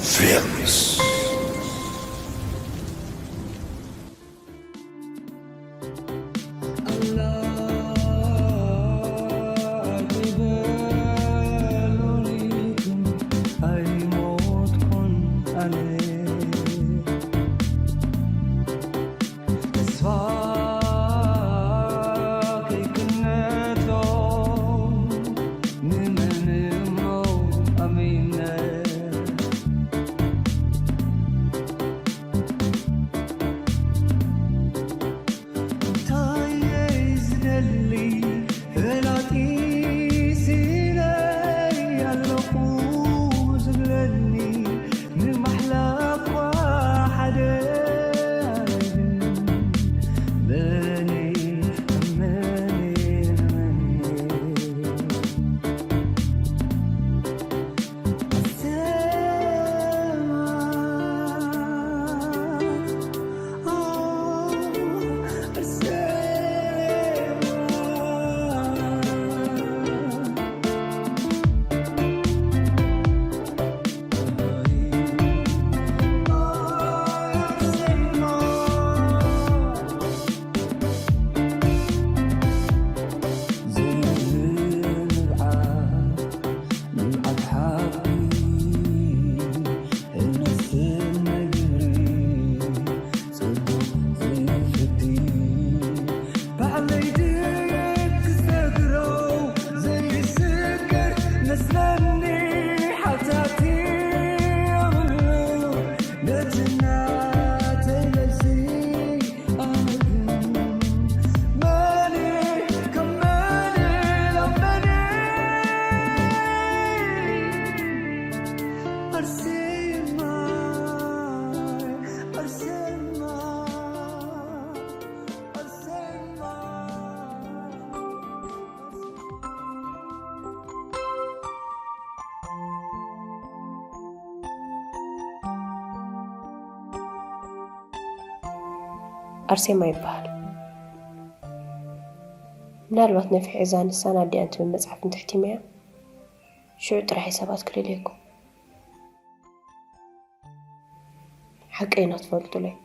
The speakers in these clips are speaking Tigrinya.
Films. ኣርሴማ ይበሃል። ምናልባት ነፍሒ እዛ ንሳን ኣዲኣን ትብል መጽሓፍ እንተሕቲመያ፣ ሽዑ ጥራሕ ሰባት ክደልየኩም። ሓቀይ ኢና ትፈልጡለይ።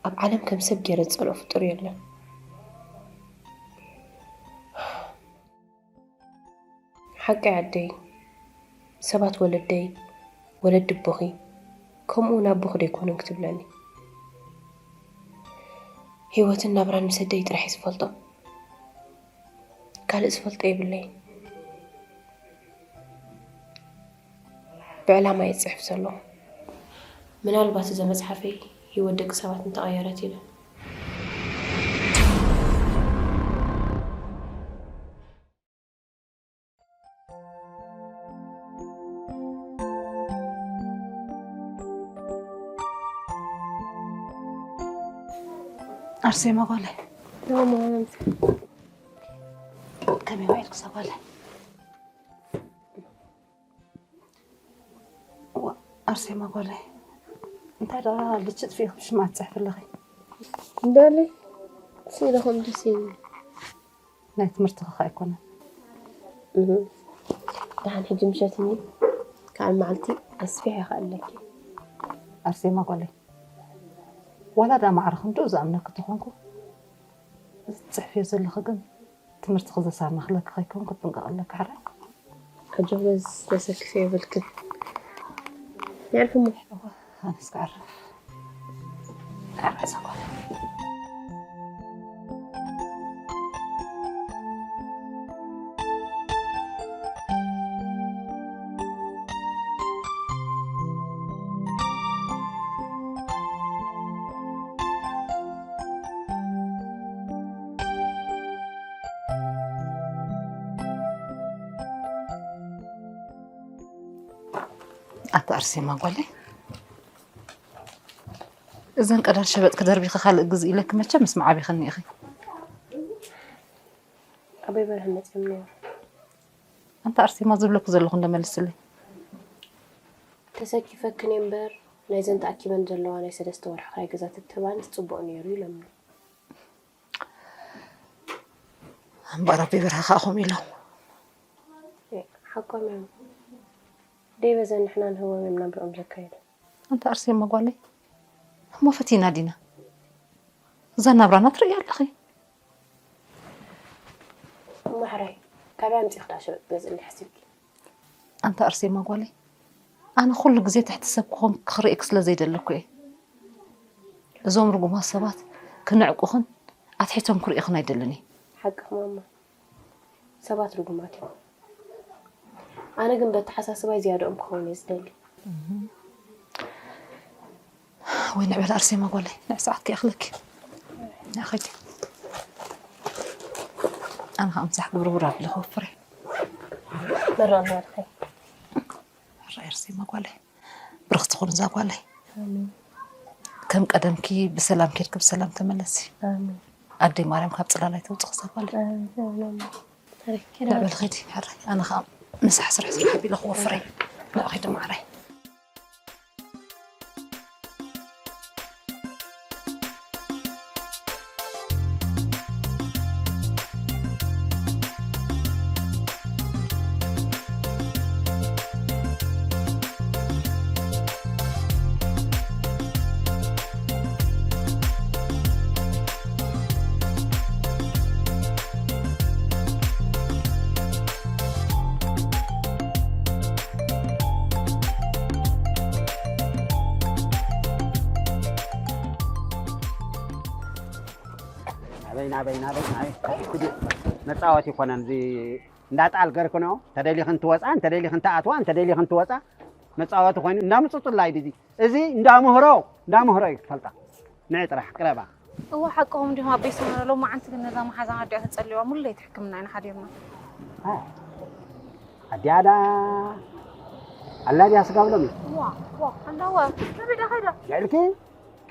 ኣብ ዓለም ከም ሰብ ገይረ ዝጸልኦ ፍጡር የለን። ሓቀይ ኣደይ፣ ሰባት ወለደይ፣ ወለዲ ኣቦኺ፣ ከምኡ እውን ኣቦኺ ዶ ኣይኮኑን ክትብለኒ። ህይወትን ናብራን ምስ ኣደይ ጥራሕ እየ ዝፈልጦ። ካልእ ዝፈልጦ የብለይን። ብዕላማ እየ ዝጽሕፍ ዘለኹ። ምናልባት እዛ መጽሓፈይ ህይወት ደቂ ሰባት እንተቐየረት ኢለ። ኣርሴማ ጓለይ። ሎሚ ከመይ ውዒልክሳ ጓለይ? ዋ፣ ኣርሴማ ጓለይ፣ እንታይ ደኣ ልጭጥ ፊኢኺ ሽምዓ ትጽሕፊ ኣለኺ? እምበሊ፣ ስኢለ ከም ደስ ኢሉኒ። ናይ ትምህርትኺ ኸ ኣይኮነን? እህ፣ ደሓን ሕጂ ምሸት እኒ፣ ካልእ መዓልቲ ኣስፊሐ ይኽእለኪ። ኣርሴማ ጓለይ፣ ዋላ ደኣ ማዕረ ክንድኡ ዝኣምነኪ ተኾንኩ፣ እዚ ትጽሕፍዮ ዘለኺ ግን ትምህርትኺ ዘሳነኽለኪ ከይከውን ክትጥንቀቒ ኣለኪ፣ ሕራይ? ኣጆኺ በዚ ዘሰክፍ የብልክን። የዕርፍ እሞ። እዋ፣ ኣነስ ክዕርፍ። ክዕርፍ እዛ ጓል። ኣታ ኣርሴማ ጓለይ፣ እዘን ቀዳድ ሸበጥኪ ደርቢኺ ካልእ ግዝእ ኢለኪ መቸም ምስ መዓቢኺ እኒኢኺ። ኣበይ በርሀን መጺኦም ነይሮም? ኣንታ ኣርሴማ ዝብለኪ ዘለኹ እንዶ መልስለይ። ተሰኪፈክን እየ እምበር፣ ናይዘን ተኣኪበን ዘለዋ ናይ ሰለስተ ወርሒ ክራይ ገዛ ተትህባንስ ጽቡቕ ነይሩ ኢሎምኒ። እምበኣር ኣቦይ በርሀ ከኣ ከምኡ ኢሎም። እ፣ ሓቆም እዮም። ደይ በዘን ንሕና ንህቦም እዮም ናብርኦም ዘካየዱ። ኣንታ ኣርሴማ ጓለይ፣ እሞ ፈቲና ዲና? እዛ ናብራና ትርእያ ኣለኺ። እሞ ሕራይ፣ ካበይ ኣምጺእኺ ደኣ ሸበጥ ትገዝእኒ ሓሲብኪ? ኣንታ ኣርሴማ ጓለይ፣ ኣነ ኩሉ ግዜ ትሕቲ ሰብ ክኾን ክርእየኪ ስለ ዘይደለኩ እየ። እዞም ርጉማት ሰባት ክንዕቁኽን ኣትሒቶም ክርእዩኽን ኣይደልን እየ። ሓቅኺ ማማ፣ ሰባት ርጉማት እዮም። ኣነ ግን በተሓሳስባይ ዝያድኦም ክኸውን እየ ዝደሊ። ወይ ንዕበል ኣርሴማ ጓለይ፣ ንዕ ሰዓት ከይኣኽለኪ። ንዕ ኸይዲ። ኣነ ኸዓ ምሳሕ ግብርብር ኣቢለ ክወፍር እየ። መራቕ ናትኺ። ሕራይ ኣርሴማ ጓለይ፣ ብርኽቲ ኩን እዛ ጓለይ። ኣሜን። ከም ቀደምኪ ብሰላም ኬድኪ ብሰላም ተመለሲ። ኣሜን። ኣደይ ማርያም ካብ ጽላላይ ተውጽኺ እዛ ጓለይ። ኣሜን። ኣሜን። ንዕ በሊ ኸይዲ ሕራይ፣ ኣነ ኸዓ ምሳሕ ስርሕ ስራሕ ኣቢለ ክወፍር እየ። ንዕ ኸይዲ ማዕረይ። ናበይ፣ ናበይ፣ ናበይ፣ ናበይ፣ ናበይ፣ ኩዲ። መጻወቲ ይኮነን፣ እዚ እንዳጣል ገርክኖ፣ ተደሊኽን ትወጻ፣ እንተደሊኽን ትኣትዋ፣ እንተደሊኽን ትወጻ፣ መጻወቲ ኮይኑ፣ እንዳምጽጹላይ ድዚ። እዚ እንዳምህሮ፣ እንዳምህሮ እዩ ትፈልጣ። ንዒ ጥራሕ ቅረባ። እወ፣ ሓቅኹም እንዲኹም ኣቦይ ሰመረ፣ ሎማዓንቲ ግን ነዛ መሓዛና ኣዲኣ ተጸልዋ፣ ሙሉ ለይቲ ሕክምና ኢና ሓዲርና። ኣ፣ ኣዲኣ ዳ፣ ኣላ ድያ ስጋብ ሎሚ? ዋ፣ ዋ፣ ኣላ ዋ፣ ናበይ ዳ ኸይዳ? ልዕልኪ፣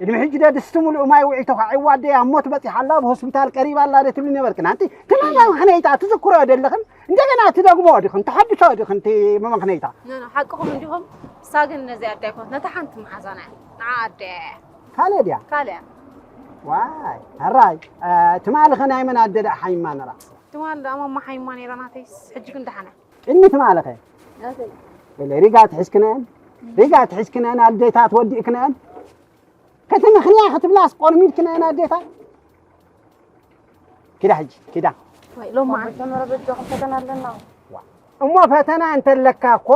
ቅድሚ ሕጂ ዶ ድስቲ ሙሉእ ማይ ውዒቶ ኸዓ፣ ዕዋ ኣደይ ኣብ ሞት በጺሓ ኣላ፣ ኣብ ሆስፒታል ቀሪባ ኣላ ዶ ትብሊ ነበርክን? ኣንቲ፣ ትማሊ መመኽነይታ ትዝክሮ ደለኽን፣ እንደገና ትደግሞ ዲኽን፣ ተሐድሶ ዲኽን፣ እቲ መመኽነይታ? ኖ፣ ኖ፣ ሓቅኹም እንዲኹም። እሳ ግን ነዚ ኣደ ኣይኮነት፣ ነታ ሓንቲ መሓዛና እያ። ንዓ ኣደ እያ። ካልእ ድያ? ካልእ እያ። ዋይ፣ ሕራይ፣ እ፣ ትማሊ ኸ ናይ መን ኣደ ደኣ ሓይማ ነራ? ትማሊ ደኣ ማማ ሓይማ ነይራ ናተይስ፣ ሕጂ ግን ደሓና እያ። ቅድሚ ትማሊ ኸ? ናተይ። ወለ ሪጋ ትሕዝክነን? ሪጋ ትሕዝክነን፣ ኣዴታት ወዲእክነን? ከተመኽንያ ክትብላስ ቆርሚድክነን ኣዴታት? ኪዳ ሕጂ፣ ኪዳ። ወይ፣ ሎማዓንቲ ሰመረ በጃኹም ፈተና ኣለና። ዋ። እሞ ፈተና እንተለካ እኮ፣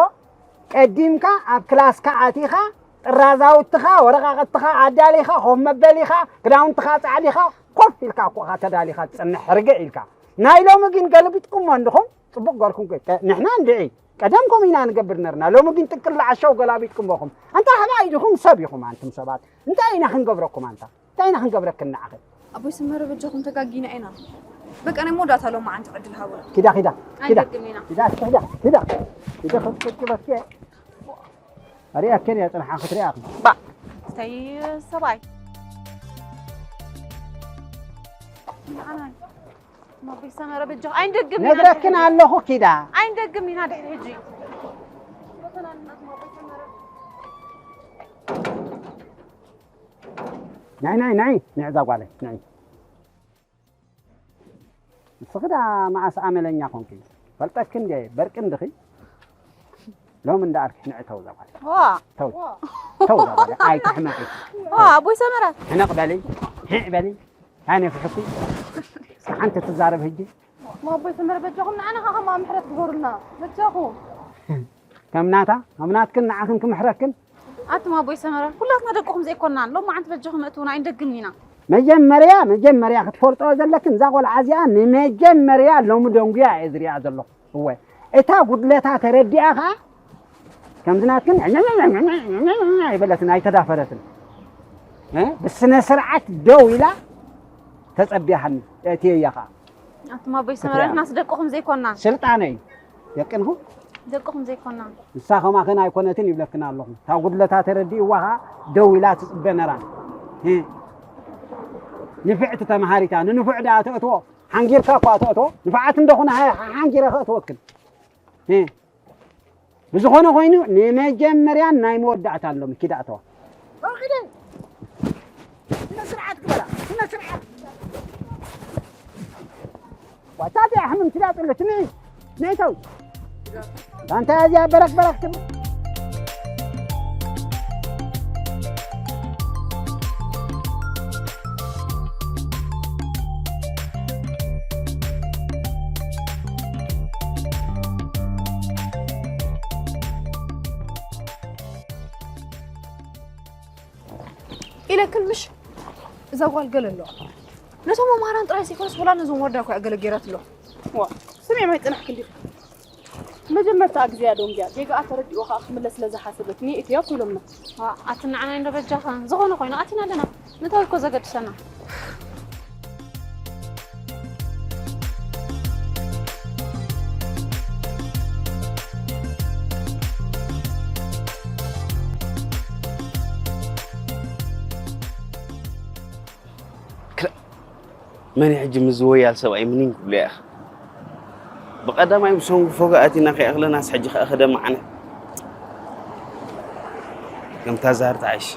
ቀዲምካ ኣብ ክላስካ ኣቲኻ፣ ጥራዛውትኻ፣ ወረቓቕትኻ ኣዳሊኻ፣ ኮፍ መበሊኻ፣ ክዳውንትኻ ጻዕዲኻ፣ ኮፍ ኢልካ እኮ ኢኻ ተዳሊኻ ትጸንሕ፣ ርግዕ ኢልካ። ናይ ሎሚ ግን ገልቢጥኩሞ እንድኹም፣ ጽቡቕ ገርኩም ከ-፣ ከ-፣ ንሕና እንድዒ፣ ቀደም ከምኡ ኢና ንገብር ነርና፣ ሎሚ ግን ጥቅሊ ዓሻው ገላቢጥኩሞኹም። ኣንታ ህባይ ዲኹም ሰብ ኢኹም ኣንቱም ሰባት? እንታይ ኢና ክንገብረኩም ኣንታ? እንታይ ኢና ክንገብረክን ንዓኺ? ኣቦይ ሰመረ በጃኹም ተጋጊና ኢና። በቃ ናይ መወዳእታ ሎማዓንቲ ዕድል ሃቡና። ኪዳ፣ ኪዳ፣ ኪዳ። ኣይንደግም ኢና። ኪዳ፣ ኪዳ፣ ኪዳ። ኪዳ፣ ኪዳ፣ ኪዳ። ኣሪኣክን እያ ጽንሓ ክትሪኣኽን። ባ፣ እንታይ ሰብኣይ? ንዓና፣ ኣቦይ ሰመረ በጃኹም ኣይንደግም ኢና። ነግረክን ኣለኹ ኪዳ። ኣይንደግም ኢና ድሕሪ ሕጂ። ናይ፣ ናይ፣ ናይ፣ ናይ እዛ ጓለይ፣ ናይ። ንስኺ ደኣ መዓስ ኣመለኛ ኮንኪ? ፈልጠኪ እንድየ፣ በርቂ እንድኺ። ሎሚ እንዳኣልኪ ንዒ ተው እዛ ጓለይ። ዋ። ተው። ዋ። ተው እዛ ጓለይ፣ ኣይትሕመቂ። ዋ፣ ኣቦይ ሰመረ። ሕነቕ በሊ፣ ሂዕ በሊ። ኣይነፍሕኩ። እስከ ሓንቲ ትዛረብ ህጂ። እሞ ኣቦይ ሰመረ በጃኹም ንዓና ኸዓ ከምኣ ምሕረት ግበሩልና። በጃኹም። ከም ናታ፣ ከም ናትክን ንዓኽን ክምሕረክን። ኣቱም ኣቦይ ሰመረ፣ ኩላትና ደቅኹም ዘይኮናን፣ ሎማዓንቲ በጃኹም እትውና ኣይንደግምን ኢና። መጀመርያ፣ መጀመርያ ክትፈልጦ ዘለክን፣ እዛ ቆልዓ እዚኣ ንመጀመርያ ሎሚ ደንጉያ እየ ዝሪኣ ዘለኹ። እወ፣ እታ ጉድለታ ተረዲኣ ኸዓ፣ ከምዚ ናትክን ኣይበለትን፣ ኣይተዳፈረትን። እ? ብስነ ስርዓት ደው ኢላ ተጸቢያሃኒ፣ እትየያ ኸዓ። ኣቱም ኣቦይ ሰመረ፣ ክትሪኣ። ንሕናስ ደቅኹም ዘይኮናን። ስልጣነይ፣ ደቅንኹም? ደቅኹም ዘይኮናን። ንሳ ከማኽን ኣይኮነትን ይብለክን ኣለኹ። እታ ጉድለታ ተረዲእዋ ኸዓ ደው ኢላ ትጽበ ነራ። እ? ንፍዕቲ ተምሃሪታ፣ ንንፉዕ ደኣ ተእትዎ። ሓንጊርካ እኳ ተእትዎ። ንፉዓት እንደኹና ሓ-፣ ሓንጊረ ከእትወክን። እ? ብዝኾነ ኮይኑ ንመጀመርያን ናይ መወዳእታን ሎሚ ኪዳ እተዋ። ስነ ስርዓት ግበራ፣ ስነ ስርዓት። ዋታ እዚኣ ሕምም ትዳጥሎ ትንዒ፣ ነይተው። ኣንታ እዚኣ በረክ በረክ ትብል። ኢለክን ምሽ? እዛ ጓል ገለ ኣለዋ። ነቶም መምሃራን ጥራይ ዘይኮነስ ወላ ነዞም ወረዳ እኮ እያ ገለ ገይራትሎም። ዋ፣ ስምዒ ማይ ጽናሕኪ እንዲኺ። መጀመርታ ግዜ እያ ደንጊያ፣ ጌጋኣ ተረዲኡ ኸኣ ክምለስ ስለ ዝሓሰበት ንእትያ እኮ ኢሎምና። ዋ፣ ኣቲ ንዓና እንዶ በጃኻ፣ ዝኾነ ኮይኑ ኣቲና ኣለና። ንታይ እኮ ዘገድሰና? ክላ-፣ መን እዩ ሕጂ ምስዚ ወያል ሰብኣይ ምኒን ክብሎ ኢኻ? ብቐዳማይ ብሰንጉ ፎጋ ኣቲና ከይኣኽለናስ ሕጂ ከኣ ከደማዓነ። ከምታ ዛር ተዓይሽ።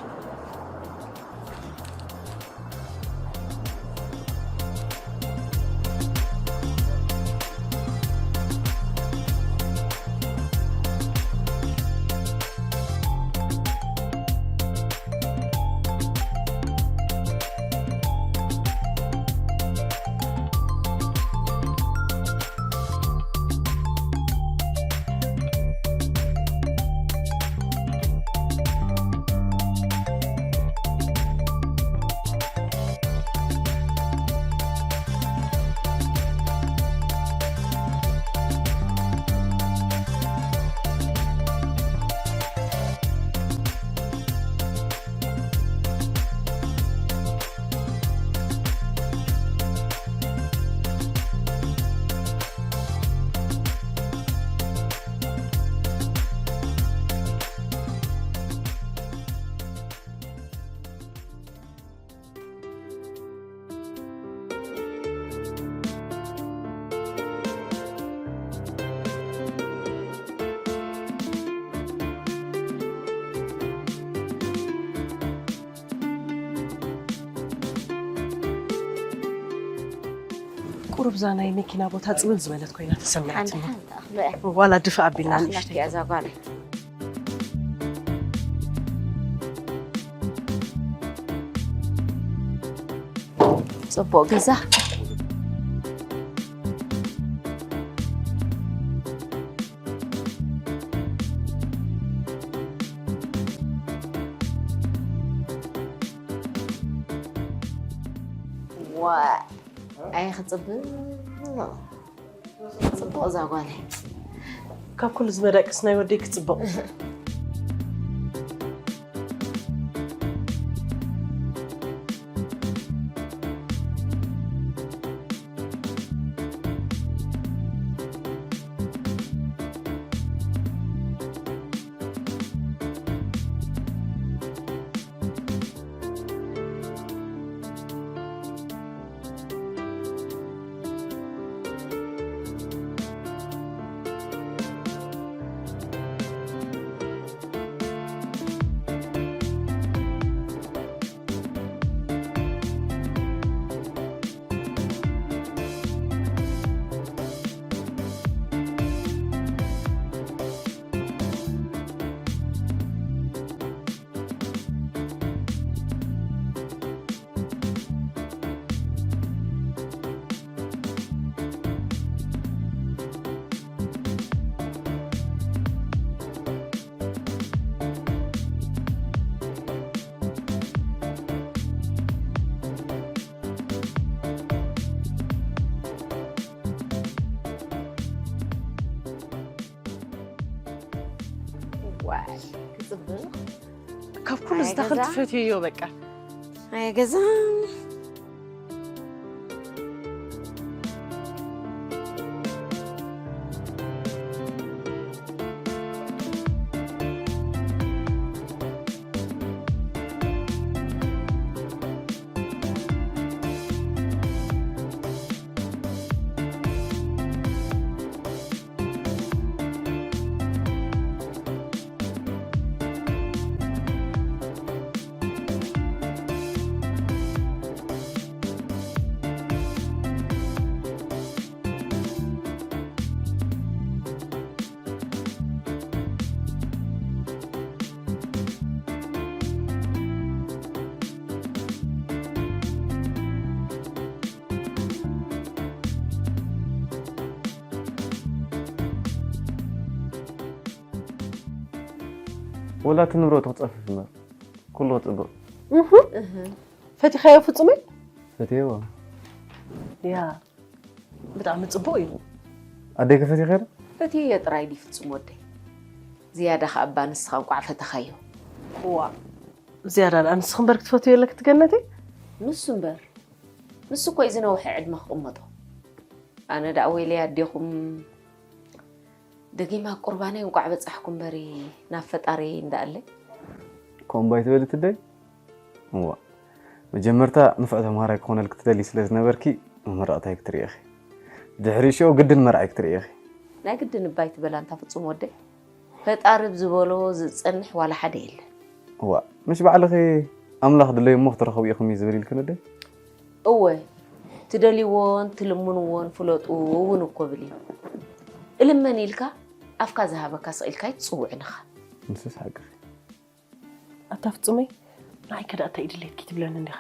ቁሩብ እዛ ናይ መኪና ቦታ ጽብብ ዝበለት ኮይና ተሰሚዓትኒ። ሓንቲ ሓንቲ ኣኽሎ እያ። ዋላ ድፍእ ኣቢልና ኣኽላክ ንእሽተይ። እያ እዛ ጓለይ። ጽቡቕ ገዛ። ዋ፣ ኣይ ክጽብቕ። ጽቡቕ እዛ ጓለይ። ካብ ኩሉ ዝመደቅስ ናይ ወደይ ክጽብቕ። ዋይ፣ ክጽብቕ። ካብ ኩሉ ኣይ፣ ዝተኽል ገዛ። ትፈትየዮ በቃ። ኣይ፣ ገዛ። ወላ እቲ ንብረቱ ክጸፍፍ እምበር፣ ኩሉ ክጽብቕ። እህ፣ እህ፣ ፈቲኻዮ ፍጹመይ? ፈትየዋ። ያ፣ ብጣዕሚ ጽቡቕ እዩ። ኣደይ ከፈትየኺ ዶ? ፈትየዮ ጥራይ ድዩ ፍጹም ወደይ? ዝያዳ ከኣ እባ ንስኻ እንቋዕ ፈተኻዮ። ዋ፣ ዝያዳ ደኣ ንስኺ እምበር ክትፈትዮ ኣለኪ ትገነቲ። ንሱ እምበር፣ ንሱ እኮ እዩ ዝነውሐ ዕድመ ክቕመጦ። ኣነ ደኣ ወይለይ ኣዴኹም፣ ደጊማ ቁርባነይ እንቋዕ በጻሕኩ እምበሪ ናብ ፈጣሪ እንዳኣለ። ከምኡ እባ ኣይትበሊ ትደይ። እዋ፣ መጀመርታ ንፍዕ ተምሃራይ ክኾነልኪ ትደሊ ስለ ዝነበርኪ መመረቕታይ ክትርኢ ኢኺ። ድሕሪ ሽዑ ግድን መርዓይ ክትርኢ ኢኺ። ናይ ግድን እባ ኣይትበል ኣንታ ፍጹም ወደይ። ፈጣሪ ብዝበሎ ዝጸንሕ ዋላ ሓደ የለን። እዋ፣ ምሽ ባዕልኺ ኣምላኽ ድለዩ እሞ ክትረኸቡ ኢኹም እዩ ዝብል ኢልክን ኣደይ? እወ፣ ትደልይዎን ትልምንዎን ፍለጡ እውን እኮ ብል እዩ። እልመን ኢልካ ኣፍካ ዝሃበካ ስቕ ኢልካ ኣይትጽውዕን ኢኻ። ንሱስ ሓቅኺ። ኣታ ፍጹመይ፣ ንዓይ ከ ደኣ እንታይ እዩ ድሌትኪ ትብለኒ እንዲኻ?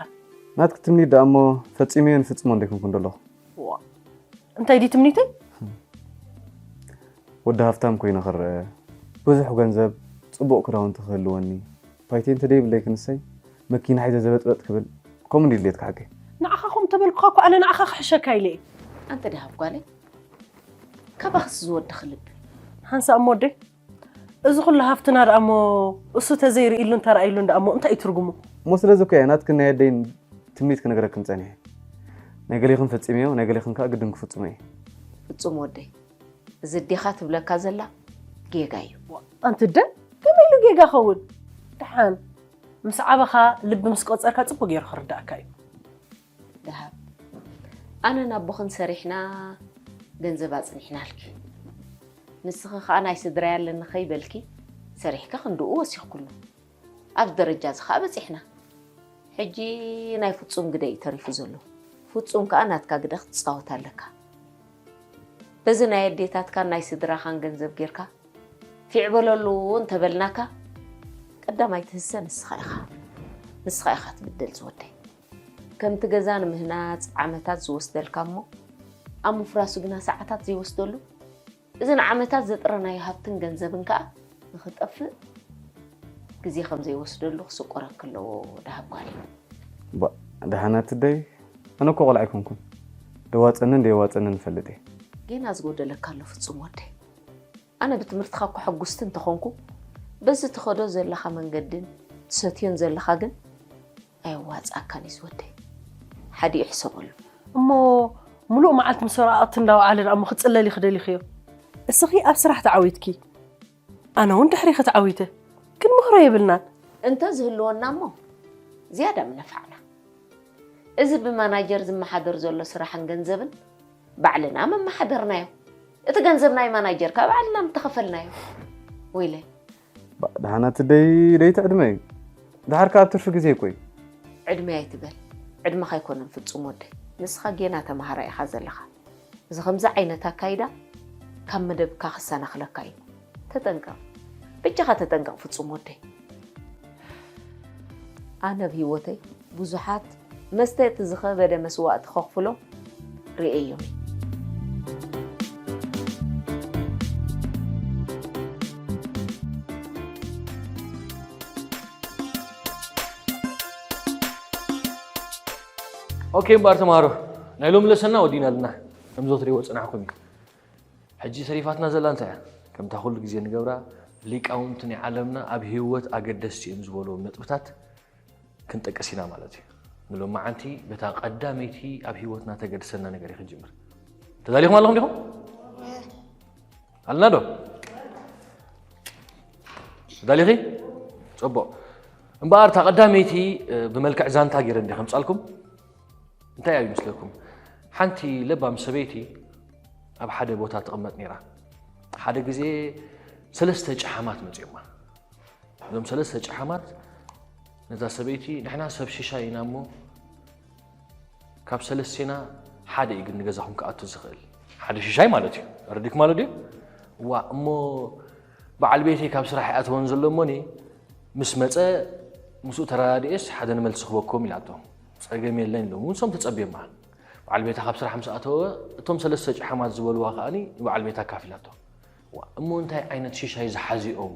ናትኪ ትምኒት ደኣ እሞ ፈጺመዮ ንፍጽሞ እንዴ ኮንኩ እንደለኹ። ዋ፣ እንታይ ድዩ ትምኒተይ? ወዲ ሃፍታም ኮይነ ክረአ፣ ብዙሕ ገንዘብ፣ ጽቡቕ ክዳውንቲ ክህልወኒ፣ ፓይቴ እንተ ደይብለይ ክንሰይ፣ መኪና ሒዘ ዘበጥበጥ ክብል፣ ከምኡ እንዲ ድሌትካ ሓቀይ? ንዓኻ ከምኡ ተበልኩኻ እኮ ኣነ ንዓኻ ክሕሸካ ኢለ እየ። ኣንተ ደሃብ ጓለይ፣ ካባኽስ ዝወድኽ ልቢ። ሓንሳእ እሞ ወደይ፣ እዚ ኩሉ ሃፍትና ደኣ እሞ እሱ ተዘይርእሉን ተራእይሉን ደኣ እሞ እንታይ እዩ ትርጉሙ? እሞ ስለዚ እኮ እየ ናትክን ናይ ኣደይን ትምኒት ክነግረክን ጸኒሐ። ናይ ገሌኽን ፈጺመዮ፣ ናይ ገሌኽን ከኣ ግድን ክፍጽሞ እየ። ፍጹም ወደይ፣ እዚ ኣዴኻ ትብለካ ዘላ ጌጋ እዩ። ኣንቲ ኣደ፣ ከመይ ኢሉ ጌጋ ኸውን? ደሓን ምስ ዓበኻ ልቢ ምስ ቆጸርካ ጽቡቕ ገይሩ ክርዳእካ እዩ። ደሃብ፣ ኣነን ኣቦኽን ሰሪሕና ገንዘብ ኣጽኒሕናልኪ። ንስኺ ኸኣ ናይ ስድራይ ኣለኒ ከይበልኪ ሰሪሕኪ ክንድኡ ወሲኽክሉ። ኣብዚ ደረጃ እዚ ኸኣ በጺሕና። ሕጂ ናይ ፍጹም ግደ እዩ ተሪፉ ዘሎ። ፍጹም ከኣ ናትካ ግደ ክትጻወት ኣለካ። በዚ ናይ ኣዴታትካን ናይ ስድራኻን ገንዘብ ጌርካ ፊዕ በለሉ እንተበልናካ፣ ቀዳማይ ትህሰ ንስኻ ኢኻ። ንስኻ ኢኻ ትብደል ዝወደይ። ከምቲ ገዛ ንምህናጽ ዓመታት ዝወስደልካ እሞ፣ ኣብ ምፍራሱ ግና ሰዓታት ዘይወስደሉ፣ እዚ ንዓመታት ዘጥረናዮ ሃብትን ገንዘብን ከኣ ንኽጠፍእ ግዜ ከም ዘይወስደሉ ክስቆረኪ ኣለዎ ደሃብ ጓለይ። ባ፣ ደሓናት ደይ፣ ኣነ እኮ ቆልዓ ኣይኮንኩን። ደዋጸንን ደየዋጸንን እፈልጥ እየ። ጌና ዝጎደለካ ኣሎ ፍጹም ወደይ። ኣነ ብትምህርትኻ እኮ ሕጉስቲ እንተኾንኩ፣ በዚ ትኸዶ ዘለኻ መንገድን ትሰትዮን ዘለኻ ግን ኣየዋጽኣካን እዩ ዝወደይ። ሓዲኡ ሕሰበሉ። እሞ ሙሉእ መዓልቲ ምስ ወረቓቕቲ እንዳወዓለ ደኣ እሞ ክጽለል እዩ ክደሊኽዮ? እስኺ ኣብ ስራሕ ተዓዊትኪ፣ ኣነ እውን ድሕሪኺ ተዓዊተ። ክንምህሮ የብልናን። እንተ ዝህልወና እሞ ዝያዳ ምነፋዕና። እዚ ብማናጀር ዝመሓደር ዘሎ ስራሕን ገንዘብን ባዕልና መመሓደርናዮ። እቲ ገንዘብ ናይ ማናጀር ከኣ ባዕልና ምተኸፈልናዮ። ወይለይ። ባ፣ ደሓናት ደይ፣ ደይ ትዕድመ እዩ። ደሓር ከኣ ኣብ ትርፊ ግዜ እኮ እዩ። ዕድመ ኣይትበል። ዕድመኻ ኣይኮነን ፍጹም ወደይ። ንስኻ ጌና ተመሃራይ ኢኻ ዘለኻ። እዚ ከምዚ ዓይነት ኣካይዳ ካብ መደብካ ክሰናኽለካ እዩ። ተጠንቀቕ። በጃኻ ተጠንቀቕ ፍጹም ወደይ። ኣነ ኣብ ህይወተይ ብዙሓት መስተ እቲ ዝኸበደ መስዋእቲ ከኽፍሎም ርእየዮም እየ። ኦኬ እምበኣር ተምሃሮ፣ ናይ ሎሚ ለሰንና ወዲእና ኣለና። ከም ዘወትር ይወ ጽናሕኩም እዩ። ሕጂ ተሪፋትና ዘላ እንታይ እያ? ከምታ ኩሉ ግዜ ንገብራ፣ ሊቃውንቲ ናይ ዓለምና ኣብ ህይወት ኣገደስቲ እዮም ዝበልዎም ነጥብታት ክንጠቅስ ኢና ማለት እዩ። ንሎማዓንቲ በታ ቀዳመይቲ ኣብ ህይወትና ተገድሰና ነገር እዩ ክንጅምር። ተዳሊኹም ኣለኹም ዲኹም? ኣለና ዶ? ተዳሊኺ? ጽቡቕ። እምበኣር እታ ቀዳመይቲ፣ እ፣ ብመልክዕ ዛንታ ገይረ እንደ ከምጻልኩም። እንታይ እዩ ይመስለኩም? ሓንቲ ለባም ሰበይቲ ኣብ ሓደ ቦታ ትቕመጥ ነይራ። ሓደ ግዜ ሰለስተ ጨሓማት መጺኦማ። እዞም ሰለስተ ጨሓማት ነዛ ሰበይቲ፣ "ንሕና ሰብ ሽሻይ ኢና እሞ፣ ካብ ሰለስቴና ሓደ እዩ ግን ንገዛኹም ክኣቱ ዝኽእል። ሓደ ሽሻይ ማለት እዩ። ተረዲእኩም ማለት ድዩ? ዋ፣ እሞ በዓል ቤተይ ካብ ስራሕ ይኣተወን ዘሎ እሞኒ፣ ምስ መጸ ምስኡ ተረዳድኤስ ሓደ ንመልሲ ክበኩም" ኢላቶ። "ጸገም የለን" ኢሎም። እውን ንሶም ተጸብዮማ። በዓል ቤታ ካብ ስራሕ ምስ ኣተወ፣ እቶም ሰለስተ ጨሓማት ዝበልዋ ከኣኒ ንበዓል ቤታ ኣካፊላቶ። "ዋ፣ እሞ እንታይ ዓይነት ሽሻይ ዝሓዙ እዮም?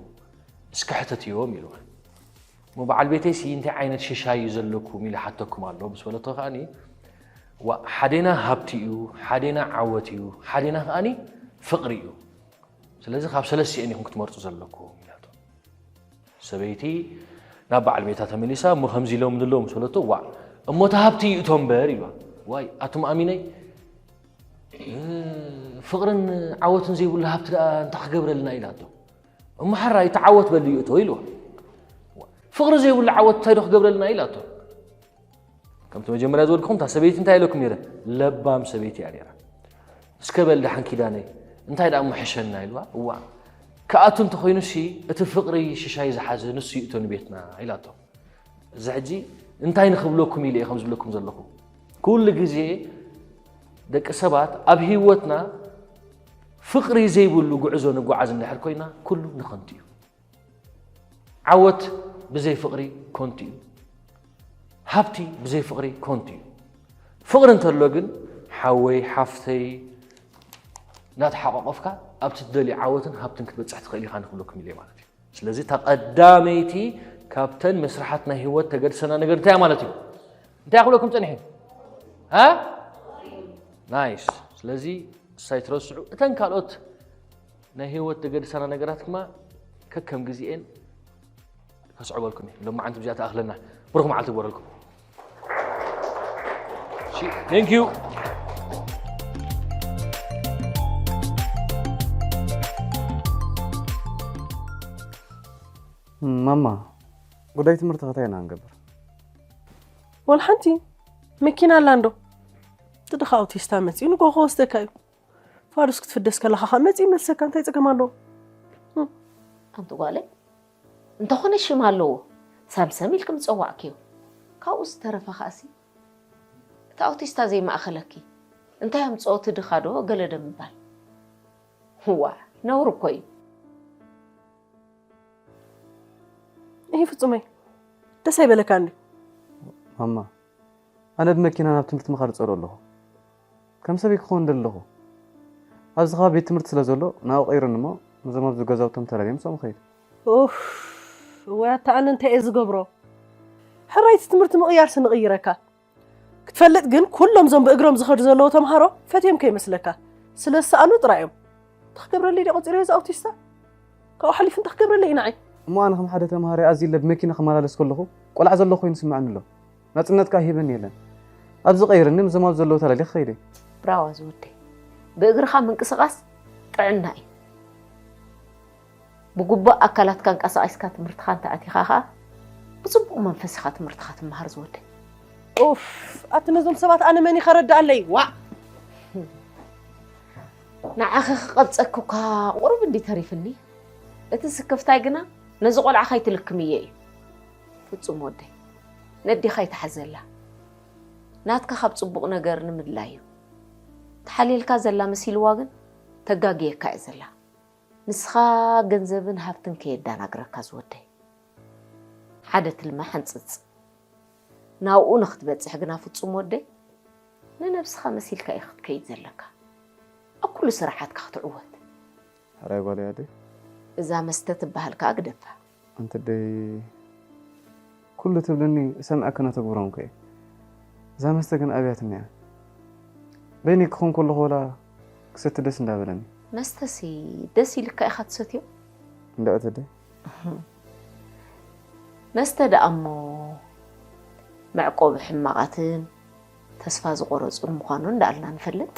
እስከ ሕተትዮም" ኢልዋ። እሞ በዓል ቤተይሲ እንታይ ዓይነት ሽሻይ እዩ ዘለኩም ኢለ ሓተኩም ኣሎ ምስ በለቶ ከኣኒ፣ ዋ፣ ሓዴና ሃብቲ እዩ፣ ሓዴና ዓወት እዩ፣ ሓዴና ከኣኒ ፍቕሪ እዩ። ስለዚ ካብ ሰለስቲኤን ኢኹም ክትመርጹ ዘለኩም ኢላቶ። ሰበይቲ ናብ በዓል ቤታ ተመሊሳ፣ እሞ ከምዚ ኢሎም ንለዉ ምስ በለቶ፣ ዋ፣ እሞ እቲ ሃብቲ ይእቶ እምበር ኢልዋ። ዋይ ኣቱም ኣሚነይ፣ እ፣ ፍቕርን ዓወትን ዘይብሉ ሃብቲ ደኣ እንታይ ክገብረልና ኢላቶ። እሞ ሓራይ እቲ ዓወት በሊ ይእቶ ኢልዋ። ፍቕሪ ዘይብሉ ዓወት እንታይ ዶ ክገብረልና ኢላቶ። ከምቲ መጀመርያ ዝበልኩም እታ ሰበይቲ እንታይ ኢለኩም ነይረ? ለባም ሰበይቲ እያ ነይራ። እስከ በል ደሓን ኪዳነይ እንታይ ደኣ እሞ ሕሸና ኢልዋ። እዋ ክኣቱ እንተኾይኑሲ እቲ ፍቕሪ ሽሻይ ዝሓዘ ንሱ ይእቶ ንቤትና ኢላቶ። እዚ ሕጂ እንታይ ንኽብለኩም ኢለ እየ ከም ዝብለኩም ዘለኹ። ኩሉ ግዜ ደቂ ሰባት ኣብ ህይወትና ፍቕሪ ዘይብሉ ጉዕዞ ንጓዓዝ እንድሕር ኮይና ኩሉ ንኸንቱ እዩ። ዓወት ብዘይ ፍቕሪ ኮንቱ እዩ። ሃብቲ ብዘይ ፍቕሪ ኮንቱ እዩ። ፍቕሪ እንተሎ ግን ሓወይ ሓፍተይ እናተሓቋቆፍካ ኣብቲ ትደልዮ ዓወትን ሃብትን ክትበፅሕ ትኽእል ኢኻ ንክብለኩም ኢለ ማለት እዩ። ስለዚ እታ ቀዳመይቲ ካብተን መስርሓት ናይ ህይወት ተገድሰና ነገር እንታይ እያ ማለት እዩ? እንታይ ክብለኩም ፀኒሐ? ሃ? ናይስ። ስለዚ እሳይ ትረስዑ እተን ካልኦት ናይ ህይወት ተገድሰና ነገራት ድማ ከከም ግዜኤን ከስዕበልኩም እየ። ሎማዓንቲ ብዚኣ ትኣኽለና። ብሩኽ መዓልቲ ይግበረልኩም። Thank you። ማማ፣ ጉዳይ ትምህርቲ ከታይ ኢና ንገብር? ወላ ሓንቲ መኪና ኣላ እንዶ እቲ ድኻ ኣውቲስታ መፂኡ ንጎ ከወስደካ እዩ። ፋዱስ ክትፍደስ ከለኻ ከዓ መፂኡ ይመልሰካ፣ እንታይ ፀገም ኣለዎ? ኣንቲ ጓለይ፣ እንተኾነ ሽም ኣለዎ፣ ሳምሰም ኢልኪ ምፀዋዕክዮ። ካብኡ ዝተረፈ ከኣሲ እቲ ኣውቲስታ ዘይማእኸለኪ እንታይ ኣምፅኦ እቲ ድኻ ዶ ገለ ዶ ምባል? ዋ ነውሪ እኮ እዩ። ይሄ ፍጹመይ ደስ ኣይበለካን ድዩ? ማማ፣ ኣነ ብመኪና ናብ ትምህርቲ ምኻድ እጸልኦ ኣለኹ። ከም ሰበይ ክኸውን ደለኹ። ኣብዚ ኸባቢ ቤት ትምህርቲ ስለ ዘሎ ናብኡ ቀይሩኒ እሞ ነዞም ኣብዚ ገዛውቶም ተላልየ ምስኦም እኸይድ። ኡፍ፣ እዋይ ኣታ ኣነ እንታይ እየ ዝገብሮ? ሕራይቲ ትምህርቲ ምቕያርሲ ንቕይረካ። ክትፈልጥ ግን ኩሎም እዞም ብእግሮም ዝኸዱ ዘለዉ ተምሃሮ ፈትዮም ከይመስለካ ስለ ዝሰኣኑ ጥራይ እዮም። እንታይ ክገብረለይ ድየ ቆጺረዮ እዚ ኣውቲስታ? ካብኡ ሓሊፉ እንታይ ክገብረለይ እዩ ንዓይ? እሞ ኣነ ከም ሓደ ተምሃራይ ኣዝየ ብመኪና ክመላለስ ከለኹ ቆልዓ ዘለኹ ኮይኑ ይስምዓኒ ኣሎ። ናጽነትካ ሂበኒ የለን። ኣብዚ ቀይረኒ ምስዞም ኣብዚ ዘለዉ ተላልየ ክኸይድ እየ። ብራዋ ዝወደይ፣ ብእግርኻ ምንቅስቓስ ጥዕና እዩ። ብግቡእ ኣካላትካ ኣንቀሳቒስካ ትምህርትኻ እንተኣቲኻ ኸኣ ብጽቡቕ መንፈስ ኢኻ ትምህርትኻ ትመሃር ዝወደይ። ኡፍ ኣቲ ነዞም ሰባት ኣነ መን እዩ ከረድኣለይ ዋእ። ንዓኺ ክቐብጸኪ እኳ ቁሩብ እንዲ ተሪፍኒ፣ እቲ ስክፍታይ ግና ነዚ ቆልዓ ከይትልክምዮ እዩ። ፍጹም ወደይ ነዲኻ ይትሓዘላ። ናትካ ካብ ጽቡቕ ነገር ንምድላይ እዩ። ተሓልየልካ ዘላ መሲልዋ ግን ተጋግየካ እያ ዘላ። ንስኻ ገንዘብን ሃብትን ከየዳናግረካ ዝወደይ፣ ሓደ ትልሚ ሓንጽጽ። ናብኡ ንኽትበጽሕ ግና ፍጹም ወደይ ንነብስኻ መሲልካ ኢኻ ክትከይድ ዘለካ። ኣብ ኩሉ ስራሓትካ ክትዕወት። ሕራይ ጓለይ ኣደይ። እዛ መስተ ትበሃል ከኣ ግደፋ። ኣንቲ ኣደይ ኩሉ ትብልኒ እሰምዐኪ ነተግብሮም ከ እየ። እዛ መስተ ግን ኣብያትኒ እያ። በይነይ ክኾን ከለኹ ወላ ክሰቲ ደስ እንዳበለኒ። መስተሲ ደስ ኢልካ ኢኻ ትሰትዮ? እንድዒ ኣቲ ኣደይ። መስተ ደኣ እሞ መዕቆቢ ሕማቓትን ተስፋ ዝቖረጹን ምዃኑ እንዳኣልና ንፈልጥ።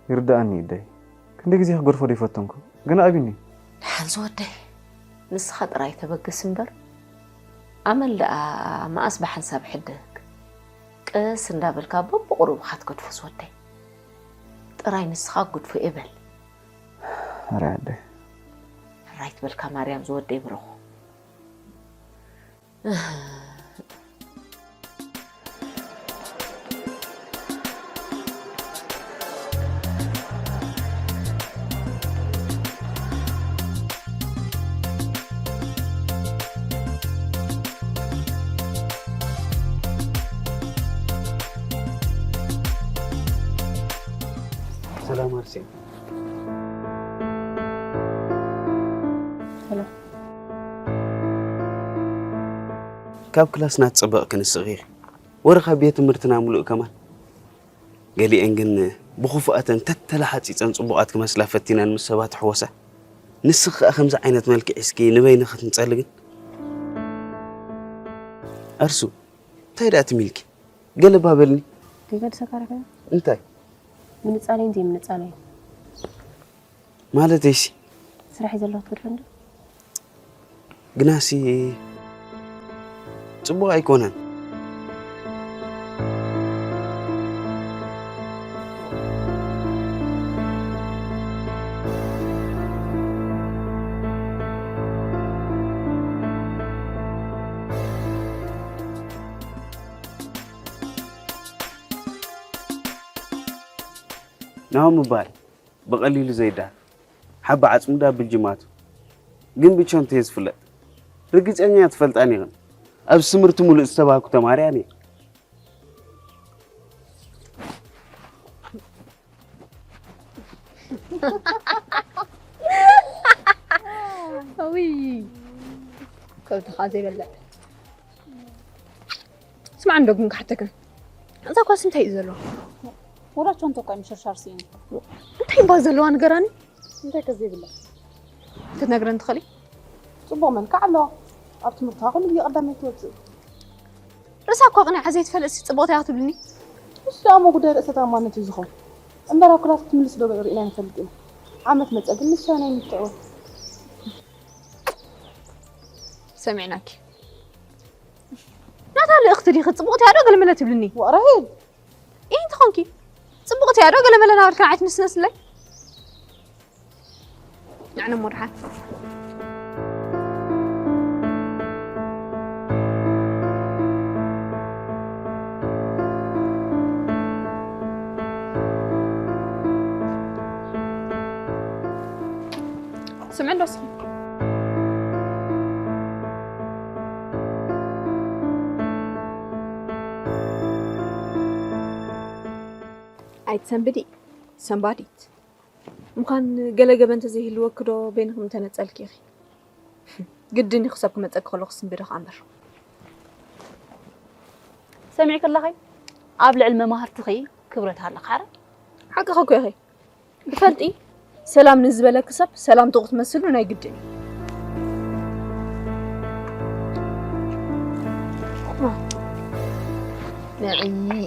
ይርድኣኒ እዩ ኣደይ። ክንደይ ግዜ ክገድፎ ደይፈተንኩ፣ ግን ኣቢኒ። ደሓን ዝወደይ፣ ንስኻ ጥራይ ተበገስ እምበር፣ ኣመል ደኣ መኣስ ብሓንሳብ ሕደግ። ቅስ እንዳበልካ በብቑሩብኻ ትገድፎ ዝወደይ። ጥራይ ንስኻ ግድፎ እየ በል። ሕራይ ኣደይ። ሕራይ ትበልካ ማርያም ዝወደይ ብሩኽ። ሰላም ኣርሴማ። ሰላም። ካብ ክላስና ትጽበቕ ክንስቕ ኢኺ። ወረ ካብ ቤት ትምህርትና ምሉእ ከማን። ገሊአን ግን ብኽፉኣተን ተተላሓፂፀን ፅቡቓት ክመስላ ፈቲነን ምስ ሰባት ሕወሳ። ንስኺ ከኣ ከምዚ ዓይነት መልክዕ እስኪ ንበይንኺ ትንፀሊ ግን። ኣርሱ፣ እንታይ ደኣ ትም ኢልኪ? ገለ ባበልኒ። ከይገድሰካ ረኸ? እንታይ? ምንጻለይን ዘይምንጻለይን። ማለተይሲ? ስራሕ እዩ ዘለዋ ትገድፈ እንዶ? ግናሲ ጽቡቕ ኣይኮነን። ናሆም ምባል ብቐሊሉ ዘይዳር። ሓባ ዓጽሙ ዳ ብጅማቱ። ግን ብቸንቱ እየ ዝፍለጥ። ርግጸኛ እያ ትፈልጣኒ ኢኽን። ኣብ ስምርቲ ሙሉእ ዝተባህኩ ተማሪ እየ። ውይ ከብድኻ ዘይበልዕ። ስማዕ እንዶ ግን ክሓተክን፣ እዛ ኳስ እንታይ እዩ ዘለዎ? ወዳቸው እንተ እኳ ምሽርሻር ስኢኑ። እንታይ እባ ዘለዋ ንገራኒ። እንታይ ከ ዘይብላ? ክትነግረን ትኽእሊ? ጽቡቕ መልክዕ ኣለዋ። ኣብ ትምህርትኻ ኩሉ ግዜ ቀዳመይቲ ትወጽእ። ርእሳ እኳ ቅኒዓ ዘይትፈልጥ ሲ ጽቡቕቲ እያ ክትብልኒ? እሱ ደኣ እሞ ጉዳይ ርእሰ ተኣማንነት እዩ ዝኸውን። እምበር ኣብ ክላስ ክትምልስ ዶ ርኢና ንፈልጥ ኢና። ዓመት መጸ ግን ንሱ ናይ ምትዕወት። ሰሚዕናኪ። ናታ ልእኽቲ ዲኺ ጽቡቕቲ እያ ዶ ገለመለ ትብልኒ? ወራሄል ኢንተ ኾንኪ ጽቡቕቲ እያ ዶ ገለመለ ናበልካ ንዓይ ትንስነስለይ? ንዕነ እሞ ደሓን። ስምዒ እንዶ እስኪ። ኣይትሰንብዲ፣ ሰንባዲት ምዃን ገለ ገበን እንተዘይህልወኪ ዶ በይንኺ ምተነጸልኪ ኢኺ? ግድን እዩ ክሳብ ክመጸኪ ከለኹ ስንብዲ ከኣ እምበር። ሰሚዕኪ ኣለኺ? ኣብ ልዕሊ መማህርትኺ ክብረት ኣለካ። ሓረ ሓቅኺ እኮ ኢኺ። ብፈልጢ ሰላም ንዝበለኪ ሰብ ሰላምትኡ ክትመስሉ ናይ ግድን እዩ። ንዕይ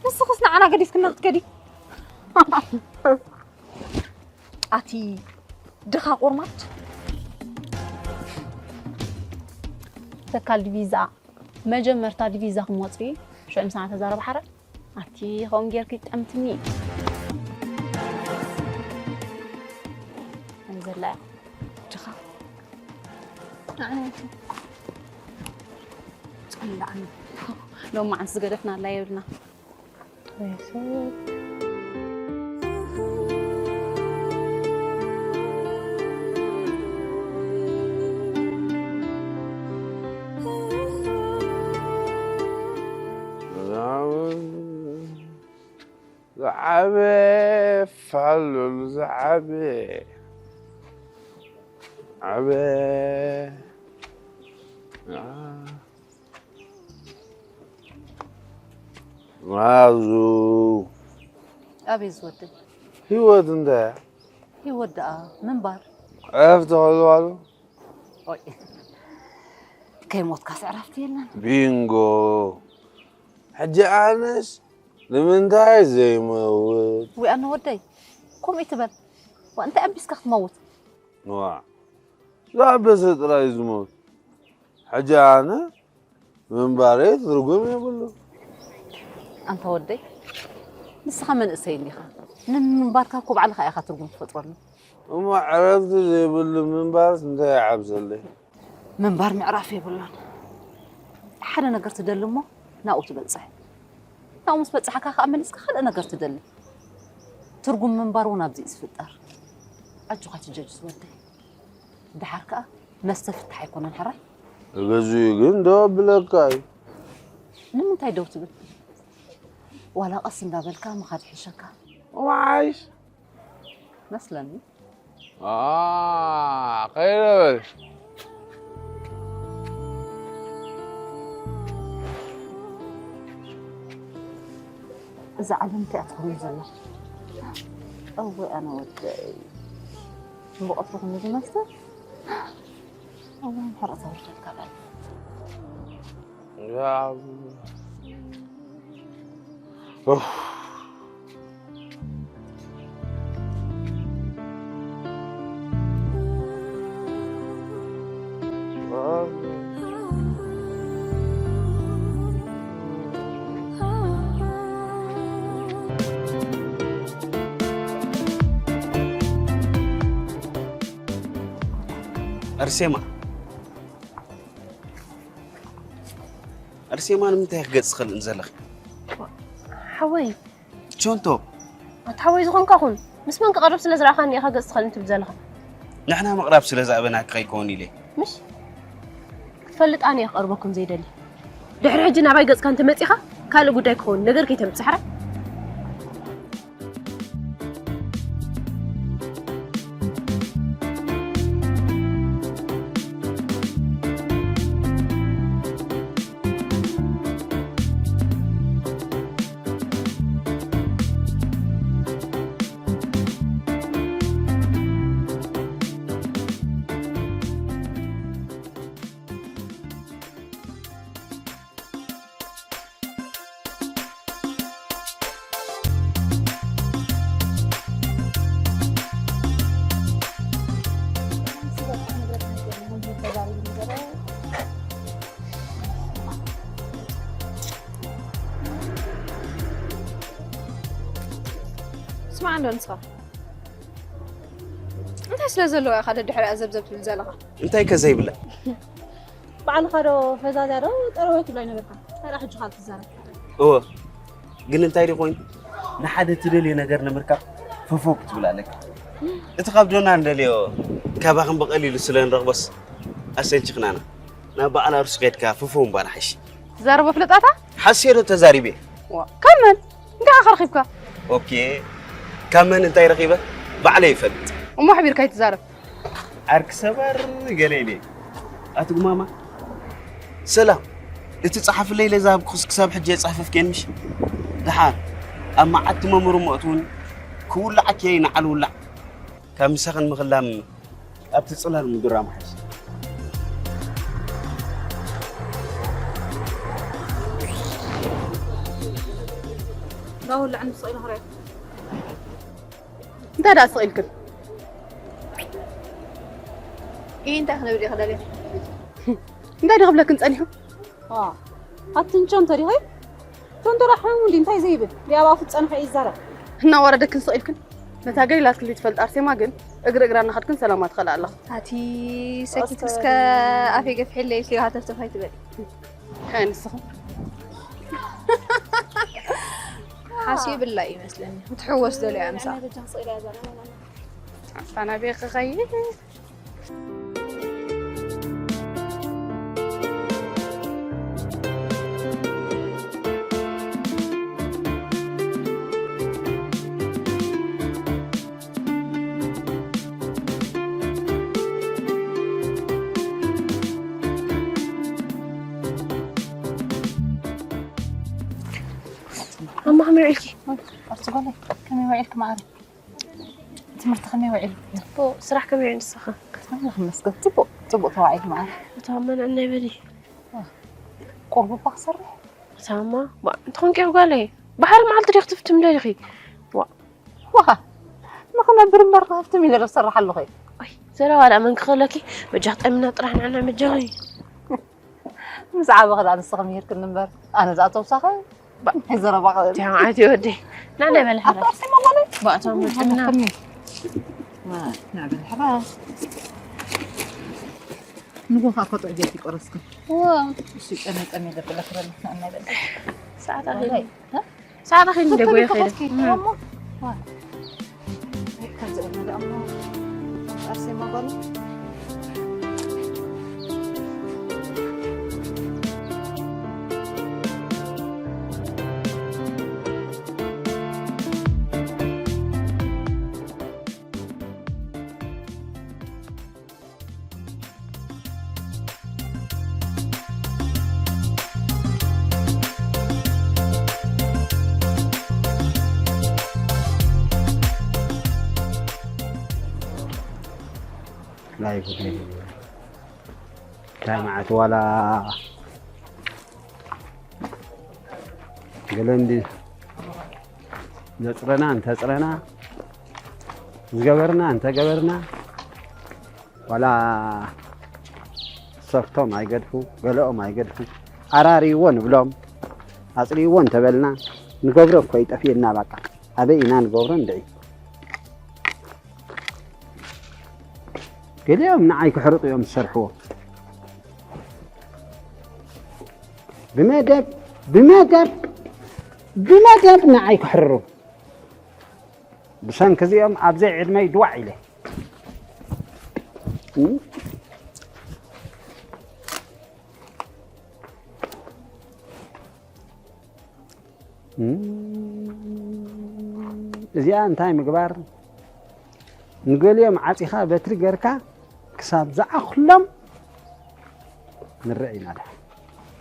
ንስኽስ ንዓና ገዲፍክና ክትከዲ? ኣቲ ድኻ ቆርማድ። ተካል ዲቪዛ መጀመርታ ዲቪዛ ክሞጽ ሽዑ ምሳና ተዛረብ ሓረ። ኣቲ ኸም ጌርኪ ጠምትኒ። ኣይ ዘላ ድኻ። ጸላዕኒ። ሎም መዓልቲ ዝገደፍና ኣላ የብልና። ዝዓበ ፋሉል ዝዓበ ዓበ ማዙ ኣቤት ዝወደይ። ህይወት እንታይ እያ? ህይወት ደኣ ምንባር። ዕረፍቲ ከልዋሉ ኦይ ከይሞትካስ ዕረፍቲ የለን። ቢንጎ። ሕጂ ኣነስ ንምንታይ ዘይመውት? ወይ ኣነ ወደይ ከምኡ ይትበል። ዋ እንታይ ኣቢስካ ክትመውት? ዋ ዝኣበሰ ጥራይ ዝሞት። ሕጂ ኣነ ምንባረይ ትርጉም የብሉ። ኣንታ ወደይ ንስኻ መንእሰይ እንዲኻ ንምንባርካ እኮ ባዕልኻ ኢኻ ትርጉም ትፈጥረሉ። እሞ ዕረፍቲ ዘይብሉ ምንባርስ እንታይ ይዓብሰለይ? ምንባር ምዕራፍ የብሉን። ሓደ ነገር ትደሊ እሞ ናብኡ ትበጽሕ። ናብኡ ምስ በጻሕካ ከኣ መሊስካ ካልእ ነገር ትደሊ። ትርጉም ምንባር እውን ኣብዚ እዩ ዝፍጠር። ኣጆኻ ትጀጅስ ወደይ። ደሓር ከኣ መስተ ፍታሕ ኣይኮነን ሕራይ። ተገዚኡ ግን ደው ኣብለካ እዩ። ንምንታይ ደው ትብል? ዋላ ቀስ እንዳበልካ ምኻድ ይሕሸካ። ወዓይስ መስለኒ። ከይደ በል። እዛ ዓለም እንታይ እያ ትኸውን ዘላ? እወ ኣነ ወደይ። ብቐትሩ ክንዲ መስተ። እወ፣ ምሕረት ኣውርደልካ በል። ኡፍ። ኣርሴማ፣ ኣርሴማ፣ ንምንታይ ኢኺ ገጽ ትኸልእኒ ዘለኺ? ሓወይ። ቾንቶ። ኣታ ሓወይ ዝኾንካ ኩን። ምስ መን ክቐርብ ስለ ዝረኣኻኒ ኢኻ ገጽ ትኸልእኒ ትብል ዘለኻ? ንሕና ምቕራብ ስለ ዝኣበናኪ ከይከውን ኢለ። ምሽ? ክትፈልጥ ኣነ እየ ክቐርበኩም ዘይደሊ። ድሕሪ ሕጂ ናባይ ገጽካ እንተመጺኻ ካልእ ጉዳይ ክኸውን ነገር ከይተምጽእ ሕራይ። ስማዕ እንዶ ንስኻ እንታይ ስለ ዘለዎ ኢኻ ደድሕሪኣ ዘብዘብ ትብል ዘለኻ? እንታይ ከ ዘይብላ? ባዕልኻ ዶ ፈዛዝያ ዶ ጠረወ ትብላ ኣይነበርካ? ታዲያ ሕጂ ኻል ትዛረብ? እወ፣ ግን እንታይ ድዩ ኮይኑ? ንሓደ ትደልዮ ነገር ንምርካብ ፍፍው ክትብል ኣለካ። እቲ ካብ ዶና እንደልዮ ካባኽን ብቐሊሉ ስለ ንረኽቦስ ኣሰልችኽናና። ናብ በዓል ኣርሱ ከድካ ፍፍው ምባል ሓይሽ። ትዛረቦ ፍለጣታ? ሓስየ ዶ ተዛሪበ? ዋ፣ ካብ መን? እንታይ ኢኻ ረኺብካ? ኦኬ፣ ካብ መን እንታይ ረኺበ? ባዕለይ ይፈልጥ። እሞ ኣሕቢርካ ኣይትዛረብ። ዓርኪ ሰባር ገለ ኢለ። ኣቲ ጉማማ፣ ሰላም። እቲ ጸሓፍለይ ኢለ ዝሃብኩኽስ ክሳብ ሕጂ የጻፈፍክየን ምሽ? ደሓር፣ ኣብ መዓልቲ መምህሩ እሞ እትውን ክውላዓኪ እየ ንዓል ውላዕ። ካብ ምሳኽን ምኽላም ኣብቲ ጽላል ምድራም ሓይሽ። ዳ ውላዕ ንስቕ ኢለ ክሪኦ። እንታይ ደኣ ስቕ ኢልክን? ኢሂ፣ እንታይ ክነብል ኢኺ ደሊኺ? እንታይ ድኽብለክን ጸኒሑ? ዋ፣ ኣቲ ንቸንቶ ዲኺ? ቸንቶ ደኣ ሕሙም እንዲ እንታይ ዘይብል? ብኣፉ ዝጸንሐ እዩ ዝዛረብ። እናወረደክን ስቕ ኢልክን? ነታ ገሊላትክን ዘይትፈልጥ ኣርሴማ ግን እግሪ እግራ እናኸድክን ሰላማ ትኸልኣ ኣለኻ። ኣቲ ሰኪት እስከ ኣፈይ ገፊሐለይ ኢልኪ ሃተፍተፍ ኣይትበሊ። ከ ንስኺ? ሓሲብላ እዩ ይመስለኒ። ክትሕወስ ደልያ ምሳ። ኣታ ናበይ ክኸይድ? ኣማ ከመይ ውዒልኪ? ኣርቲ ጓለይ፣ ከመይ ውዒልኪ መዓረይ? ትምህርቲ ከመይ ውዒሉ? ጽቡቕ፣ ስራሕ ከመይ ውዒሉ ንስኻ? ኣምላኽ ይመስገን፣ ጽቡቕ፣ ጽቡቕ ተዋዒሉ መዓረይ። እታ እማ ንዕናይ በሊ። ዋ፣ ቁሩብ እባ ክሰርሕ። እታ እማ፣ ባ፣ እንተኾንኪ ጓለይ፣ ባሕሪ መዓልቲ ዲኺ ክትፍትም ደሊኺ? ዋ። ዋ፣ ንኽነብር እምበር ክሃፍትም ኢለ ዶ ዝሰርሕ ኣለኹ? ወይ፣ ዘረባ ደኣ መን ክኽእለኪ? በጃኺ ጠሚና ጥራሕ ንዕና በጃኺ። ምስ ዓበኺ ደኣ ንስኺ ምሂርክኒ እምበር፣ ኣነ ደኣ ተውሳኸ ባ-፣ ናይ ዘረባ ኽእል። እንታይ ዓይነት ወዲ? ና፣ ናይ በል ሕራይ። ኣታ ኣርሴማ ጓለይ። ባእቶም መጨና። ከሚ። ዋ፣ ና በል ሕራይ። ንጎ ኸኣ እኮ ጥዑይ ዘይትቆረስኩ። ዋ። እሺ፣ ጠመ፣ ጠመ ይለብለክ በል፣ ና፣ ና በል። ሰዓት ኣኺሉ። ጓለይ፣ እ? ሰዓት ኣኺሉ እንደ ጎየ ከይደ። ከይደ። እሞ። ዋ። ኣይጉድ እዩ። እንታይ መዓት ዋላ ገለ እንዲ ዘጽረና እንተጽረና ዝገበርና እንተገበርና ዋላ ሰፍቶም ኣይገድፉ ገለኦም ኣይገድፉ ኣራርይዎ ንብሎም ኣጽርይዎ እንተበልና ንገብሮ እኮ ይጠፍየና። በቃ ኣበይ ኢና ንገብሮ እንድዒ። ገሊኦም ንዓይ ክሕርጡ እዮም ዝሰርሕዎ። ብመደብ ብመደብ ብመደብ ንዓይ ክሕርሩ። ብሰንኪ እዚኦም ኣብ ዘይዕድመይ ድዋዕ ኢለ። እም? እም፣ እዚኣ እንታይ ምግባር? ንገሊኦም ዓጺኻ በትሪ ገርካ ክሳብ ዝዓኹሎም ንርእ ኢና። ደሓን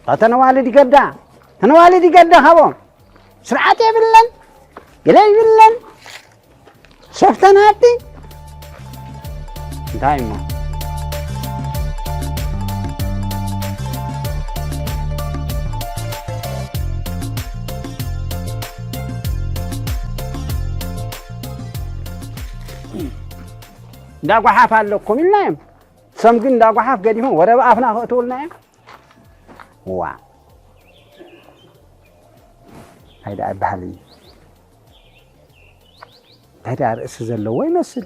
እታ ተነዋልድ ይገዳ፣ ተነዋልድ ይገዳ፣ ካብኦም ስርዓት የብለን፣ ገለ ይብለን። ሸፍተናቲ እንታይ እሞ እንዳ ጓሓፍ ኣለኩም ኢልናዮም። ሰም ግን እንዳ ጓሓፍ ገዲፎም ወረ ብኣፍና ከእትውልና እዮም። ዋ፣ እንታይ ደኣ ይበሃል እዩ? እንታይ ደኣ ርእሲ ዘለዎ ይመስል?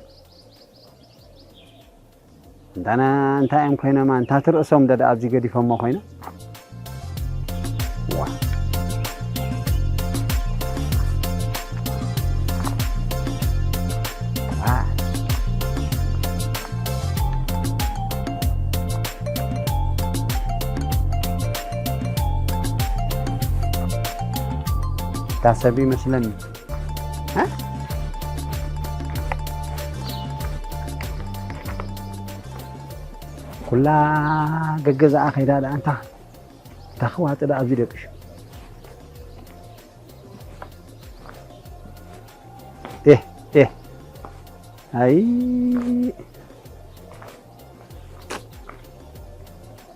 እንታና እንታይ እዮም ኮይኖማ? እንታ ትርእሶም ዶ ደኣ ኣብዚ ገዲፎሞ ኮይኖም? ዋ። ዋ። እታ ሰብ ይመስለኒ። እ? ኩላ ገገዛኣ ከይዳ ደኣ እንታ፣ እንታ ክዋጥ ደኣ ኣብዚ ደቂሹ። ኤህ፣ ኤህ። ኣይ።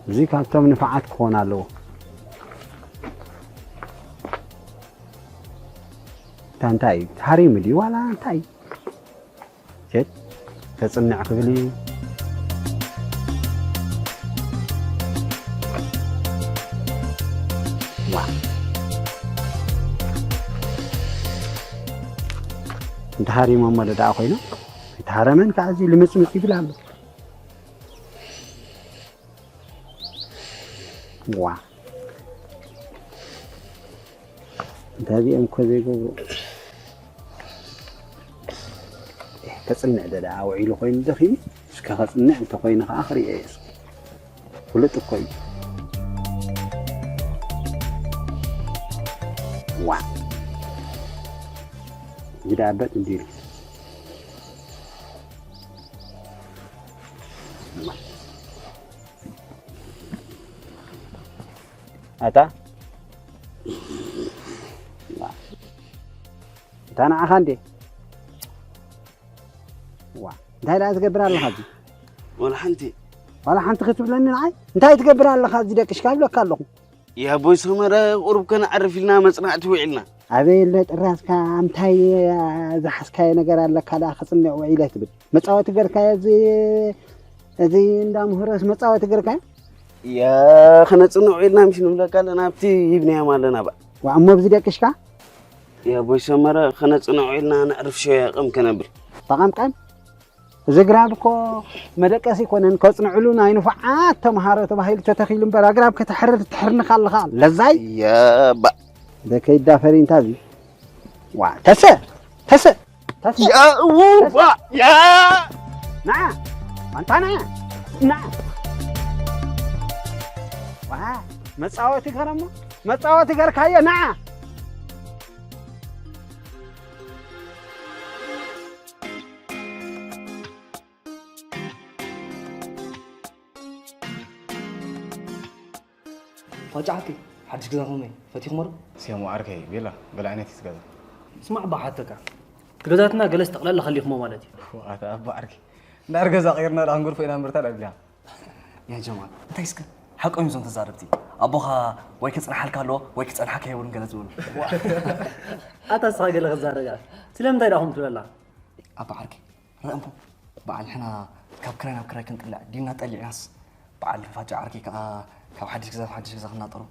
እዚ ካብቶም ንፋዓት ክኾን ኣለዎ። እታ እንታይ እዩ? ተሃሪሙ ድዩ ዋላ እንታይ? ሴት ተጽንዕ ክብል እዩ። ዋ። እንተሃሪሞሞ ደኣ ኮይኖም፣ ኣይተሃረመን ከዓ እዚ ልምጽምጽ ይብል ኣሎ። ዋ። እንታይ እዚኦም እኮ ዘይገብሩ። ኤህ፣ ከጽንዕ ዶ ደኣ ውዒሉ ኮይኑ ደኺሙ? እስከ ከጽንዕ እንተኾይኑ ኸዓ ክርእዮ እየ እስከ። ፍሉጥ እኮ እዩ። ዋ። እዚ ደኣ በጥ እንዲሉ። ኣታ እታ ንዓኻ እንዴ? ዋ፣ እንታይ ደኣ ትገብር ኣለኻ እዚ? ወላ ሓንቲ። ዋላ ሓንቲ ክትብለኒ ንዓይ? እንታይ ትገብር ኣለኻ እዚ ደቅሽካ ይብለካ ኣለኹ። ያቦይ ሰመረ ቁሩብ ከነዕርፍ ኢልና መጽናዕቲ ውዒልና። ኣበይ ኣሎ ጥራዝካ? ኣምታይ ዝሓዝካዮ ነገር ኣለካ ደኣ ክጽንዕ ውዒለ ትብል? መጻወቲ ገርካዮ እዚ፣ እዚ እንዳ ምህሮስ መጻወቲ ገርካዮ? ያ፣ ከነጽንዕ ውዒልና ምሽ ንብለካ ኣለና፣ ኣብቲ ሂብናዮም ኣለና በ። ዋ፣ እሞ ኣብዚ ደቅሽካ? ያቦይ ሰመረ ከነጽንዕ ውዒልና ነዕርፍ ሸያ ቀም ከነብል። ተቐምቀም? እዚ ግራብ እኮ መደቀሲ ኣይኮነን፣ ከጽንዕሉ ናይ ንፉዓት ተምሃሮ ተባሂሉ ተተኺሉ እምበር፣ ኣግራብ ከተሕርር ትሕርንኻ ኣለኻ። ለዛይ? የባ። ደከይዳፈሪ እንታዚ? ዋ፣ ተሰ! ተሰ! ተሰ! ያ፣ ዋ፣ ያ! ና! ኣንታ ና! ና! ዋ፣ መጻወቲ ገረሞ? መጻወቲ ገርካዮ? ና! ቆጫዕኪ፣ ሓድሽ ገዛኹም እየ። ፈቲኹሞ ዶ? ስያሙ ዓርከይ፣ ቤላ፣ ገለ ዓይነት እዩ እቲ ገዛ። ስማዕ፣ ብሓተካ፣ እቲ ገዛትና ገለስ ጠቕላላ ከሊኹሞ ማለት እዩ። ኣታ ኣቦ ዓርከይ፣ እንድሕር ገዛ ቀይርና ደኣ ክንገድፎ ኢና እምበር እንታይ ደኣ ኣቢልካ? ያ ጀማል፣ እንታይ እስከ? ሓቆም እዮም እዞም ተዛረብቲ። ኣቦኻ ወይ ክጽንሓልካ ኣለዎ ወይ ክጸንሓካ የብሉን ገለ ዝበሉ። ኣታ እስኻ ገለ ክትዛረብ ኢኻ። ስለምንታይ ደኣ ከምኡ ትብለላ? ኣባ ዓርከይ፣ ርእ እሞ፣ በዓል ንሕና ካብ ክራይ ናብ ክራይ ክንጥላዕ ዲና ጠሊዕናስ፣ በዓል ፋጫ ዓርከይ ከኣ ካብ ሓድሽ ገዛ ናብ ሓድሽ ገዛ ክናጠሩ።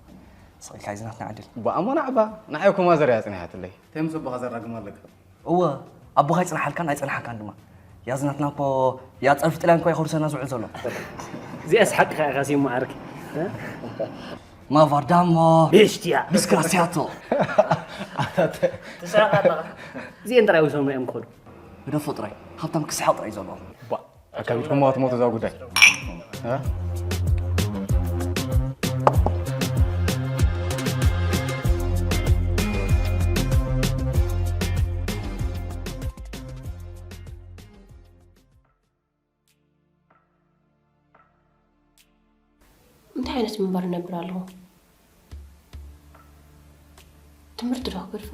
ስቕ ኢልካ እዚ ናትና ዕድል። ቧ፣ እሞ ናዕባ፣ ንዓይ እኮ ማዘር እያ ኣጽኒሓትለይ። እንታይ ምስ ኣቦኻ ዘራግም ኣለካ? እወ፣ ኣቦኻ ኣይጽንሓልካን ኣይጸንሓካን ድማ። ያዚ ናትና እኮ ያ ጸርፊ ጥልያን እኮ ይኸርሰና ዝውዕል ዘሎ። እዚኣስ ሓቅኻ ኢኻ ሲሞ ዓርከይ። ማቫርዳሞ ቤሽትያ። ዲስክራሲያቶ። ትስሕቕ ኣለኻ። እዚአን ጥራይ ውሰኑ እዮም ክኸዱ። ግደፎ ጥራይ፣ ሃብታም ክስሕቕ ጥራይ እዩ ዘለዎ። ቧ፣ ኣካቢድኩሞ ትሞቱ እዛ ጉዳይ። እ? እንታይ ዓይነት ምንባር እነብር ኣለኹ? ትምህርቲ ዶ ክገድፎ?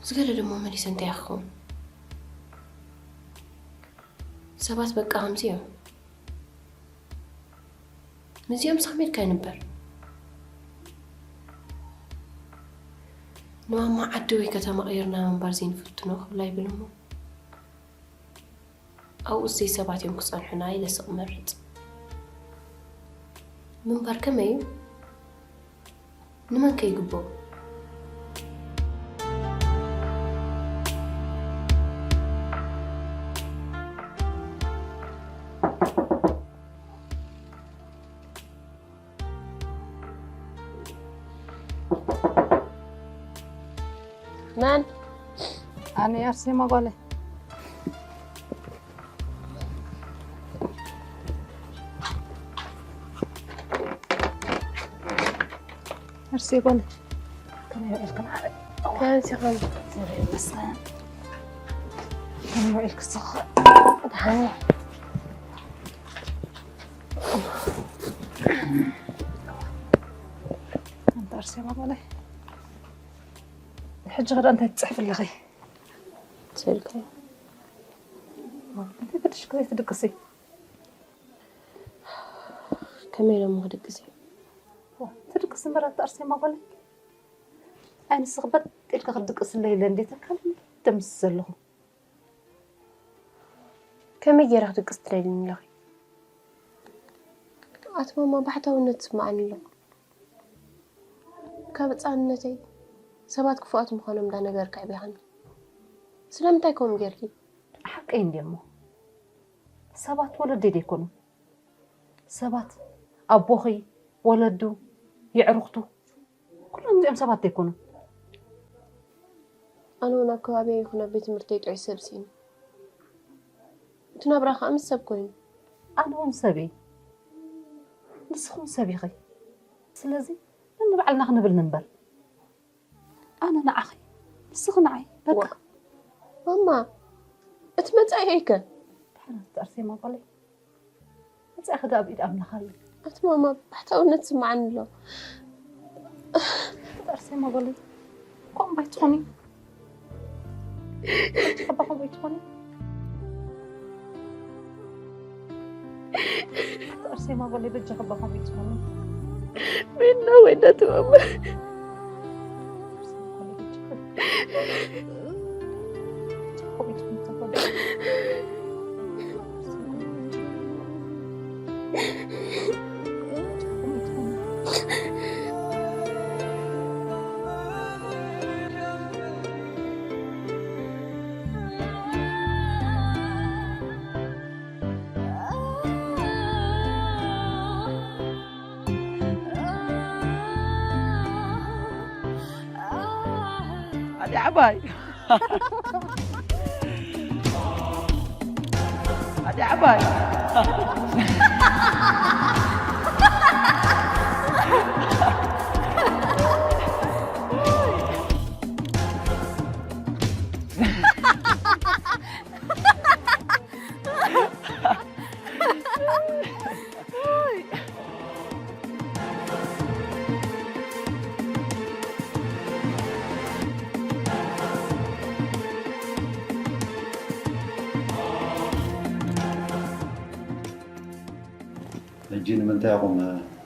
ዝገደደ እሞ መሊሰ እንታይ ክኸውን? ሰባት በቃ ከምዚ እዮም። ምስዚኦም ስኽም ኢልካ ይንበር። ንማማ ዓዲ ወይ ከተማ ቀይርና ምንባር ዘይንፍትኖ ክብላ ይብል እሞ፣ ኣብኡስ ዘይሰባት እዮም ክጸንሑና ኢለ ስቕ መርጽ። ምንባር ከመይ እዩ? ንመን ከ ይግብኦ? መን? ኣነ ኣርሴማ ጓለይ። ኣርሴ ጓለይ። ከመይ ውዒልክን ዓበይ? ከመይ ውዒልክን? ከመይ ውዒልክን? ደሓን። ኣንታ ኣርሴማ ጓለይ። ሕጂ ኸ እንታይ ትጽሕፊ ኣለኺ? ስእልከ። እንታይ ገዲሽኪ ዘይትድቅሲ? ከመይ ኢለ እሞ ክድቅስ እየ? ዋ፣ ትድቅሲ እምበር ኣታ ኣርሴማ ጓለይ። ኣይ ንስኺ በጥ ኢልኪ ክትድቅስለይ ኢለ እንዴ ተካሊ ደምስ ዘለኹ። ከመይ ገይረ ክድቅስ ትደልይኒ ኣለኺ? ኣቲ ማማ፣ ባሕታውነት ይስምዓኒ ኣሎ። ካብ ህጻንነተይ ሰባት ክፉኣት ምዃኖም እንዳነገርኪ ኣዕቢኻኒ። ስለምንታይ ከምኡ ጌርኪ? ሓቀይ እንድየ እሞ፣ ሰባት ወለደይ ደይኮኑን። ሰባት ኣቦኺ፣ ወለዱ፣ የዕሩኽቱ፣ ኩሎም እዚኦም ሰባት ደይኮኑን። ኣነ እውን ኣብ ከባቢየይ ይኹን ኣብ ቤት ትምህርተይ ጥዑይ ሰብ ስኢነ። እቲ ናብራ ከኣ ምስ ሰብ ኮይኑ። ኣነ እውን ሰብ እየ። ንስኺ እውን ሰብ ኢኺ። ስለዚ ነንባዕልና ክንብል ንንበር። ኣነ ንዓኺ፣ ንስኺ ንዓይ። በቃ። ዋ፣ ማማ፣ እቲ መጻኢየይ ከ? ድሓን ኣቲ ኣርሴማ ጓለይ። መጻኢኺ ደኣ ኣብ ኢድ ኣምላኽ ኣሎ። ኣቲ ማማ፣ ባሕታውነት ይስምዓኒ ኣሎ። ኣቲ ኣርሴማ ጓለይ፣ ከምኡ ኣይትኹኒ። በጃኺ ኣባ ከምኡ ኣይትኹኒ። ኣቲ ኣርሴማ ጓለይ፣ በጃኺ ኣባ ከምኡ ኣይትኹኒ። ቢና ወይ እናተማመ። ኣርሴማ ጓለይ፣ በጃኺ። በጃኺ ከምኡ ኣይትኹኒ፣ ተፈለጊ። ኣዲ ዓባይ። ኣዲ ዓባይ። ሕጂ ንምንታይ ኢኹም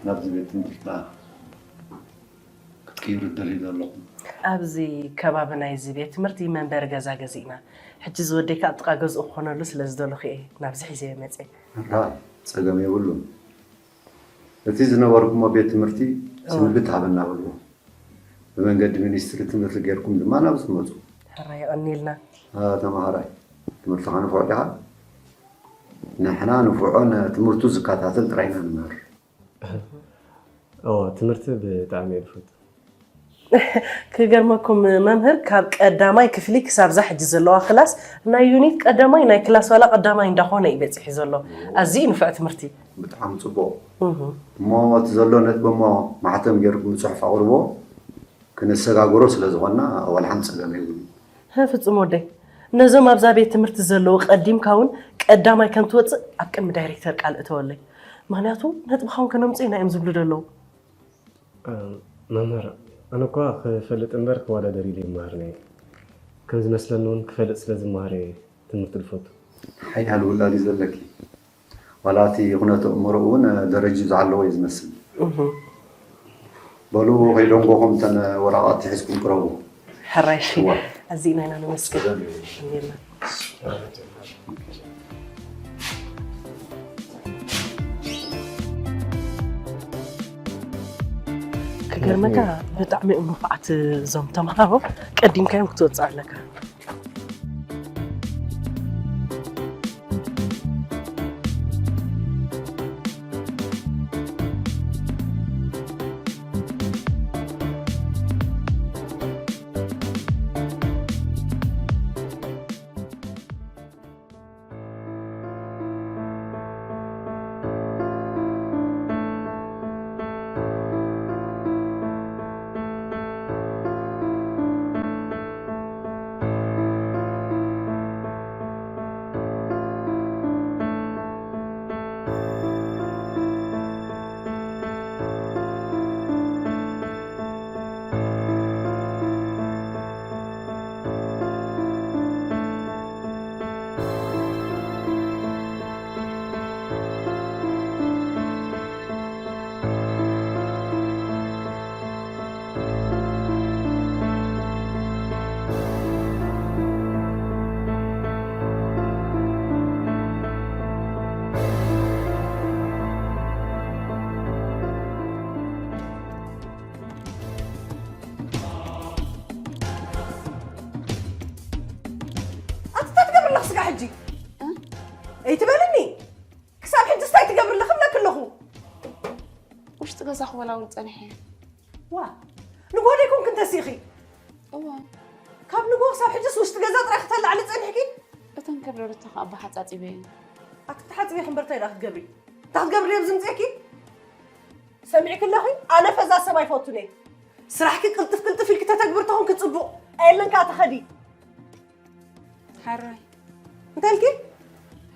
ናብዚ ቤት ትምህርትና ክትቅይሩ ትደልዩ ዘለኹም? ኣብዚ ከባቢ ናይዚ ቤት ትምህርቲ መንበሪ ገዛ ገዚእና። ሕጂ ዝወደይ ከኣ ጥቓ ገዝኡ ክኾነሉ ስለ ዝደለኹ እየ ናብዚ ሒዘዮ መጽየ። ራይ፣ ጸገም የብሉን። እቲ ዝነበርኩሞ ቤት ትምህርቲ እወ። ስንብት ሃበና በልዎ። ብመንገዲ ሚኒስትሪ ትምህርቲ ጌርኩም ድማ ናብዚ ትመጹ። ሕራይ የቐንየልና። አ፣ ተማሃራይ፣ ትምህርትኻ ንፉዕ ዲኻ? ንሕና ንፉዖን ትምህርቱ ዝከታተል ጥራይ ኢና ንምህር። እወ፣ ትምህርቲ ብጣዕሚ እየ ዝፈቱ። ክገርመኩም መምህር፣ ካብ ቀዳማይ ክፍሊ ክሳብ እዛ ሕጂ ዘለዋ ክላስ ናይ ዩኒት ቀዳማይ ናይ ክላስ ዋላ ቀዳማይ እንዳኾነ እዩ በፂሑ ዘሎ። ኣዝዩ ንፉዕ ትምህርቲ። ብጣዕሚ ጽቡቕ። እህ። እሞ እቲ ዘሎ ነጥቢ እሞ ማሕተም ጌርኩም ብጽሑፍ ኣቕርቦ፣ ክነሰጋግሮ ስለ ዝኾንና ዋላ ሓንቲ ጸገም የብሉን። ሀ፣ ፍጹም ወደይ፣ ነዞም ኣብዛ ቤት ትምህርቲ ዘለዉ ቀዲምካ እውን ቀዳማይ ከም ትወጽእ ኣብ ቅድሚ ዳይሬክተር ቃል እተወለይ። ምኽንያቱ ነጥብኻ እውን ከነምጽእ ኢና እዮም ዝብሉ ዘለዉ። እ፣ መምህር፣ ኣነ እኳ ክፈልጥ እምበር ክወዳደር ኢለ ይመሃር ነየ። ከም ዝመስለኒ እውን ክፈልጥ ስለ ዝመሃር እየ ትምህርቲ ዝፈቱ። ሓያል ውላድ እዩ ዘለኪ። ዋላ እቲ ኩነተ እምሮ እውን ደረጅኡ ዝዓለወ እዩ ዝመስል። እህ። በሉ ከይደንጎኹም እተን ወረቓቕቲ ሒዝኩም ቅረቡ። ሕራይ እሺ። እዋ። ኣዚእና ኢና ነመስግን። ሰላም። እሺ፣ የላ። ክገርመካ ብጣዕሚ እዮም ንፉዓት እዞም ተምሃሮ፣ ቀዲምካዮም ክትወፅእ ኣለካ። ኣቲ እንታይ ትገብር ኣለኽ ስጋ ሕጂ? እ? ኣይትበልኒ። ክሳብ ሕጂ እንታይ ትገብር ኣለኽ እብለክ ኣለኹ። ውሽጢ ገዛ ክወላውል ጸኒሐ። ዋ፣ ንግሆ ደይኮንክ እንተሲኺ? እዋ። ካብ ንግሆ ክሳብ ሕጅስ ውሽጢ ገዛ ጥራይ ክተላዕሊ ጸኒሕኪ? እተን ከርደርታ ከኣ ኣባ ሓጻጺበ እየን። ኣቲ ክትሓጽቢ እምበር እንታይ ደኣ ክትገብሪ? እንታይ ክትገብሪ ድየ ኣብዚ ምጽእኪ? ሰሚዕኪ ኣለኺ? ኣነ ፈዛዝ ሰብ ኣይፈቱን እየ። ስራሕኪ ቅልጥፍ ቅልጥፍ ኢልኪ ተተግብሪ ተኾንኪ ጽቡቕ። ኣየለን ከኣ ተኸዲ። ሓራይ። እንታይ ኢልኪ?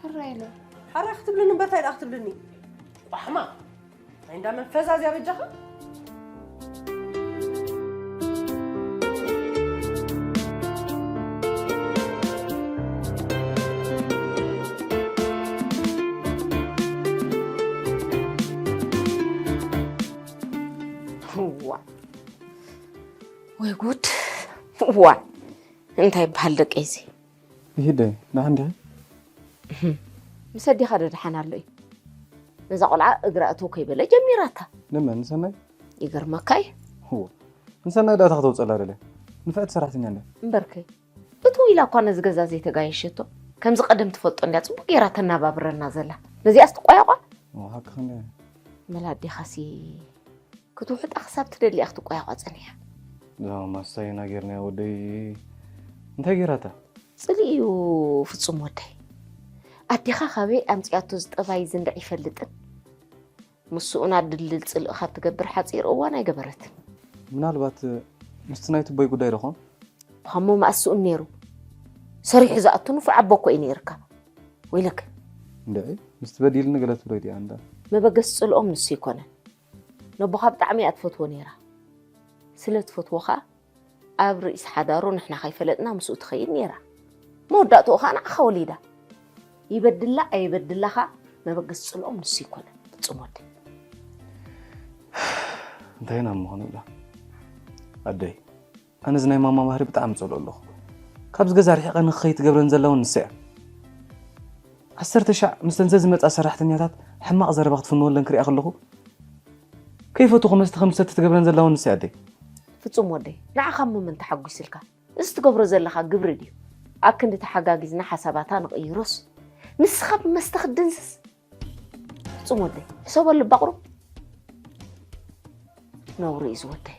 ሓራይ ኢለ። ሓራይ ክትብልኒ እምበር እንታይ ደኣ ክትብልኒ? ቋሕማ። ናይ እንዳ መን ፈዛዝያ በጃኻ? ዋ። ወይ ጉድ። ዋ። እንታይ ይበሃል ደቀይዚ? ይሂደ፣ ደሓን ዲኺ? ምስ ኣዴኻ ዶ ደሓን ኣሎ እዩ? ነዛ ቆልዓ እግራ እትው ከይበለ ጀሚራታ። ንመን? ንሰናይ? ይገርመካ እዩ። እዎ፣ ንሰናይ ዳታ ከተውፀላ ደልያ። ንፍዕቲ ሰራሕተኛ እንድያ። እምበርከይ፣ እትው ኢላ እኳ ነዚ ገዛ ዘይተጋየሸቶ። ከምዚ ቀደም ትፈልጦ እንድያ፣ ጽቡቕ ገይራ ተናባብረና ዘላ። ነዚኣስ ትቋየቋ? እዎ፣ ሓቅኺ እንድያ። መላ ኣዴኻሲ ክትውሕጣ ክሳብ ትደሊ እያ ክትቋየቋ ጸኒሓ። እዛ ማስታይና ጌርናያ ወደይ እንታይ ጌራታ? ጽልኢ እዩ ፍጹም ወደይ። ኣዴኻ ካበይ ኣምጺኣቶ ዝጠባይ ዝንድዕ ይፈልጥን። ምስኡን ኣድልል ጽልኢ ካብ ትገብር ሓጺር እዋን ኣይገበረትን። ምናልባት ምስቲ ናይ ትቦይ ጉዳይ ዶ ኾን? እሞ መኣስ ስኡን ነይሩ? ሰሪሑ ዝኣቱ ንፉዕ ኣቦ እኮ እዩ ነይርካ። ወይለከ። እንድዒ፣ ምስቲ በዲልኒ ገለ ትብሎ ድያ እንዳ? መበገሲ ጽልኦም ንሱ ኣይኮነን። ነቦኻ ብጣዕሚ እያ ትፈትዎ ነይራ። ስለ ትፈትዎ ኸኣ፣ ኣብ ርእሲ ሓዳሩ ንሕና ከይፈለጥና ምስኡ ትኸይድ ነይራ። መወዳእትኡ ኸኣ ንዓኻ ወሊዳ። ይበድላ ኣይበድላ ኸኣ መበገሲ ጽልኦም ንሱ ኣይኮነን። ፍጹም ወደይ። እንታይ ኢና ምኾነ ብላ? ኣደይ፣ ኣነዚ ናይ ማማ ባህሪ ብጣዕሚ ጸልኦ ኣለኹ። ካብዚ ገዛ ርሒቐ ንኽኸይድ ትገብረን ዘላ እውን ንሳ እያ። ዓሰርተ ሻዕ ምስተን ዘዝመጻ ሰራሕተኛታት ሕማቕ ዘረባ ክትፍንወለን ክሪኣ ከለኹ፣ ከይፈትኹ መስተ ከም ዝሰቲ ትገብረን ዘላ እውን ንሳ እያ ኣደይ። ፍጹም ወደይ፣ ንዓኻ እሞ መን ተሓጒስልካ? እዚ ትገብሮ ዘለኻ ግብሪ ድዩ? ኣብ ክንዲ ተሓጋጊዝና ሓሳባታ ንቕይሮስ፣ ንስኻ ብመስተ ክትድንዝዝ? ፍጹም ወደይ፣ ሕሰበሉ እባ ቁሩብ። ነውሪ እዩ ዝወደይ።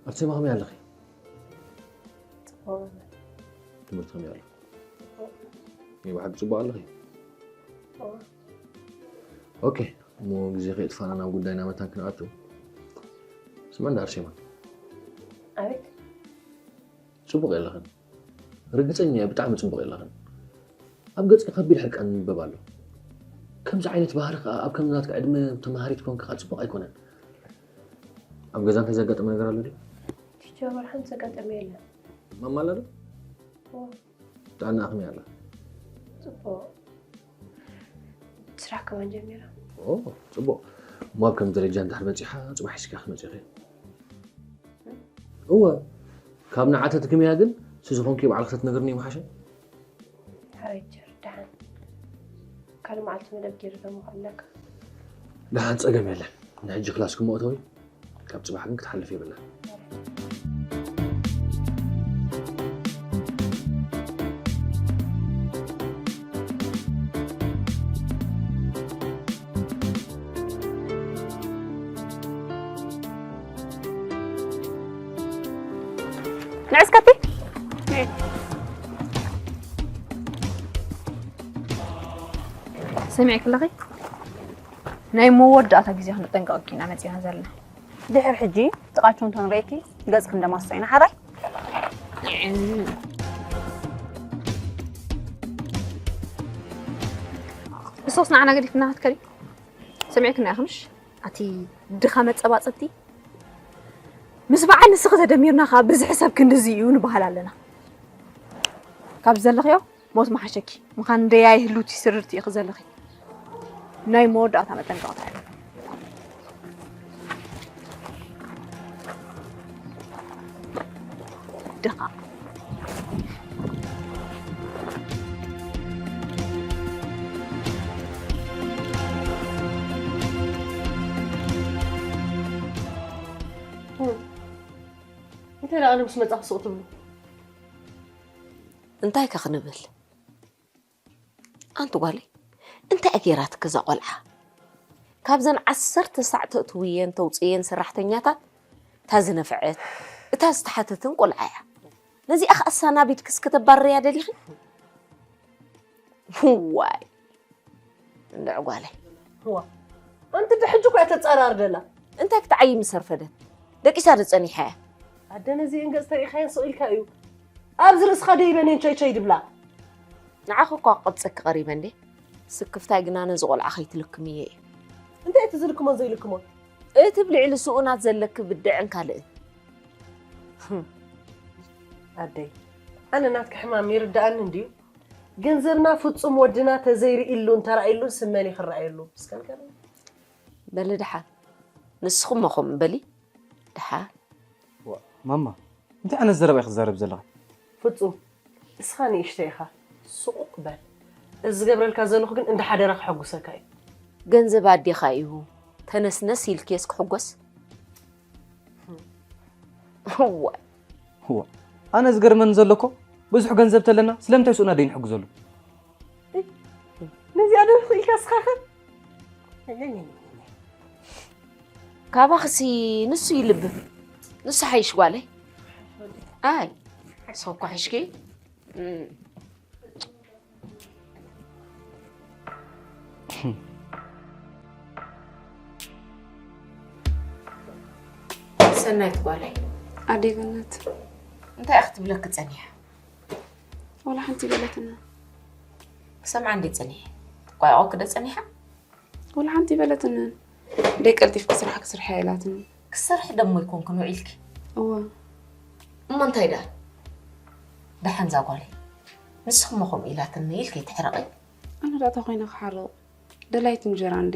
ኣርሴማ፣ ከመይ ኣለኺ? ጽቡቕ። ትምህርቲ ከመይ ኣሎ? ጽቡቕ። ናይ ብሓቂ ጽቡቕ ኣለኺ? እወ። ኦኬ፣ እሞ ግዜ ከየጥፋእና ናብ ጉዳይና መታን ክንኣቱ። ስምዕና ኣርሴማ። ኣቤት። ጽቡቕ የለኽን። ርግጸኛ እየ፣ ብጣዕሚ ጽቡቕ የለኽን። ኣብ ገጽኪ ከቢድ ሕርቃን ይንበብ ኣሎ። ከምዚ ዓይነት ባህሪ ከኣ ኣብ ከም ናትኪ ዕድመ ተመሃሪት ኮንኪ ከኣ ጽቡቕ ኣይኮነን። ኣብ ገዛ እንታይ ዘጋጠመ ነገር ኣሎ ድዩ? ቲቸር፣ ወላ ሓንቲ ዘጋጠመ የለን። ማማ ኣላ ዶ? እወ። ጥዕናኣ ከመይ ኣላ? ጽቡቕ። ስራሕ ከማን ጀሚራ። ኦ፣ ጽቡቕ። እሞ ኣብ ከምዚ ደረጃ እንድሕር በጺሓ፣ ጽባሕ ሒዝኪ ክትመጺ ኢኺ። እወ፣ ካብ ንዓ ተትግምያ ግን፣ ስዚ ኾንኪ ባዕልኺ ተትነግርኒ ምሓሸ። ሓራይ ቲቸር፣ ደሓን። ካልእ መዓልቲ መደብ ገይረ ደሞ ክዕለካ። ደሓን፣ ጸገም የለን። ንሕጂ ክላስኪ እሞ እተዊ። ካብ ጽባሕ ግን ክትሓልፍ የብላን። ንዕስከቲ። ሰሚዕኪ ኣለኺ? ናይ መወዳእታ ግዜ ክንጠንቀቐኪ ኢና መጺና ዘለና። ድሕሪ ሕጂ ጥቓችሁ እንተንርእየኪ ገጽ ክንደማስሶ ኢና ሓራይ። ንሶስ ንዓና ገዲፍና ክትከዲ ሰሚዕክና ኢኺ ምሽ? ኣቲ ድኻ መጸባጸብቲ። ምስ በዓል ንስኺ ተደሚርና ኸኣ ብዝሒ ሰብ ክንድዚ እዩ ንበሃል ኣለና። ካብ ዘለኽዮ ሞት መሓሸኪ። ምዃን ደያይ ህሉቲ ስርርቲ ኢኺ ዘለኺ። ናይ መወዳእታ መጠንቀቕታ እዩ። ድኻ። እንታይ ደኣ ኣነ ምስ መጻኹ ስቕ ትብሉ? እንታይ ከ ክንብል? ኣንቲ ጓለይ፣ እንታይ እያ ገይራትኪ እዛ ቆልዓ? ካብዘን ዓሰርተ ሳዕ ተእትውየን ተውፅእየን ሰራሕተኛታት፣ እታ ዝነፍዐት፣ እታ ዝተሓተትን ቆልዓ እያ። ነዚኣ ኸኣ ኣሰናቢትክስ ከተባርርያ ደሊኺ? ዋይ፣ እንድዒ ጓለይ። እዋ፣ ኣንቲ ድሕጂ እኮ እያ ተጻራር ደላ። እንታይ ክትዓዪ ምስ ኣርፈደት? ደቂሳ ዶ ጸኒሓ እያ? ኣደ ነዚአን ገጽ ተሪኢኻየን ስቕ ኢልካ እዩ። ኣብዚ ርእስኻ ደይበን እየን ቸይ ቸይ ድብላ። ንዓኺ እኳ ክቐብጸኪ ቀሪበ እንዴ። ስክፍታይ ግና ነዚ ቆልዓ ከይትልክምዮ እዩ። እንታይ እቲ ዝልክሞን ዘይልክሞን? እቲ ብልዕሊ ስኡናት ዘለኪ ብድዕን ካልእን። ኣደይ፣ ኣነ ናትኪ ሕማም ይርድኣኒ እንድዩ። ገንዘብና ፍጹም ወድና ተዘይርእሉን ተራእዩሉን ስመን ይኽረኣየሉ። እስከ ንገርኒ። በሊ ደሓን። ንስኹም እሞ ከምኡ በሊ። ደሓን። ዋ፣ ማማ፣ እንታይ ዓይነት ዘረባ ኢኺ ትዛረቢ ዘለኺ? ፍጹም፣ እስኻ ንእሽተይ ኢኻ። ስቑቕ በል። እዚ ዝገብረልካ ዘለኹ ግን እንዳ ሓደራ ከሐጉሰካ እዩ። ገንዘብ ኣዴኻ እዩ። ተነስነስ ኢልክየስ ክሕጎስ? እዋይ። እዋ፣ ኣነ ዝገርመኒ ዘሎ እኮ፣ ብዙሕ ገንዘብ ተለና፣ ስለምንታይ ስኡናት ደይንሕግዘሉ? ነዚኣ ዶ ኢልካ እስኻኸ? ካባኽሲ ንሱ ይልብም። ንሱ ሓይሽ ጓለይ። ኣይ። ሰው እኮ ሒሽኪ። ሰናይት ጓለይ፣ ኣደይ ገነት እንታይ ክትብለኪ ጸኒሓ? ወላ ሓንቲ በለትና። ክሰምዓ እንዴ ጸኒሐ? ቋይቆ ክደ ጸኒሓ? ወላ ሓንቲ በለትንን። ደይ ቀልጢፍኪ ስራሕ ክስርሐ ኢላትኒ። ክሰርሒ ደሞ ይኮንክን ውዒልኪ? እወ። እሞ እንታይ ደኣ? ደሓን ዛጓለይ፣ ንስኽሞ ከምኡ ኢላትኒ ኢልኪ ትሕረቒ? ኣነ ደኣ እንታይ ኮይነ ክሓርቕ? ደላይት እንጀራ እንዴ?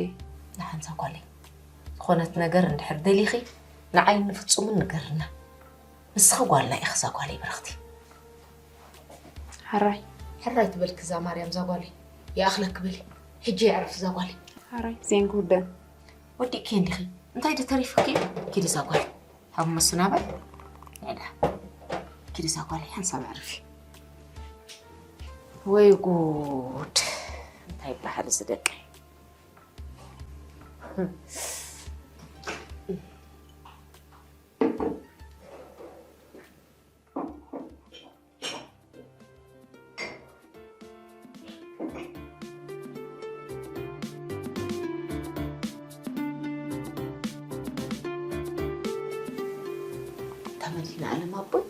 ደሓን ዛጓለይ፣ ዝኾነት ነገር እንድሕር ደሊኺ ንዓይን ንፍጹምን ንገርና። ንስኺ ጓልና ኢኺ ዛጓለይ ብርኽቲ። ሕራይ። ሕራይ ትበልኪ እዛ ማርያም ዛጓለይ። ይኣኽለኪ በሊ። ሕጂ የዕርፍ ዛጓለይ። ሕራይ ዜን ክውደን። ወዲእኪ እንዲኺ። እንታይ ዶ ተሪፉኪ? ኪዲ ዛጓለይ። ሃብ መስናበል። ነዳ። ኪዲ ዛጓለይ ሓንሳብ ኣዕርፊ። ወይ ጉድ። እንታይ ይበሃል እዚ ደቀይ? ተመሊና ኣለም ኣቦይ፣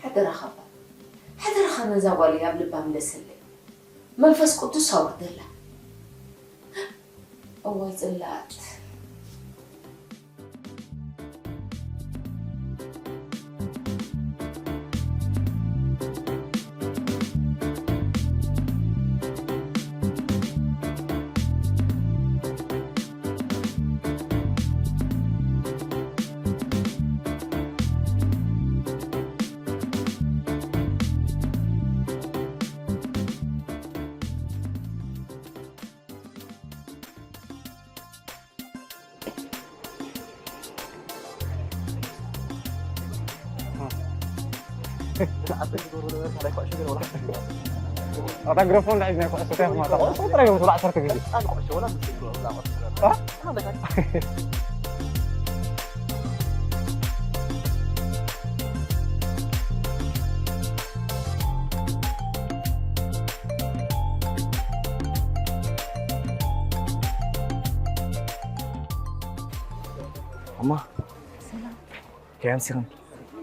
ሓደራኻ እባ፣ ሓደራኻ ነዛ ጓል ኣብ ልባ ምለሰለይ፣ መንፈስ ቅዱስ ኣውርደላ። እዋይ ጽላኣት። ኣታ ግረፎን ሒዝና ኩዕሶ እንታይ ማታ ኩዕሶ ጥራይ እዮም ዓሰርተ ግዜ። እማ ሰላም። ከመይ ኣምሲኽን?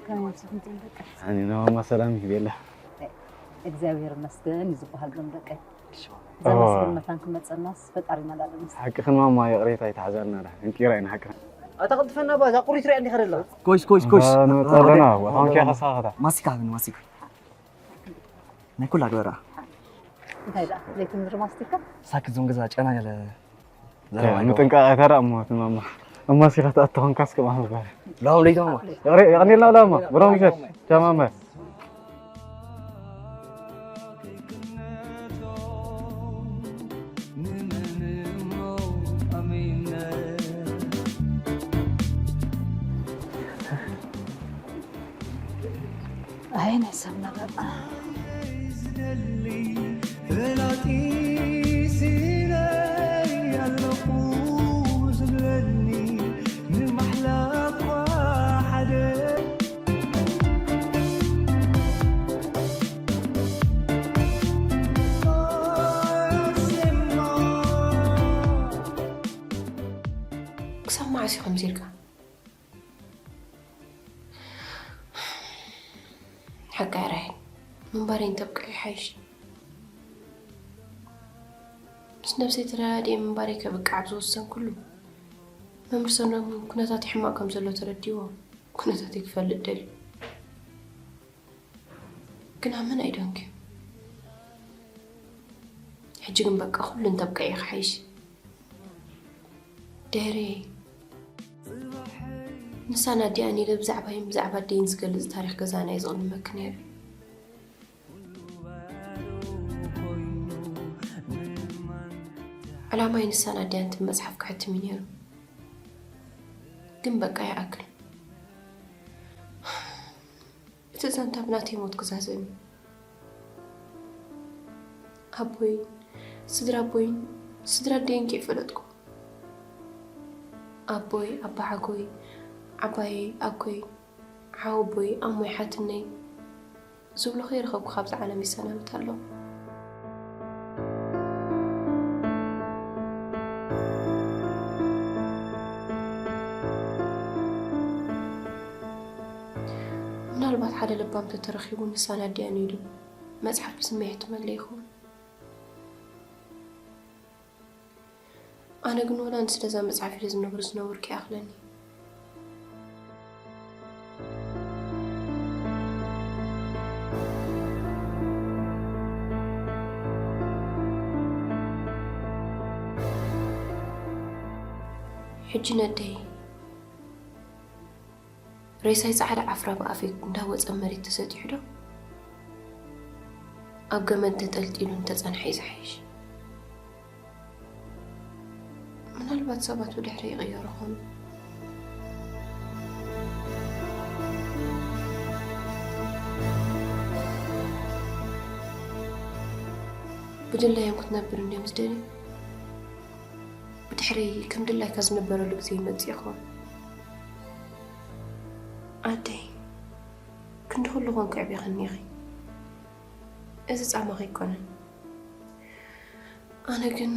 ከመይ ኣምሲኽን ጽቡቕ? ኣነ ነው እማ ሰላም ይቤላ። እግዚኣብሔር ይመስገን እዩ ዝበሃል ዞም ደቀይ። እዛ ኦ። መስገን መታን ክመጸናስ ፈጣሪ እናዳለመስ። ሓቅኽን ማማ ይቕሬታ ይተሓዛልና ዳ። እንቂራ ኢና ሓቅኽን። ኣታ ቅልጥፈና ባ፣ እዛ ቁሪት ሪኣ እንዲኻ ደላ። ኮሽ፣ ኮሽ፣ ኮሽ። እዛ ንመጸ ኣለና፣ ኣታ ወንኪያ ከሳኸታ። ማስቲካ ግን ማስቲካ። ናይ ኩላ ግበራ። እንታይ ደኣ? ዘይትምድሪ ማስቲካ? ሳክ ዞም ገዛ ጨና ያለ ዘረባ ኣይገባም። ምጥንቃቕ ኣይተራ እሞ ትማማ። እማ ሲኻ ትኣትኾንካስ ከማን ዝበሃል። ሎም ለይቶም እሞ። ይቕሬ-፣ ይቕኔልና ብላ እሞ። ብሮም ይሸት። ቻማመ። ኣይ፣ ናይ ሰብ ነገር። ዝደሊ ፈላጢ ስኢነይ ኣለኹ ዝብለኒ ንማሕላ እኳ ሓደ። ክሳብ መዓስ እዩ ከምዚ ኢልካ? ሓቃ ራሄል፣ ምንባረይ እንተብቅዕ ይሓይሽ። ምስ ነብሰይ ተረዳዲኤ ምንባረይ ከብቅዕ ኣብ ዝወሰንኩሉ፣ መምህር ሰሎሞን ኩነታተይ ሕማቕ ከም ዘሎ ተረዲእዎ፣ ኩነታተይ ክፈልጥ ደልዩ። ግን ኣመን ኣይደንኩ። ሕጂ ግን በቃ ኩሉ እንተብቅዕ እዩ ክሓይሽ። ደሬ፣ ንሳን ኣዲኣን ኢለ ብዛዕባይን ብዛዕባ ኣደይን ዝገልጽ ታሪኽ ገዛና እየ ዝቕድመኪ ነይረ። ዕላማይ ንሳን ኣዲኣን ትብል መጽሓፍ ክሕትም እዩ ነይሩ። ግን በቃ ይኣክል። እቲ ዛንታ ብናተይ ሞት ክዛዘም እዩ። ኣቦይን ስድራ ኣቦይን ስድራ ኣደይን ከይፈለጥኩ፣ ኣቦይ፣ ኣባሓጎይ፣ ዓባየይ፣ ኣኮይ፣ ሓወቦይ፣ ኣሞይ፣ ሓትነይ፣ ዝብሎ ከይረኸብኩ ካብዛ ዓለም ይሰናብት ኣለኹ። ምናልባት ሓደ ለባም ተተረኺቡ ንሳን ኣዲኣን ኢሉ መጽሓፍ ብስመይ የሕትመለይ ይኸውን። ኣነ ግን ወላ ንስለዛ መጽሓፍ ኢለ ዝነብር ዝነብር ከይኣኽለኒ። ሕጂ ነደይ ሬሳይ ጻዕዳ ዓፍራ ብኣፈይ እንዳወጸ መሬት ተሰጢሑ ዶ ኣብ ገመድ ተጠልጢሉ እንተጸንሐ እዩ ዝሓይሽ። ምናልባት ሰባት ብድሕሪ ይቕየሩ ኾኑ። ብድላዮም ክትነብር እንድዮም ዝደልዩ። ብድሕረይ ከም ድላይካ ዝነበረሉ ግዜ ይመጽእ ይኸውን። ኣደይ፣ ክንዲ ኩሉ ኮንኩ ዕቢኽኒ ኢኺ። እዚ ጻማኺ ኣይኮነን። ኣነ ግን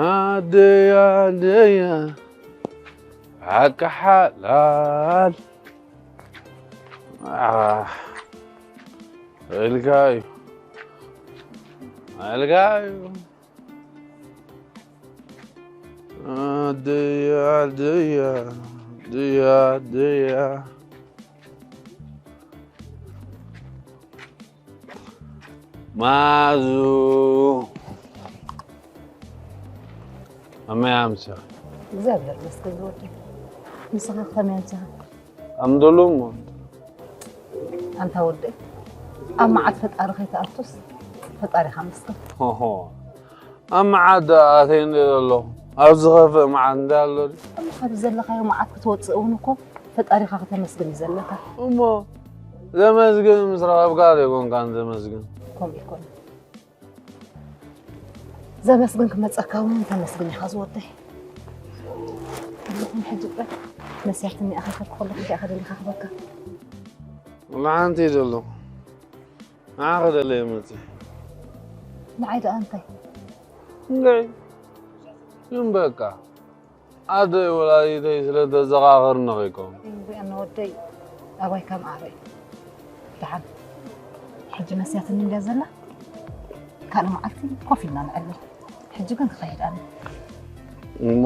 ኣደይ ኣደይ ሓቂ ሓላል ኢልካ እዩ ኢልካ እዩ ኣደይ ኣደይ ኣደይ ኣደይ ማዙ ከመይ ኣምስኻ? እግዚኣብሔር ይመስገን ዝወደይ። ንስኻ ከመይ ኣምስኻ? ኣምደሉ እሞ። ኣንታ ወደይ፣ ኣብ መዓት ፈጣሪ ከይትኣቱስ ፈጣሪኻ ኣመስግን። ሆሆ፣ ኣብ መዓት ደኣ ኣትየ እንደ ዘለኹ፣ ኣብ ዝኸፍእ መዓት እንታይ ኣሎ ድዩ? እሞ ካብ ዘለኻዮ መዓት ክትወፅእ እውን እኮ ፈጣሪኻ ከተመስግን እዩ ዘለካ። እሞ ዘመስግን ምስ ረኸብካ ዶ ኣይኮንካን ዘመስግን? ከምኡ ይኮን። ዘመስግን ክመጸካ እውን ተመስግን ኢኻ ዝወደይ። ይኹን ሕጂ ጥራይ መስያትኒ ኣኺልካ ከለኹ እንታይ ኢኻ ደሊኻ ክበካ? ንዓንቲ እዩ ዘለኹ። ንዓኺ ደለየ መጺእ። ንዓይ ደኣ እንታይ? እንታይ? ግን በቃ። ኣደይ ወላዲተይ ስለ ተዘኻኽርኒ ኸይኮን። ሪኣና ወደይ ኣባይ ከም ኣረ እዩ። ደሓን ሕጂ መስያትኒ እንድያ ዘላ። ካልእ መዓልቲ ኮፍ ኢልና ንዕልል። ሕጂ ግን ክኸይድ ኣነ። እሞ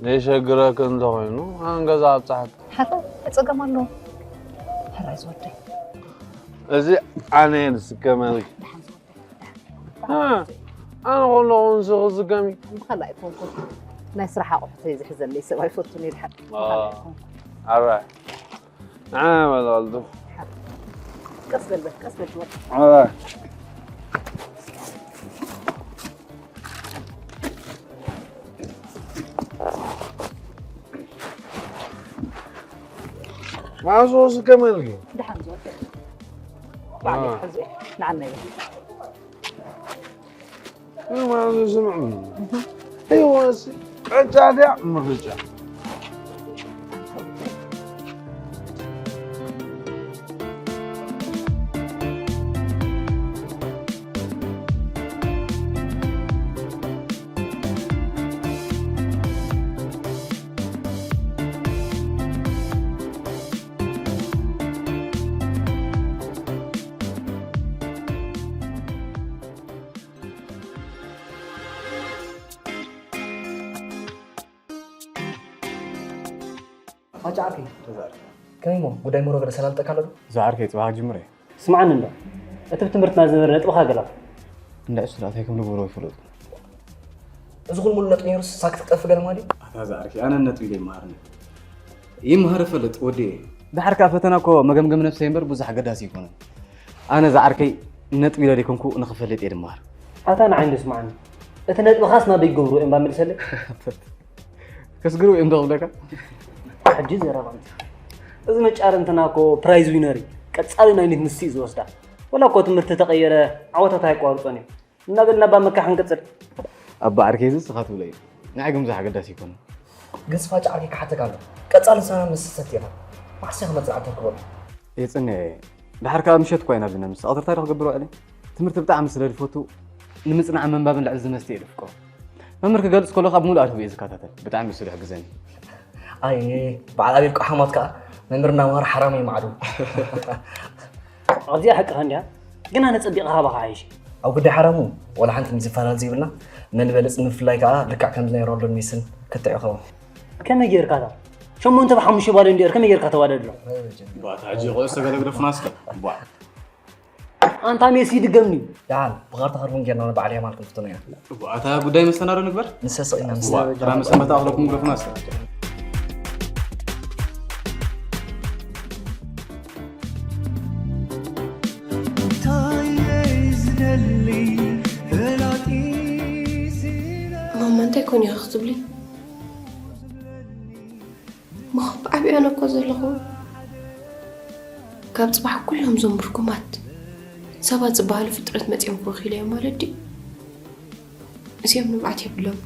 ዘይሸግረኪ እንተኾይኑ ኣነ ገዛ ኣብጽሓኪ። ሓራይ ጸገም ኣለዎ። ሕራይ ዝወደይ። እዚ ኣነ እየ ዝስከመልኪ። ደሓን ዝወደይ። ደሓን። እ፣ ኣነ ከለኹ ንስኺ ዝስከሚ። ብኻልእ ኣይኮንኩን። ናይ ስራሕ ኣቑሑት እዩ ዝሕዘለይ ሰብ ኣይፈቱን እዩ ድሓር። አ። ብኻልእ ኣይኮንኩን። ኣረ። ንዓና በል ቀልጡ። ቀስ በል በል፣ ቀስ በል ትወድእ። ኣረ። ማዞ ዝገመልኪ። ደሓን ዝወድእ። ባዕለይ አ። ሕዚ ንዓና ይበል። ማዞ ስምዕ። ህይወት ቀጫ ድያ ምርጫ? ኣጫ ዓርኪ፣ ከመይ እሞ ጉዳይ መሮ ገለ ሰላልጠካ ኣሎ ዶ? ዝዓርከይ ጽባሕ ክጅምር እየ። ስምዓኒ እንዶ፣ እቲ ብትምህርትና ዝነበረ ነጥብኻ ገላፍ። እንዳ እሱ እንታይ ከም ንገብሮ ይፈልጥ። እዚ ኩሉ ሙሉ ነጥቢ ነይሩስ ሳክት ክጠፍ ገለ ማለት እዩ? ኣታ ዝዓርከይ ኣነ ነጥቢ ዘይመሃርኒ ይመሃር እፈልጥ ወዲ እየ። ድሓር ከኣ ፈተና እኮ መገምገም ነብሰይ እምበር ብዙሕ ኣገዳሲ ኣይኮነን። ኣነ ዝዓርከይ ነጥቢ ኢለ ዘይኮንኩ ንኽፈልጥ እየ ድመሃር። ኣታ ንዓይ እንዶ ስምዓኒ፣ እቲ ነጥብኻስ ናበይ ክገብርዎ እዮም እባ መልሰለይ? ከስግርዎ እዮም ዶ ክብለካ? ሕጂ ዘረባ እንተ እዚ መጫር እንትና እኮ ፕራይዝ ዊነር እዩ። ቀጻሊ ናይ ኒት ንሱ እዩ ዝወስዳ። ወላ እኮ ትምህርቲ ተቐየረ ዓወታት ኣየቋርጾን እዩ። እናበልና እባ መካሕ ንቅጽል። ኣባ ዓርከይ እዚ ንስኻ ትብሎ እዩ። ንዓይ ግን ብዙሕ ኣገዳሲ ኣይኮነን። ግን ስፋጭ ዓርከይ ክሓተካ ኣሎ። ቀጻሊ ንስኻ መሰሰት ኢኻ። መዓስ ኢኻ መጽናዕቲ ተርክበሉ? የጽንዕ እየ። ድሓር ከኣ ምሸት እኳ ኢና ኣብዚ ነምስእ። ቀትርታ ዶ ክገብር ውዕለ? ትምህርቲ ብጣዕሚ ስለ ዝፈቱ ንምጽናዕን ምንባብን ልዕሊ ዝመስተ እየ ዘፍቅሮ። መምህር ክገልጽ ከሎ ካብ ምሉእ ኣድህቦ እየ ዝከታተል። ብጣዕሚ እዩ ስሉሕ ግዘኒ። ኣይ በዓል ኣቤል ቆሓማት ከኣ መምህር እናምሃረ ሓራም እዩ ማዕዱ። ኣብዚኣ ሓቅኻ እንድያ፣ ግን ኣነ ጸቢቐ ካባኻ ሓይሽ። ኣብ ጉዳይ ሓራሙ ወላ ሓንቲ ዝፈላለ ዘይብልና መን በልጽ ንምፍላይ ከኣ ልክዕ ከምዚ ናይ ሮናልዶን ሜስን ክትዕ ይኸውን። ከመይ ጌርካ እታ ሸሞንተ ብሓሙሽተ ባሎን ዲዮር ከመይ ጌርካ ተዋዳድሮ? ባታ ሕጂ ቆስ ተገለግለፍና እስከ ቧ ኣንታ ሜሲ ድገምኒ። ደሓን ብኻርታ ኸርቡን ጌርና ንበዓል ያማል ክንፍትኖ ኢና። እታ ጉዳይ መስተናዶ ንግበር። ንሰስቕ ኢና ምስ ጥራ መሰንበታ ኣኽለኩም ግደፉና እስከ። ማማ እንታይ ኮን ኢኻ ክትብሊ? መኸ ብዓብያኖ እኮ ዘለኹ ካብ ፅባሕ ኩሎም ዞም ርጉማት ሰባት ዝበሃሉ ፍጥረት መፂኦም ክበኽዩለዮም ማለት ድዩ? እዚኦም ንብዓት የብሎም።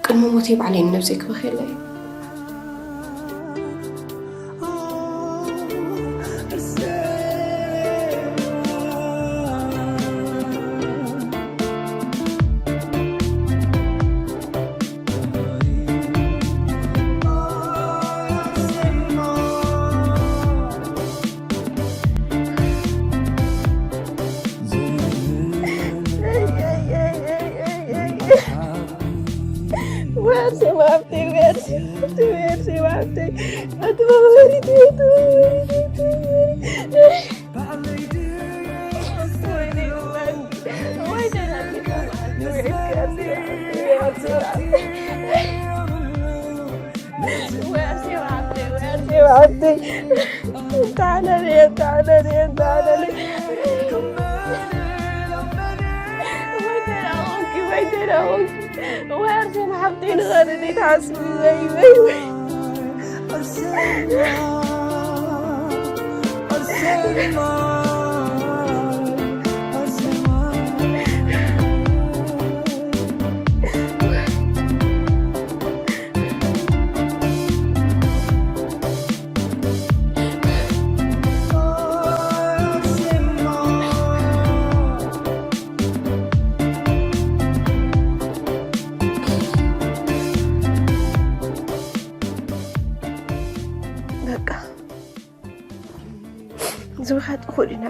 ቅድሚ ሞተይ ባዕለይ ንነብሰይ ክበኽየላ እየ። Where's your mom? Where's your mom? Where's your mom? تعالى لي، تعالى لي، تعالى لي. وين تلاقوكي؟ وين تلاقوكي؟ وين أرسم حبتين غير اللي تعصبي؟ وين، وين، وين؟ በቃ ዝብኻ ጥፉእ ዲና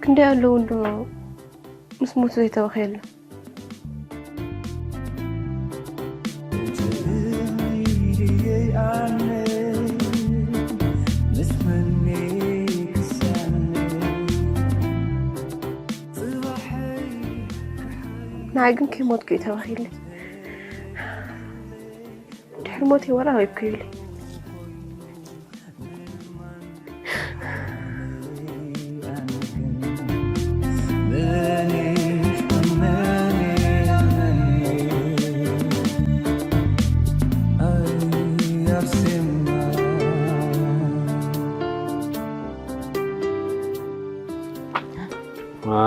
ክንደይ ኣለዉ እንዶ ምስ ሞት ዘይተበኸየሉ። ንዓይ ግን ከይሞትኩ እዩ ተባሂለይ። ድሕሪ ሞተይ ወላ ሬብኩ ይብለይ።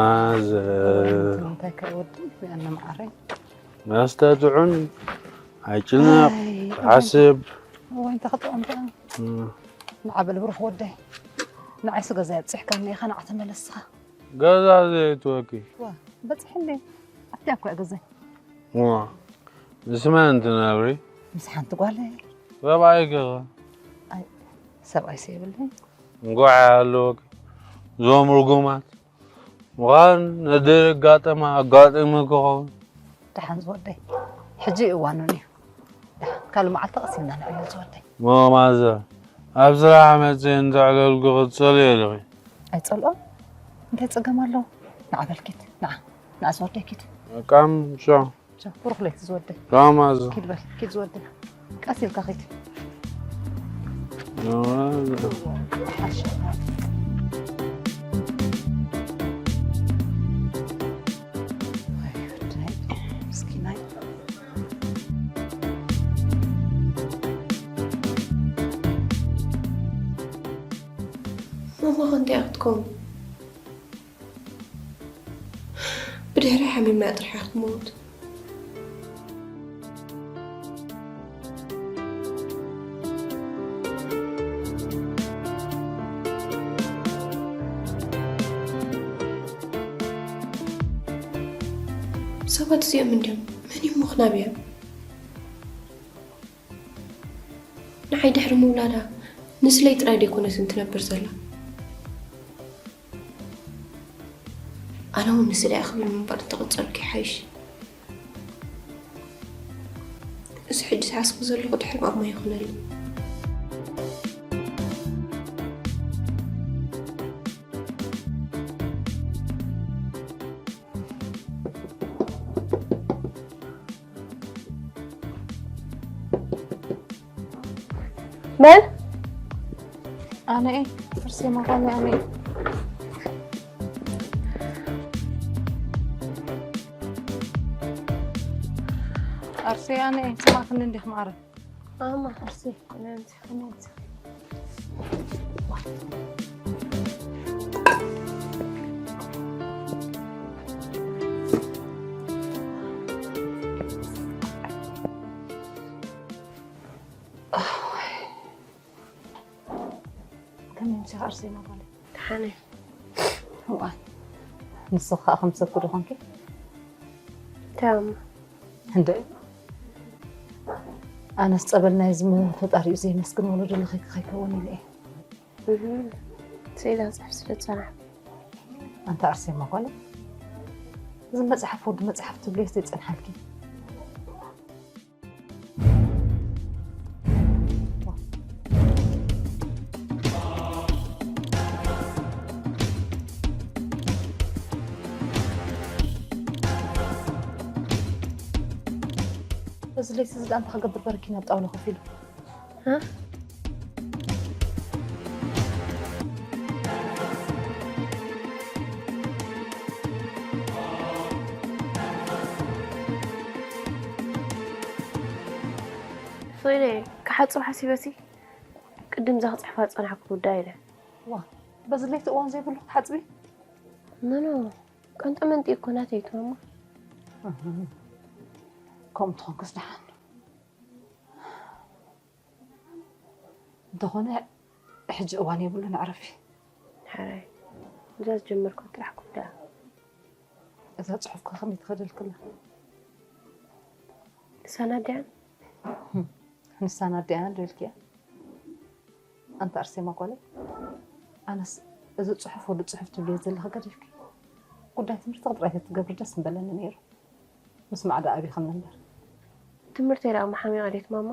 ማዘር እንታይ ከወዲ ያነ መዓረይ መስተ ጥዑም ኣይጭነቕ ሓስብ ወይ እንተ ክጥዑም ጥዑም ንዓበል ብሩኽ ወደይ ንዓይሲ ገዛ ኣብፅሕካኒ ኢኻ ንዓ ተመለስኻ ገዛ ዘይትወኪ ዋ በፅሕ እንደ ኣብቲ ኣኳ ገዛይ ዋ ምስ መን ትነብሪ ምስ ሓንቲ ጓለይ ሰብኣይ ገዛ ኣይ ሰብኣይ ሰይብለይ እንኳዕ ኣለወኪ እዞም ርጉማት ምዃን ነድሪ ኣጋጠማ ኣጋጢሙ ክኸውን። ደሓን ዝወደይ፣ ሕጂ እዋኑን እዩ። ደሓን ካልእ መዓልቲ ቀስ ኢልና ንዕልል ዝወደይ። ሞማዘ፣ ኣብ ስራሕ መፅእ እንተዕለልኩ ክትፀልዮ ኢልኺ። ኣይፀልኦን። እንታይ ፀገም ኣለዎ? ንዓ በልኪት፣ ንዓ፣ ንዓ ዝወደይ ኪድ። በቃም፣ ቻው። ቻው፣ ብሩኽ ለይቲ ዝወደይ። ቻው ማዘ። ኪድ በል፣ ኪድ ዝወደይ። ቀስ ኢልካ ኺድ። ማማ ከ እንታይ ክትከውን? ብድሕሪ ሓሚማ ጥራሕ ክትመውት። ሰባት እዚኦም እንድዮም መን እዮም ምኽናብ እዮም? ንዓይ ድሕሪ ምውላዳ ንስለይ ጥራይ ደይኮነትን ትነብር ዘላ። ኣነ እውን ንስለይ ኣኽብር ምንባር እንተቐጸልኩ ይሓይሽ። እዚ ሕጂ ዝሓስቦ ዘለኹ ድሕሪ ማማ ይኹነሉ። መን? ኣነ እየ። ኣርሴማ ጓለይ ኣነ እየ። ኣርሴ ኣነ እየ። ሰማዕክኒ እንዲኽ ማዕረ። ኣማ ኣርሴ፣ ኣነ እየ። ከመይ ምሳኻ ኣርሴማ ጓለይ? ደሓን እየ። እዋእ፣ ንስኺ ከኣ ከም ሰብ ዶ ኾንኪ? እንታይ እሞ? እንደ ኣነስ ጸበል ናይ ዝመ-፣ ፈጣሪኡ ዘየመስግን ወለዶ ለኺ ከይከውን ኢለ እየ። እህ፣ ስኢላ ክጽሕፍ ስለ ዝጸናሕኩ። ኣንታ ኣርሴማ ጓለይ፣ እዚ መጽሓፍ ወዲ መጽሓፍ ትብልዮ ዘይጸንሓልኪ? እዚ ለይቲ እዚ ደኣ እንታይ ክገብር በረኪና ኣብ ጣውላ ኮፍ ኢሉ? እ? ፍቕረይ፣ ክሓጽብ ሓሲበሲ ቅድም እዛ ክጽሕፋ ዝጸናሕኩ ክውዳእ ኢለ። ዋ፣ በዚ ለይቲ እዋን ዘይብሉ ክትሓጽቢ? ኖ፣ ኖ፣ ቀንጠ መንጢ እኮ ናተይ እዩ ማማ። እህ፣ ከምኡ ትኾንክስ ደሓን። እንተኾነ፣ ሕጂ እዋን የብሉን፣ ዕረፊ። ሕራይ፣ እዛ ዝጀመርኩ ጥራሕ ክውዳእ። እዛ ጽሑፍ ከ ከመይ ትኸደልክላ? ንሳና ድያን? ህም፣ ንሳና ድያን ዶ ኢልክያ? ኣንታ ኣርሴማ ጓለይ፣ ኣነስ እዚ ጽሑፍ ወዲ ጽሑፍ ትብልዮ ዘለኺ ገዲፍኪ፣ ጉዳይ ትምህርቲ ጥራይ ተትገብሪ ደስ ምበለኒ ነይሩ። ምስማዕ ደኣ ኣቢኽኒ እምበር። ትምህርተይ ደኣ ምሓሚቐ ድየት ማማ?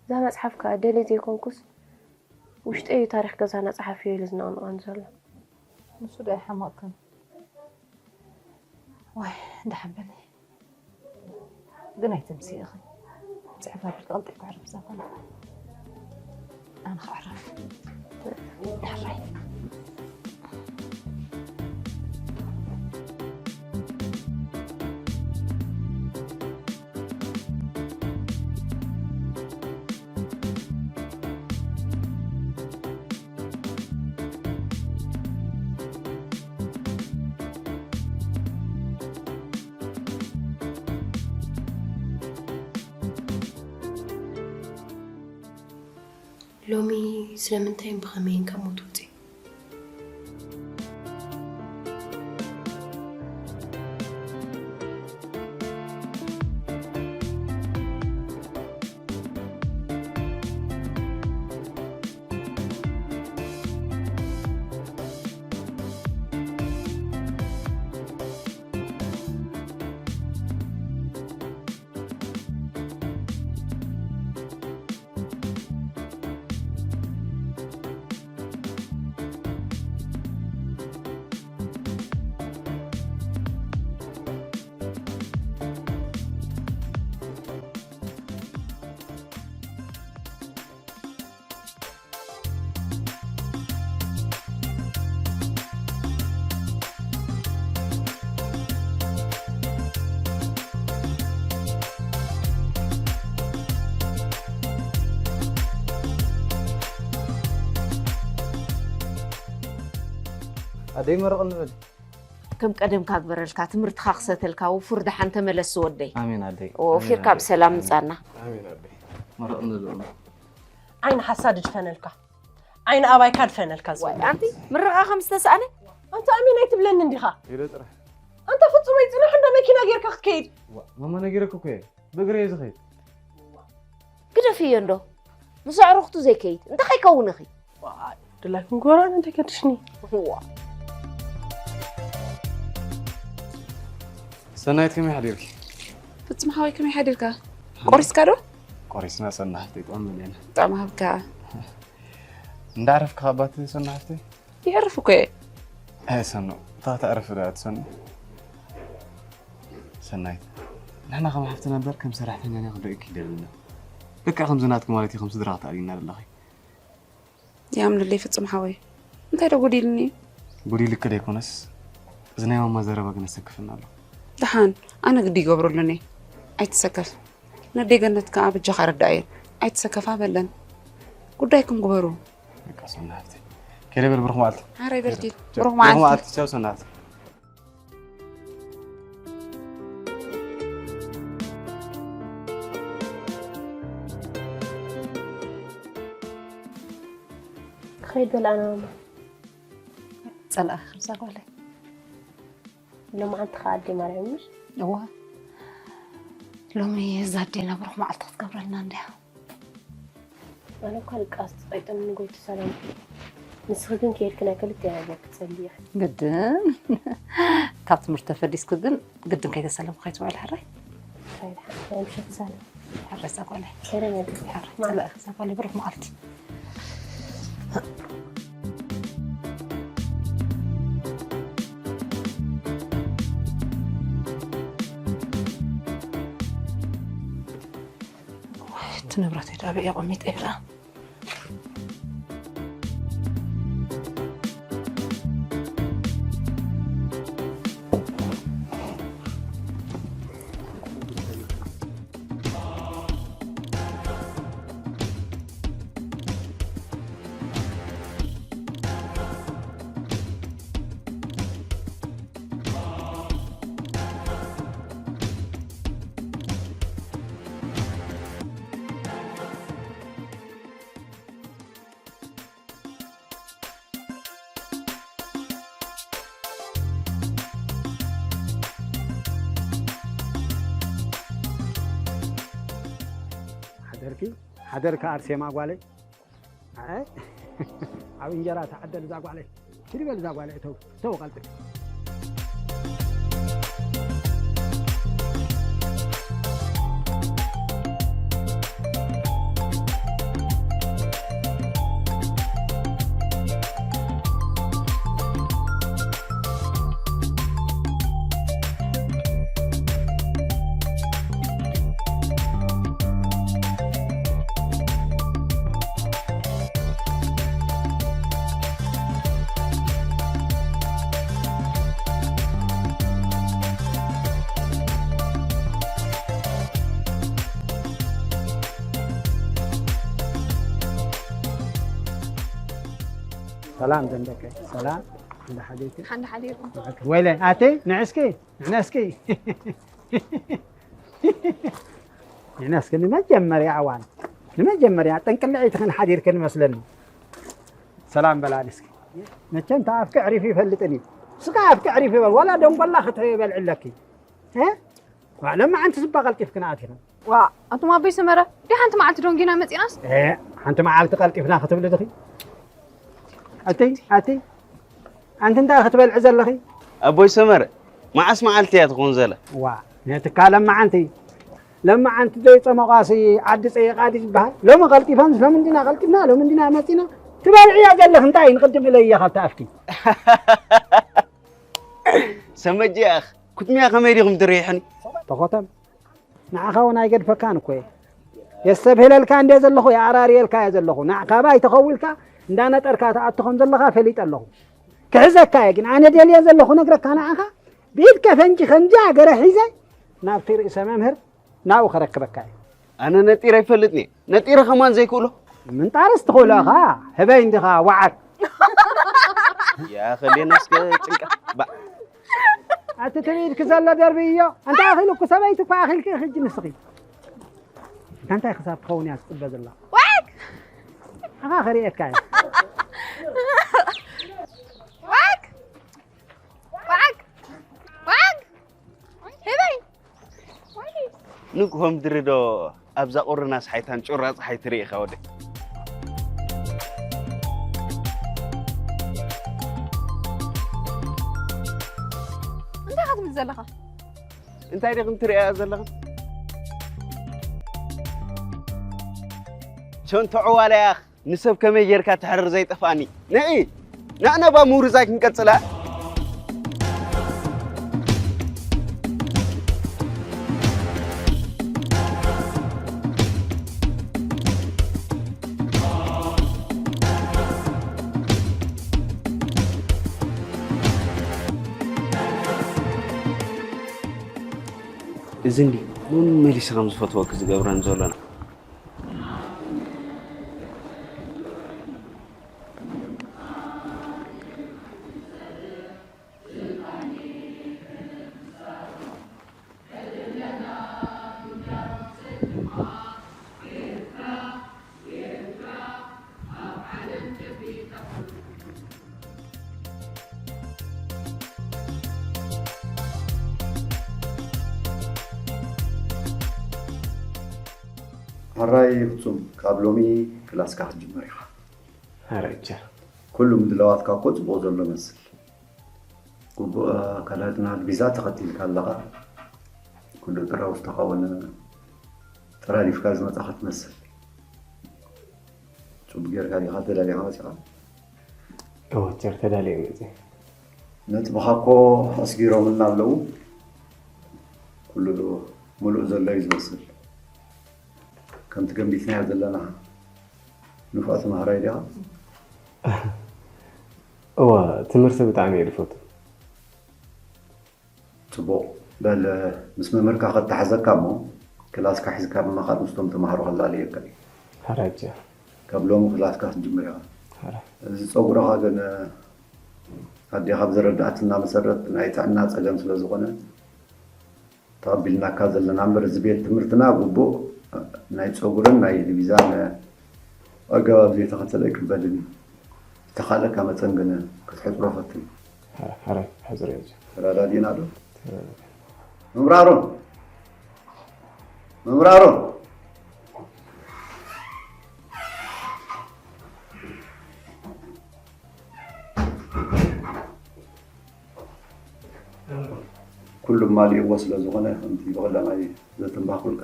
እዛ መጽሓፍ ከኣ ደልየ ዘይኮንኩስ፣ ውሽጠይ እዩ ታሪኽ ገዛና ጸሓፊዮ ኢሉ ዝነቕንቐኒ ዘሎ። ንሱ ደኣ ኣይሓመቕክን። ዋይ፣ ደሓን በሊ። ግን ኣይትምስዪ ኢኺ። ጽሕፍ ኣቢልኪ ቀልጢፍኪ ዕረፊ እዛ ጓል። ኣነ ክዕረፍ። ሕራይ። ሎሚ ስለምንታይን ብኸመይን ካብ ሞት ወጺኡ? ኣደይ መርቕ ንበል። ከም ቀደምካ ግበረልካ፣ ትምህርትኻ ክሰተልካ፣ ውፉር ደሓን ተመለስ ወደይ። ኣሜን ኣደይ። ወፊርካ ብሰላም ምጻና። መርቕ ንበል። ዓይኒ ሓሳድ ድፈነልካ፣ ዓይኒ ኣባይካ ድፈነልካ። ኣንቲ ምርቓ ከም ዝተሰኣነ ኣንተ ኣሜን ኣይትብለኒ እንዲኻ። ኢለ ጥራሕ። ኣንተ ፍጹም ኣይጽንሕ እንዶ መኪና ጌርካ ክትከይድ። ማማ ነጊረክ እኮ እየ፣ ብእግረ እየ ዝኸይድ። ግደፍዮ እንዶ፣ ምስ ኣዕሩኽቱ ዘይከይድ እንታይ ከይከውን እኺ? ድላይኩም ጎራን እንታይ ከድሽኒ? ሰናይት ከመይ ሓዲርኪ? ፍጹም ሓወይ ከመይ ሓዲርካ? ቆሪስካ ዶ? ቆሪስና ሰናሕቲ ጥዕም መሊእና። ጥዕም ሃብካ። እንዳዕረፍካ ኣባት ሰናሕቲ? ይዕርፍ እኮ እየ። ኣይ ሰኑ፣ እታ ተዕርፍ ዶ ኣትሰኑ? ሰናይት፣ ንሕና ከም ሓፍትና እምበር ከም ሰራሕተኛና ክንርእየኪ ይደልና። ልክዕ ከምዚ ናትኪ ማለት እዩ፣ ከም ስድራ ክትኣልዩና ዘለኺ። ያምልለይ ፍጹም ሓወይ። እንታይ ዶ ጉዲልኒ? ጉዲልኪ ደይኮነስ፣ እዚ ናይ ማማ ዘረባ ግን ኣሰክፍና ኣሎ። ደሓን፣ ኣነ ግዲ ይገብረሉኒ። ኣይትሰከፍ። ነደይ ገነት ከኣ በጃኻ ኣረድኣየን። ኣይትሰከፋ በለን። ጉዳይኩም ግበሩ። በቃ ሰናይት። ከይደ በል ብሩኽ መዓልቲ። ሓራይ በልኪ። ብሩኽ መዓልቲ። ቻው ሰናይት። ክኸይድ በል ኣነ ማማ። ጸላእኺ እዛ ጓለይ። ሎማዓንቲ ከኣ ኣደ ማርያም ምሽ? እዋ ሎሚ እዛ ኣዴና ብሩኽ መዓልቲ ክትገብረልና እንድያ። ኣነ እኳ ድቃስ ተጸይጠኒ ንጎይቱ ሰላም። ንስኺ ግን ከይድኪ ናይ ክልተ ነገር ክትጸሊ ኢኺ። ግድን ካብ ትምህርቲ ተፈሊስኪ ግን ግድን ከይተሰለምኪ ከይትውዕሊ ሕራይ። ሕራይ ድሓን ናይ ምሸት ሰላም። ሕራይ እዛ ጓለይ። ሰላም ያድርግ። ሕራይ ጸላእኺ እዛ ጓለይ ብሩኽ መዓልቲ። እቲ ንብረተይ ደኣ ኣበይ ኣቐሚጠ ይብላ። ሓደርኪ ሓደርካ ኣርሴማ ጓለይ። ኣይ፣ ኣብ እንጀራ ተዓደል እዛ ጓለይ። ኪዲ በል እዛ ጓለይ እተው፣ እተው ቀልጢፍ። ሰላም ደንደቀ ሰላም። እንደ ሓደይቲ ሓንዳ ሓዲርኩም። ወይለ ኣቲ ንዕስኪ ንዕስኪ ንሕናስ ግን ንመጀመርያ እዋን ንመጀመርያ ጥንቅልዒ ትኽን ሓዲርክን መስለኒ። ሰላም በላ ንስኪ። መቸም ተኣፍኪ ዕሪፍ ይፈልጥን እዩ። ስጋ ኣፍኪ ዕሪፍ ይበል ዋላ ደንጎላ ክትበልዕለኪ። እ? ዋ ለማዓንቲ ስባ ቀልጢፍክን ኣቲኽን። ዋ ኣቱም ኣቦይ ሰመረ ዲ ሓንቲ መዓልቲ ዶንጊና መፂናስ? እ፣ ሓንቲ መዓልቲ ቀልጢፍና ክትብሊ ድኺ? ኣቲ ኣቲ ኣንቲ እንታይ ክትበልዒ ዘለኺ? ኣቦይ ሰመረ መዓስ መዓልቲ እያ ትኾን ዘላ? ዋ ነትካ ለማዓንቲ ለማዓንቲ ዘይፀመቋሲ ዓዲ ፀይቓ ድዩ ዝበሃል? ሎሚ ቀልጢፈን ሎሚ እንዲና ቀልጢፍና ሎሚ እንዲና መፂና ትበልዕዮ ዘለኺ እንታይ ንቅድም ኢለየ ካብቲ ኣፍኪ። ሰመጀ ያኽ ኩትሚያ ከመይ ዲኹም ትሪሕኒ? ተኾተም ንዓኻ እውን ኣይገድፈካን እኮ እየ። የስተብህለልካ እንደ ዘለኹ የኣራርየልካ እየ ዘለኹ። ንዓ ካባይ ተኸዊልካ እንዳነጠርካ ትኣቱ ከም ዘለኻ ፈሊጠ ኣለኹ። ክሕዘካ እየ ግን ኣነ ደልየ ዘለኹ ነግረካ ንዓኻ ብኢድ ከፈንጂ ከምዚ ኣገረ ሒዘ ናብቲ ርእሰ መምህር ናብኡ ከረክበካ እየ። ኣነ ነጢረ ኣይፈልጥን እየ። ነጢረ ከማን ዘይክእሎ። ምንጣርስ ትኽእሎ ኢኻ ህበይ እንዲኻ ዋዓግ። ያኸሌና እስከ ጭንቀት ባ ኣቲ ትርኢት ክዘሎ ደርቢ እዮ። ኣንታ ኣኺሉ እኮ ሰበይቲ እኮ ኣኺልኪ ሕጂ ንስኺ። እንታይ ክሳብ ትኸውን እያ ትጽበ ዘላ? ዋክ! ኣኻ ክርእየካ እየ። ዋክ! ዋክ! ዋክ! ህበይ! ንግሆ ምድሪ ዶ ኣብዛ ቁሪ ናስሓይታን ጩራ ጸሓይ ትርኢ ኢኻ ወደይ? እንታይ ኢኻ ትብል ዘለኻ? እንታይ ዲኽን ትርእያ ዘለኽን? ሸንቶ ዕዋላ ያኽ ንሰብ ከመይ ጌርካ ትሕርር ዘይጠፍኣኒ። ንዒ፣ ንዕነባ ምውርዛይ ክንቀጽላ። እዚ እንዲ ኑን መሊሰ ከም ዝፈትወኪ ዝገብረን ዘሎና። ሕራይ ፍጹም፣ ካብ ሎሚ ክላስካ ክትጅምር ኢኻ። ሕራይ ቲቸር። ኩሉ ምድላዋትካ እኮ ጽቡቕ ዘሎ መስል። ግቡእ ኣካዳድና ዲቪዛ ተኸቲልካ ኣለኻ። ኩሉ ጥራይ ዝተኻወነ ጠራዲፍካ ዝመጻኻ ትመስል። ጽቡቕ ጌርካ ዲኻ ተዳሊኻ መጺኻ? እወ ቲቸር፣ ተዳልየ መጺእ። ነጥብኻ እኮ ኣስጊሮምልና ኣለዉ። ኩሉ ምሉእ ዘሎ እዩ ዝመስል። ከምቲ ገምቢትናዮ ዘለና ንፉዕ ተማሃራይ ዲኻ? እወ፣ ትምህርቲ ብጣዕሚ እየ ዝፈቱ። ጽቡቕ። በል፣ ምስ መምህርካ ከተሓዘካ እሞ፣ ክላስካ ሒዝካ ብምኻድ ምስቶም ተማሃሮ ከላልየካ እዩ። ሕራይ ቲቸር። ካብ ሎሚ ክላስካ ክትጅምር ኢኻ። ሕራይ። እዚ ጸጉርኻ ግን ኣዴኻ ብዘረድኣትና መሰረት ናይ ጥዕና ጸገም ስለ ዝኾነ፣ ተቐቢልናካ ዘለና እምበር፣ እዚ ቤት ትምህርትና ግቡእ ናይ ጸጉርን ናይ ዲቪዛን ኣገባብ ዘይተኸተለ ኣይቅበልን እዩ። ዝተኻእለካ መጠን ግን ክትሕጽሮ ፈትን። ሕራይ፣ ሕራይ፣ ሕጽር እየ። ተረዳዲእና ዶ? ተረዳዲእና። መምህር ኣሮን! መምህር ኣሮን! ኩሉ ማሊእዎ ስለ ዝኾነ፣ ከምቲ ብቐዳማይ ዘተንባህኩልካ፣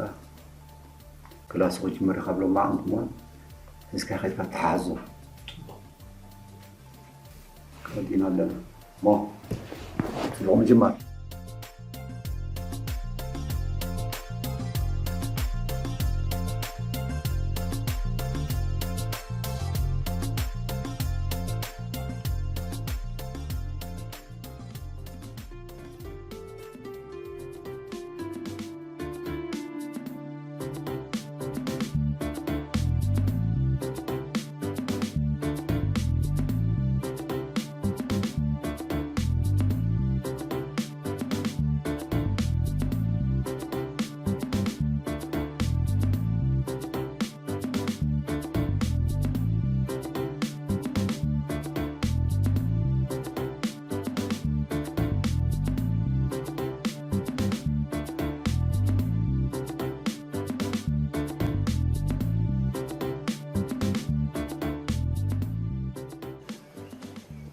ክላስ ክጅምር ካብ ሎማዓንቲ እሞ፣ ሒዝካ ከይድካ ተሓሕዞ። ቀዲና ኣለና። እሞ፣ ጽቡቕ ምጅማር።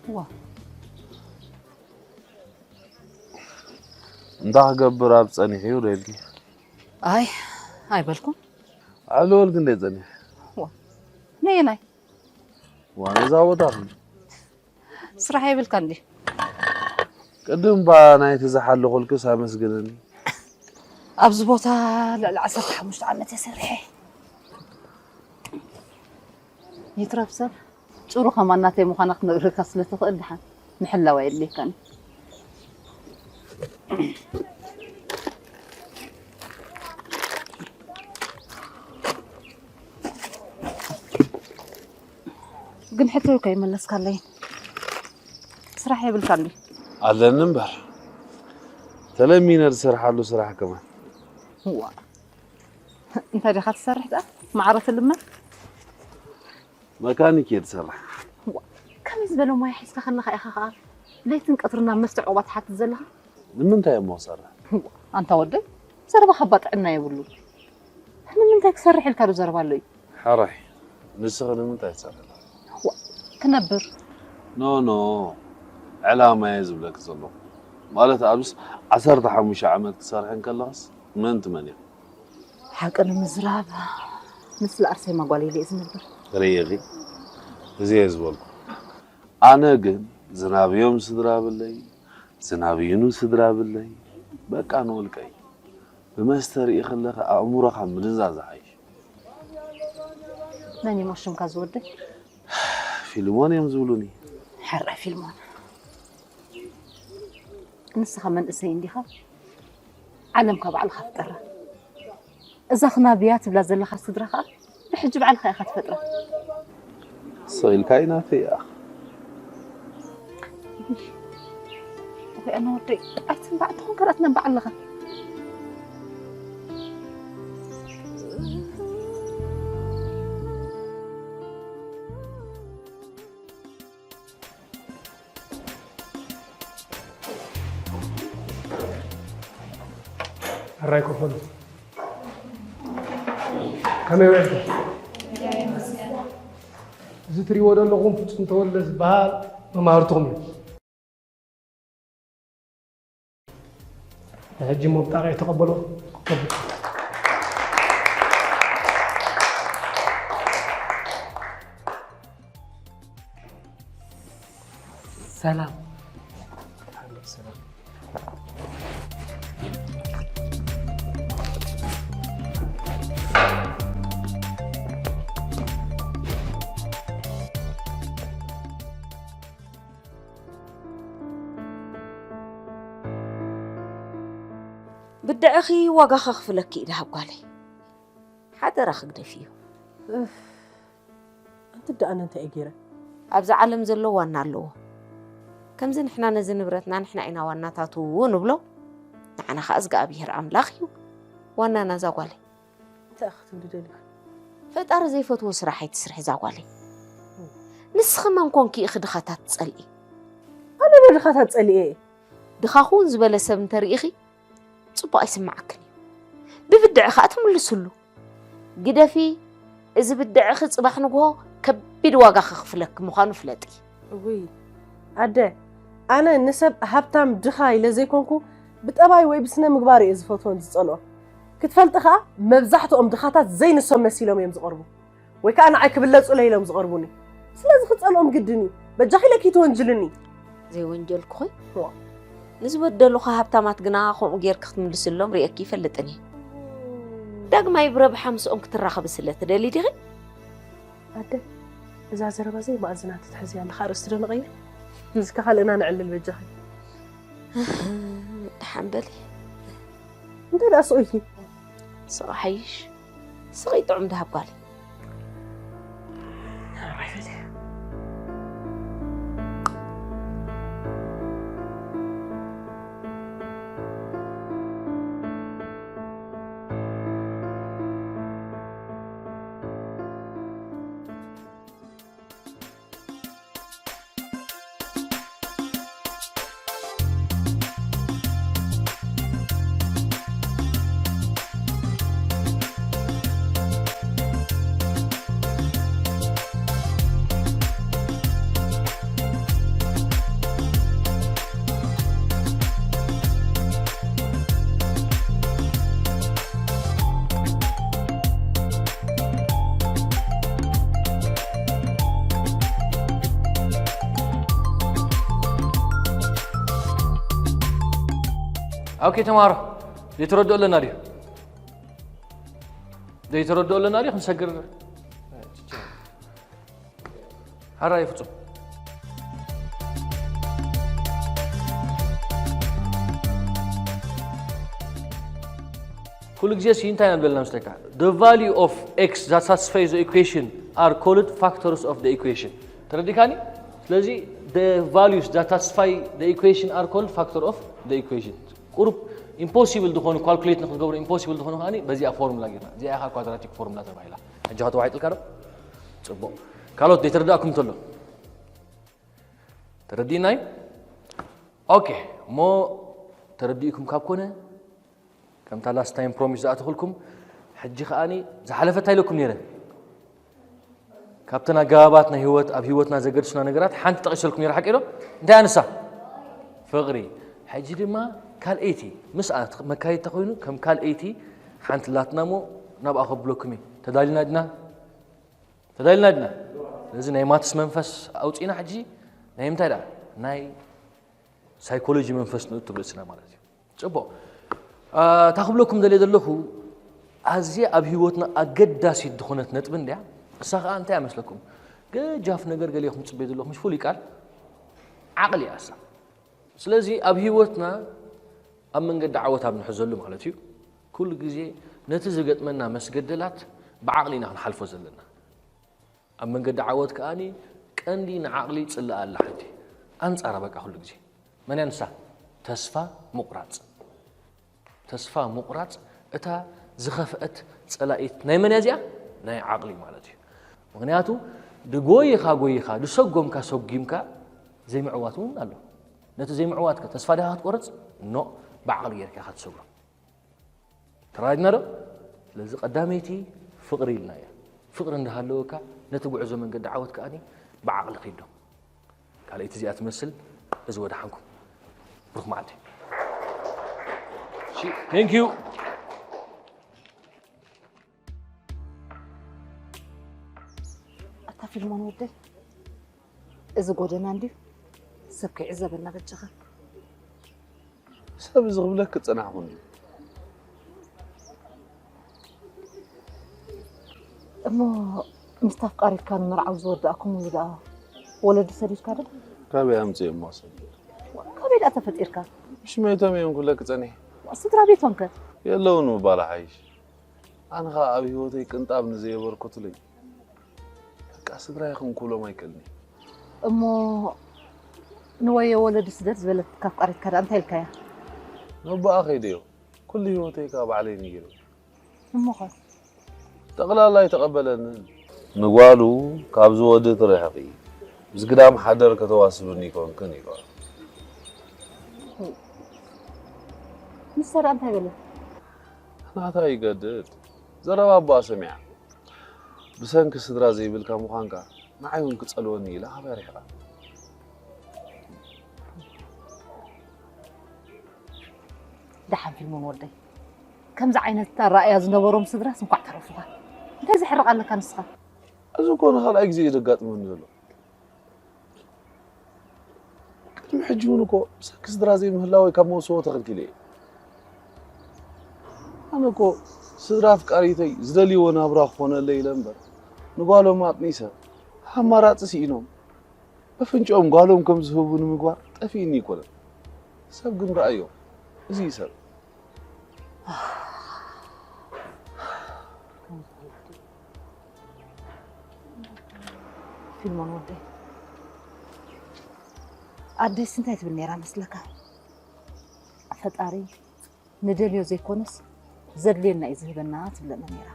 ዋ። እንታይ ክገብር ኣብ ጸኒሑ እዩ ደልኪ? ኣይ፣ ኣይበልኩን። ኣብ ልበልኪ እንደ ጸኒሑ። ዋ። ነየናይ? ዋ፣ ነዛ ቦታ። ስራሕ የብልካ እንዲ? ቅድም ባ ናይቲ ዝሓለኹልክስ ኣመስግነኒ። ኣብዚ ቦታ ልዕሊ ዓሰርተ ሓሙሽተ ዓመት እየ ሰሪሐ። ይትረፍ ሰብ፣ ጭሩ ከማን ናተይ ምዃና ክትነግረካ ስለ ትኽእል፣ ደሓን ምሕላው ኣየድልየካን እዩ። ግን ሕቶይ እኮ ኣይመለስካለይን። ስራሕ የብልካን ድዩ? ኣለኒ እምበር ተለሚነ ዝሰርሓሉ ስራሕ ከማን። ዋ እንታይ ዲኻ ትሰርሕ ደኣ? ማዕረ ትልመን? መካኒክ እየ ዝሰርሕ። ዋ ከመይ ዝበለ ሞያ ሒዝካ ከለኻ ኢኻ ኸኣ ለይትን ቀትርን ናብ መፍትሒ ዑቕባ ትሓትት ዘለኻ? ንምንታይ እሞ ክሰርሕ? ዋ ኣንታ ወደይ ዘረባኻ እባ ጥዕና የብሉን። ንምንታይ ክሰርሕ ኢልካ ዶ ዘረባ ኣሎ እዩ? ሕራይ ንስኺ ንምንታይ ትሰርሒ ኣለኺ? ዋ ክነብር። ኖ ኖ ዕላማ እየ ዝብለኪ ዘለኹ። ማለት ኣብዚ ዓሰርተ ሓሙሽተ ዓመት ክሰርሕ እንከለኽስ መን ትመን ኢኺ? ሓቂ ንምዝራብ ምስ ኣርሴማ ጓል ኢለ እየ ዝነብር። ርኢኺ እዚ እየ ዝበልኩ። ኣነ ግን ዝናብዮም ስድራ ብለይ ዝናብይኑ ስድራ ብለይ በቃ ንውልቀይ ብመስተ ርኢ ከለኺ ኣእምሮኻ ምድንዛዝ ይሓይሽ። መን እዩ ሽምካ ዝወደይ? ፊልሞን እዮም ዝብሉኒ። ሕራይ ፊልሞን ንስኻ መንእሰይ እንዲኻ ዓለምካ ባዕልኻ ፍጠራ። እዛ ክናብያ ትብላ ዘለኻ ስድራ ኸኣ ብሕጂ ባዕልኻ ኢኻ ትፈጥራ። ስቕ ኢልካ እዩ ናተይ ይኣኽ። ወይ ኣነ ወደይ ኣይትንባዕ ትኾን ካልኣት ነንባዕ ኣለኻ። ሕራይ ኮፈሉ ከመይ ውዕልቲ? እዚ ትሪእዎ ዘለኹም ፍጹም ተወልደ ዝበሃል መማህርትኹም እዩ። ንሕጂ እሞ ብጣቕዒ ተቐበሎ። ሰላም። ብድዕኺ ዋጋ ከኽፍለኪ እዩ ደሃብ ጓለይ። ሓደራ ክግደፍዮ። ኣንቲ ደኣ ኣነ እንታይ እየ ገይረ? ኣብዛ ዓለም ዘሎ ዋና ኣለዎ። ከምዚ ንሕና ነዚ ንብረትና ንሕና ኢና ዋናታቱ ንብሎ፣ ንዓና ኸኣ እዝግኣብሄር ኣምላኽ እዩ ዋናና እዛ ጓለይ። እንታይ ኢኺ ክትብሊ ደሊኺ? ፈጣሪ ዘይፈትዎ ስራሕ ኣይትስርሒ እዛ ጓለይ። ንስኺ መን ኮንኪ ኢኺ ድኻታት ትጸልኢ? ኣነ ዶ ድኻታት ጸሊኤ እየ? ድኻ ኹን ዝበለ ሰብ እንተርኢኺ ጽቡቕ ኣይስምዓክን እዩ። ብብድዕ ኸኣ ትምልስሉ። ግደፊ፣ እዚ ብድዕኺ ጽባሕ ንግሆ ከቢድ ዋጋ ከኽፍለኪ ምዃኑ ፍለጢ። እውይ ኣደ፣ ኣነ ንሰብ ሃብታም ድኻ ኢለ ዘይኮንኩ ብጠባይ ወይ ብስነ ምግባር እየ ዝፈትዎን ዝጸልኦን። ክትፈልጢ ኸኣ መብዛሕትኦም ድኻታት ዘይንሶም መሲሎም እዮም ዝቐርቡ። ወይ ከዓ ንዓይ ክብለጹለይ ኢሎም ዝቐርቡኒ። ስለዚ ክጸልኦም ግድን እዩ። በጃኺ ኢለኪ ኣይትወንጅልኒ። ዘይወንጀልኩኺ? ንዝበደሉኻ ሃብታማት ግና ከምኡ ጌርኪ ክትምልስሎም ርእየኪ ይፈልጥን እየ። ዳግማይ ብረብሓ ምስኦም ክትራኸቢ ስለ ትደሊ ዲኺ? ኣደ፣ እዛ ዘረባ ዘይመኣዝና ትትሕዝያ ኣለኻ። ኣርእስቲ ዶ ንቐይር? እስከ ካልእና ነዕልል በጃኺ። ደሓን በሊ። እንታይ ደኣ ስቕ ኢልኪ? ስቕ ሓይሽ። ስቕ ጥዑም ደሃብ ጓል። ኦኬ ተማሃሮ ዘይተረድኦ ኣለና ድዩ? ዘይተረድኦ ኣለና ድዩ? ክንሰግር ሓራይ ፍጹም ኩሉ ግዜ ሲ እንታይ ኢና ንበልና ምስተካ the value of x that satisfies the equation are called factors of the equation ተረዲካኒ? ስለዚ the values that satisfy the equation are called factor of the equation። ቁሩብ ኢምፖሲብል ዝኾኑ፣ ካልኩሌት ንክትገብሩ ኢምፖሲብል ዝኾኑ ከኣ በዚኣ ፎርሙላ ጌርና፣ እዚኣ ኢኻ ኳድራቲክ ፎርሙላ ተባሂላ። ሕጂ ከተዋሒጥልካ ዶ? ጽቡቕ። ካልኦት ዘይተረዳእኩም እንተሎ? ተረዲእናይ? ኦኬ። እሞ ተረዲእኩም ካብ ኮነ፣ ከምታ ላስት ታይም ፕሮሚስ ዝኣተኹልኩም፣ ሕጂ ከኣኒ ዝሓለፈ እንታይ ኢለኩም ነይረ? ካብተን ኣገባባት ናይ ህይወት፣ ኣብ ህይወትና ዘገድሱና ነገራት ሓንቲ ጠቒሰልኩም ነይረ፣ ሓቂ ዶ? እንታይ ኣንሳ? ፍቕሪ። ሕጂ ድማ ካልኣይቲ፣ ምስ ኣት-፣ መካየድታ ኮይኑ ከም ካልኣይቲ ሓንቲ ላትና እሞ ናብኣ ከብለኩም እየ። ተዳሊና ድና? ተዳሊና ድና? ስለዚ ናይ ማትስ መንፈስ ኣውፂና ሕጂ ናይ ምንታይ ደኣ? ናይ ሳይኮሎጂ መንፈስ ንእቱ ርእስና ማለት እዩ። ጽቡቕ። አ፣ እታ ክብለኩም ደልየ ዘለኹ፣ ኣዝየ ኣብ ህይወትና ኣገዳሲት ዝኾነት ነጥቢ እንድያ። እሳ ኸኣ እንታይ እያ መስለኩም? ገጃፍ ነገር ገለ ኢኹም ትጽበዩ ዘለኹም፣ ምሽ ፍሉይ ቃል ዓቕሊ እያ እሳ። ስለዚ ኣብ ህይወትና ኣብ መንገዲ ዓወት ኣብ ንሕዘሉ ማለት እዩ፣ ኩሉ ግዜ ነቲ ዝገጥመና መስገደላት ብዓቕሊ ኢና ክንሓልፎ ዘለና። ኣብ መንገዲ ዓወት ከኣኒ ቀንዲ ንዓቕሊ ጽላኣ ኣላ ሓንቲ። ኣንጻራ በቃ ኩሉ ግዜ። መን እያ ንሳ? ተስፋ ምቑራጽ። ተስፋ ምቑራጽ እታ ዝኸፍአት ጸላኢት ናይ መን እያ እዚኣ? ናይ ዓቕሊ ማለት እዩ። ምኽንያቱ ድጎይኻ ጎይኻ፣ ድሰጎምካ ሰጒምካ ዘይምዕዋት እውን ኣሎ። ነቲ ዘይምዕዋትካ ተስፋ ዲኻ ክትቆርጽ? ኖ፣ ብዓቕሊ ጌርካ ኢኻ ትሰግሮ። ተረዳዲና ዶ? ስለዚ ቀዳመይቲ ፍቕሪ ኢልና እያ። ፍቕሪ እንዳሃለወካ ነቲ ጉዕዞ መንገዲ ዓወት ከኣኒ ብዓቕሊ ኺድ ዶ። ካልኣይቲ እዚኣ ትመስል፣ እዚ ወደሓንኩም። ብሩኽ መዓልቲ። እሺ፣ ቴንክ ዩ። ኣታ ፊልሞን ወደይ፣ እዚ ጎደና እንድዩ ሰብ ከይዕዘበና በጃኻ። ሰብ እዚ ክብለክ ጸናሕኩ እንድዩ። እሞ ምስቲ ኣፍቃሪትካ ንምርዓው ዝወዳእኩምሉ ደኣ ወለዲ ሰዲድካ ዶ? ካበይ ኣምጽኤ እሞ ሰብ? ካበይ ደኣ ተፈጢርካ? ሽመይቶም እዮም ክብለክ ጸኒሐ። ስድራ ቤቶም ከ? የለውን ምባል ሓይሽ። ኣነ ኸኣ ኣብ ህይወተይ ቅንጣብ ንዘየበርከቱለይ፣ በቃ ስድራይ ከም ክብሎም ኣይክእልን እየ። እሞ ንወየ ወለዲ ስደድ ዝበለትካ ኣፍቃሪትካ ደኣ እንታይ ኢልካያ? ነቦኣ ከይደዮ፣ ኩሉ ህይወተይ ከኣ ባዕለይ ነይረ። እሞኸ? ጠቕላላ ኣይተቐበለንን። ንጓሉ ካብዚ ወዲ ትርሕቒ፣ ምስ ግዳም ሓደር ከተዋስብኒ ይኮንክን ኢልዋ። ንሳ ደኣ እንታይ በለት? ናታ ይገድድ። ዘረባ ኣቦኣ ሰሚዓ። ብሰንኪ ስድራ ዘይብልካ ምዃንካ ንዓይ እውን ክጸልወኒ ኢላ ካባይ ርሒቓ። ደሓን ፊልሞን ወደይ፣ ከምዚ ዓይነት ኣረኣእያ ዝነበሮም ስድራስ እንኳዕ ተረፉኻ። እንታይ ዘሕርቕ ኣለካ ንስኻ? እዚ እኮ ንኻልኣይ ግዜ እዩ ዘጋጥመኒ ዘሎ። ቅድሚ ሕጂ እውን እኮ ብሰንኪ ስድራ ዘይምህላወይ ካብ መውስቦ ተኸልኪለ እየ። ኣነ እኮ ስድራ ኣፍቃሪተይ ዝደልይዎ ናብራ ክኾነለይ ኢለ እምበር፣ ንጓሎም ኣጥኒሰ፣ ኣማራጺ ስኢኖም በፍንጭኦም ጓሎም ከም ዝህቡ ንምግባር ጠፊእኒ ኣይኮነን። ሰብ ግን ረኣዮ፣ እዚ እዩ ሰብ። ፊልሞን ወደይ፣ ኣደይስ እንታይ ትብል ነይራ መስለካ? ፈጣሪ ንደልዮ ዘይኮነስ ዘድልየና እዩ ዝህበና ትብለና ነይራ።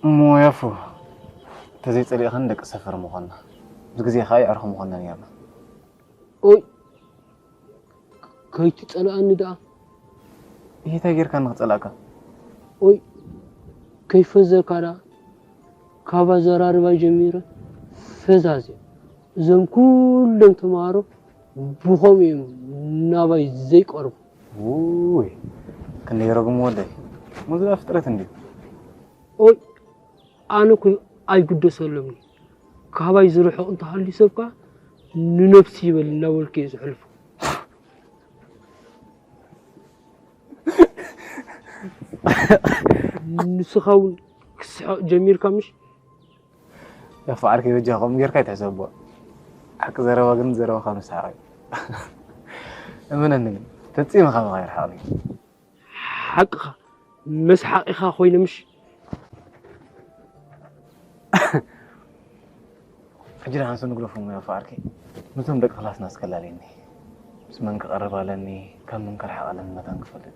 እሞ ያፎ፣ ተዘይጸሊእኻን ደቂ ሰፈር ምዃንና፣ ብግዜ ኸኣ የዕርኹ ምዃንና ነይርና። ኦይ፣ ከይትጸልኣኒ ደኣ። ይሄ እንታይ ጌርካ ንኽጸላእካ? ኦይ፣ ከይፈዘካ ደኣ። ካብ ኣዘራርባይ ጀሚረ ፈዛዝ እየ። እዞም ኩሎም ተምሃሮ ብኸምኡ እዮም ናባይ ዘይቀርቡ። ውይ፣ ክንደይ ረጉም ወደይ። ሙዝጋ ፍጥረት እንድዩ። ኦይ፣ ኣነ እኮ ኣይግደሰሎምኒ። ካባይ ዝርሕቕ እንተሃልዩ ሰብ ከኣ ንነብሲ ይበል እናበልኩ እየ ዘሕልፎ። ንስኻ እውን ክስሕቕ ጀሚርካ ምሽ? ያፎ ዓርከይ በጃ ከምኡ ጌርካ ኣይትሕሰቦ። ሓቂ ዘረባ ግን ዘረባኻ ምስሓቕ እዩ። እመነኒ ግን ፈጺመ ካባኻ ይርሓቕኒ። ሓቅኻ መስሓቒኻ ኮይነ ምሽ ሕጂ ደሓን ሰኑ ግደፎም እዮም ፍቓድኪ። ነቶም ደቂ ክላስና እስከላልየኒ። ምስ መን ክቐርብ ኣለኒ፣ ካብ መን ክርሕቕ ኣለኒ መታን ክፈልጥ።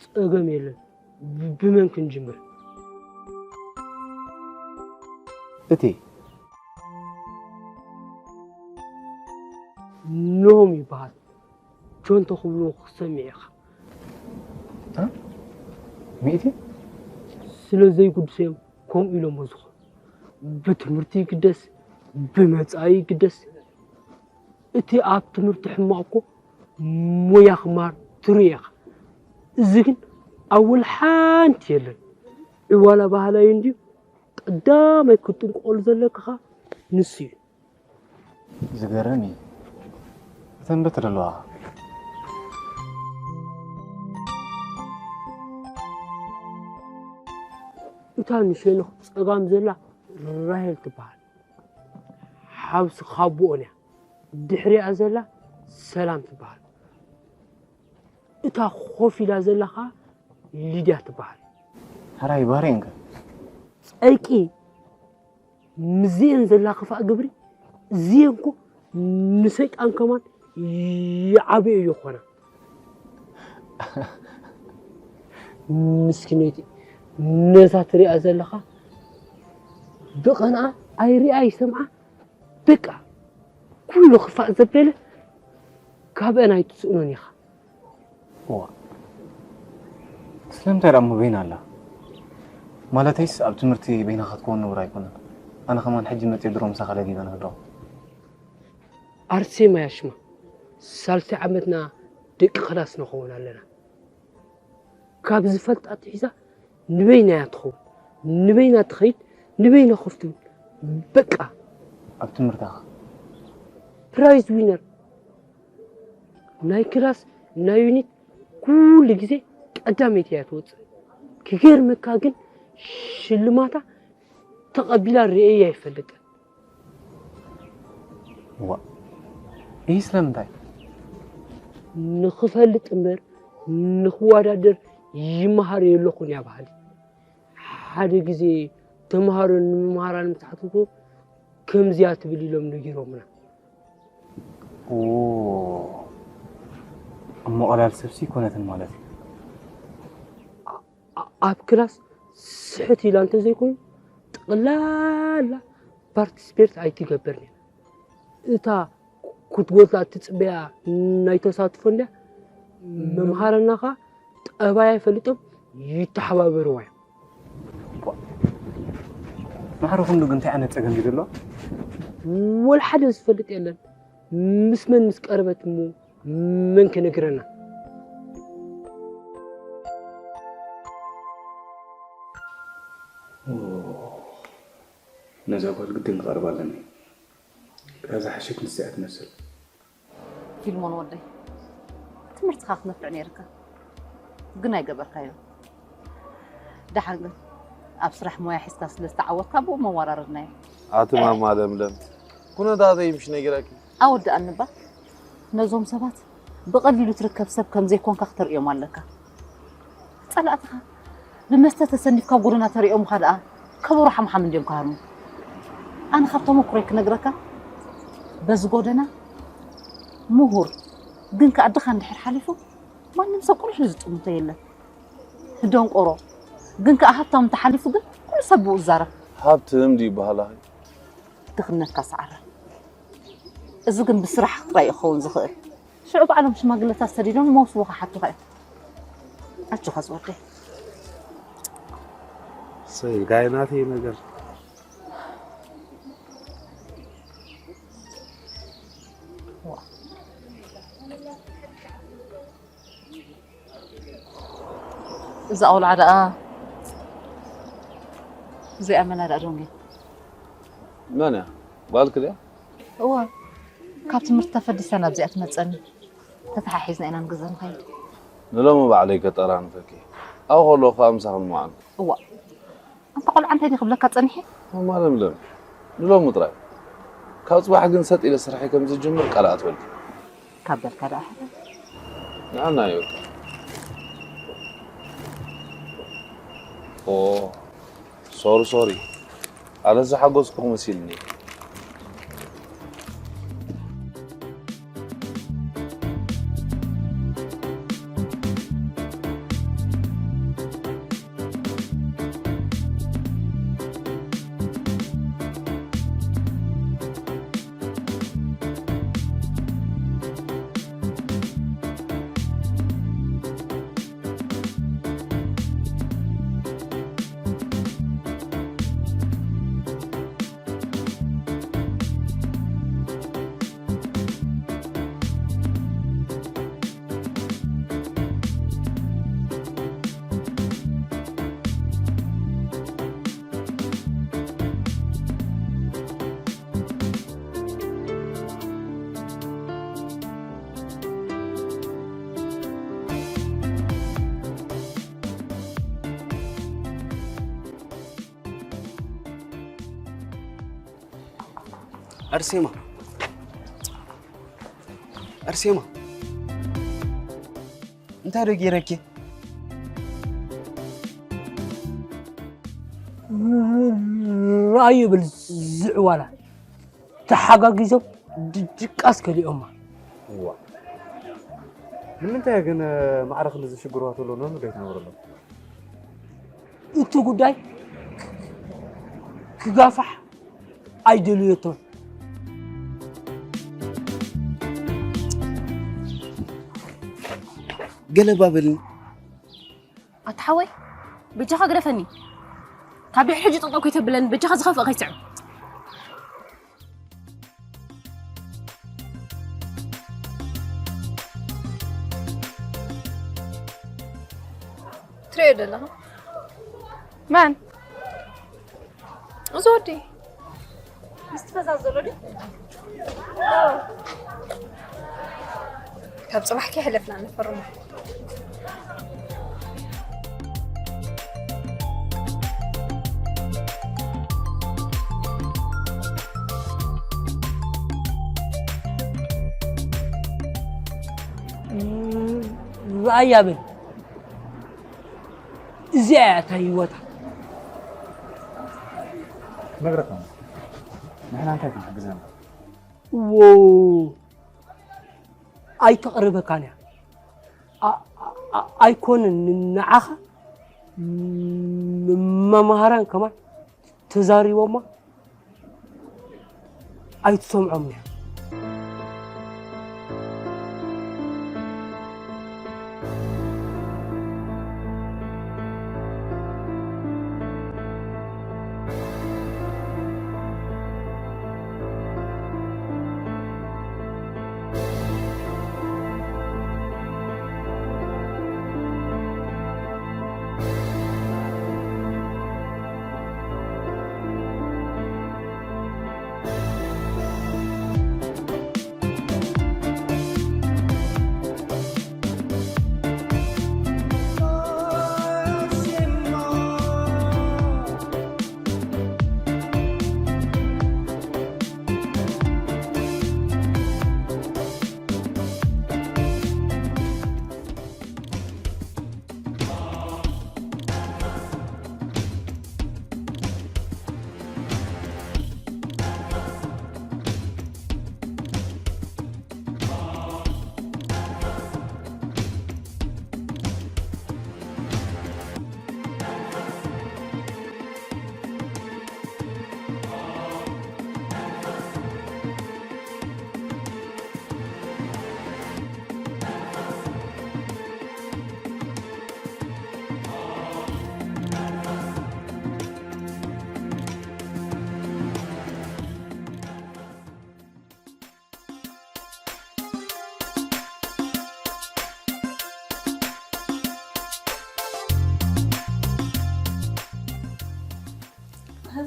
ጸገም የለን። ብ- ብመን ክንጅምር? እቲ ኖም ይበሃል። ጆን ተኽብሎ ክሰምዕ ኢኻ። እ? ሚእቲ? ስለ ዘይጉድሰዮም ከምኡ ኢሎሞ ዝኾኑ። ብትምህርቲ ይግደስ፣ ብመጻኢ ይግደስ። እቲ ኣብ ትምህርቲ ሕማቕ እኮ ሞያ ክመሃር ትርኢ ኢኻ። እዚ ግን ኣብ ወላ ሓንቲ የለን። ዕዋላ ባህላዊ እንድዩ። ቀዳማይ ክትጥንቀቐሉ ዘለካ ኸኣ ንሱ እዩ። ዝገርም እዩ። እተን በትሪ ኣለዋ። እታ ንሸነኽ ጸጋም ዘላ ራሄል ትበሃል። ሓብሲ ካቦኦን እያ። ድሕሪኣ ዘላ ሰላም ትበሃል። እታ ኮፍ ኢላ ዘላ ኸኣ ሊድያ ትበሃል። ሕራይ ባህሪኤን ከ? ጸይቂ ምስዚኤን ዘላ ክፋእ ግብሪ፣ እዚኤን እኮ ንሰይጣን ከማን ይዓብዮ ይኾና። ምስኪነይቲ ነዛ ትሪኣ ዘለኻ ብቐንኣ ኣይሪኣ ይሰምዓ በቃ ኩሉ ክፋእ ዘበለ ካብአን ኣይትስእኖን ኢኻ። እዋ ስለምንታይ ደኣ እሞ በይና ኣላ? ማለተይስ ኣብ ትምህርቲ በይናኻ ክትከውን ነውሪ ኣይኮነን። ኣነ ከማን ሕጂ መጽየ ድሮ ምሳኻ ለጊበ ንህድሮ። ኣርሴማ ያሽማ ሳልሳይ ዓመትና ደቂ ክላስ ንኸውን ኣለና። ካብ ዝፈልጣ ኣትሒዛ ንበይና እያ ትኸውን፣ ንበይና ትኸይድ፣ ንበይና ኮፍ ትብል። በቃ ኣብ ትምህርታኻ ፕራይዝ ዊነር ናይ ክላስ ናይ ዩኒት ኩሉ ግዜ ቀዳመይቲ እያ ትወፅእ። ክገርመካ ግን ሽልማታ ተቐቢላ ርእየያ ኣይፈልጥን። ዋ ይህ ስለምንታይ? ንኽፈልጥ እምበር ንኽወዳደር ይመሃር የለኹን እያ በሃሊ። ሓደ ግዜ ተምሃሮ ንመምሃራን ምስ ሓተቱ ከምዚያ ትብል ኢሎም ነጊሮምና። ኦ፣ እሞ ቀላል ሰብሲ ኣይኮነትን ማለት እዩ። ኣ- ኣብ ክላስ ስሕት ኢላ እንተዘይኮይኑ ጠቕላላ ፓርቲስፔት ኣይትገብርን እያ። እታ ክትጎድላ እትጽበያ ናይ ተሳትፎ እንድያ መምሃረና ኸኣ ጠባያ ፈሊጦም ይተሓባበርዋ እዮም። ማዕረ ክንዱ ግን እንታይ ዓይነት ጸገም እዩ ዘሎ? ወላ ሓደ ዝፈልጥ የለን። ምስ መን ምስ ቀረበት እሞ መን ክነግረና? ነዛ ጓል ግድን ክቐርባ ኣለኒ። እታ ዝሓሸት ንሳ እያ ትመስል። ፊልሞን ወደይ፣ ትምህርትኻ ክትነፍዕ ነይርካ፣ ግን ኣይገበርካዮ። ደሓን ግን ኣብ ስራሕ ሞያ ሒዝካ ስለ ዝተዓወትካ ብኡ መወራረድናዮ። ኣቲ ማማ ለምለም፣ ኩነታተይ ምሽ ነጊረኪ። ኣወድኣኒ እባ። ነዞም ሰባት ብቐሊሉ ትርከብ ሰብ ከም ዘይኮንካ ክተርእዮም ኣለካ። ጸላእትኻ ብመስተ ተሰኒፍካ ጎደና ተሪኦምኻ ደኣ ከበሮ ሓምሓም እንድዮም ክሃርሙ። ኣነ ካብ ተመኩሮይ ክነግረካ፣ በዚ ጎደና ምሁር ግን ከኣ ድኻ እንድሕር ሓሊፉ ማንም ሰብ ቁሩሕ ኢሉ ዝጥምቶ የለን። ደንቆሮ ግን ከኣ ሃብታም እንተሓሊፉ ግን ኩሉ ሰብ ብኡ ዝዛረብ። ሃብትም ድዩ ይበሃል ኣኺ? ድኽነትካ ሰዓረ። እዚ ግን ብስራሕ ጥራይ እዩ ክኸውን ዝኽእል። ሽዑ ባዕሎም ሽማግለታት ሰዲዶም መውስቦ ክሓቱኻ እዮም። ኣጆኻ ዝወደይ። ሰይ ጋይ ናተይ ነገር። እዛ ቆልዓ ደኣ እዚኣ መን ኣዳኣ ደንጉ? መን እያ? ጓልኪ ድያ? እወ፣ ካብ ትምህርቲ ተፈዲሳ ናብዚኣ ትመጸኒ። ተተሓሒዝና ኢና ንገዛ ንኸይድ። ንሎሚ ባዕለይ ከጠራንፈኪ። ኣብኡ ከለኹ ከኣ ምሳኺ ንመዓልኩ። እዋ፣ ኣንታ ቆልዓ እንታይ ድየ ክብለካ ጸኒሐ? ማማ ለምለም፣ ንሎሚ ጥራይ። ካብ ጽባሕ ግን ሰጥ ኢለ ስርሐይ ከም ዝጅምር ቃል ኣትወልኪ። ካብ በልካ ደኣ ሕራይ። ንዓና እዩ። ኦ፣ ሶሪ፣ ሶሪ። ኣነ ዝሓጎስኩ መሲልኒ። ኣርሴማ፣ ኣርሴማ፣ እንታይ ዶ ገይረኪ? ርኣይ ይብል ዝዕዋላ ተሓጋጊዞም ድ-፣ ድቃስ ከሊኦማ። እዋ። ንምንታይ ግን ማዕረ ክንዲ ዝሽግርዋ ተሎ ነንዶ ይትነብረሎም? እቲ ጉዳይ ክጋፋሕ ኣይደልዮቶን። ገለ ባበልኒ። ኣታ ሓወይ፣ በጃኻ ግደፈኒ። ካብ ድሕሪ ሕጂ ጠጠው ከይተብለኒ፣ በጃኻ ዝኸፍእ ከይትስዕብ። ትርእዮ ዘለኻ? መን? እዚ ወዲ። ምስቲ ፈዛዝ ዘሎ ድዩ? ካብ ጽባሕ ከይሕለፍና ንፈርሞ። ርኣያ በል። እዚኣ እያ እታ ህይወታ። ነግረካ። ንሕና እንታይ ክንሕግዘና? ዎ፣ ኣይተቕርበካን እያ። ኣ-፣ ኣ-፣ ኣ-፣ ኣይኮነን ንዓኻ ም-፣ መማህራን ከማን ተዛሪቦማ ኣይትሰምዖምን እያ።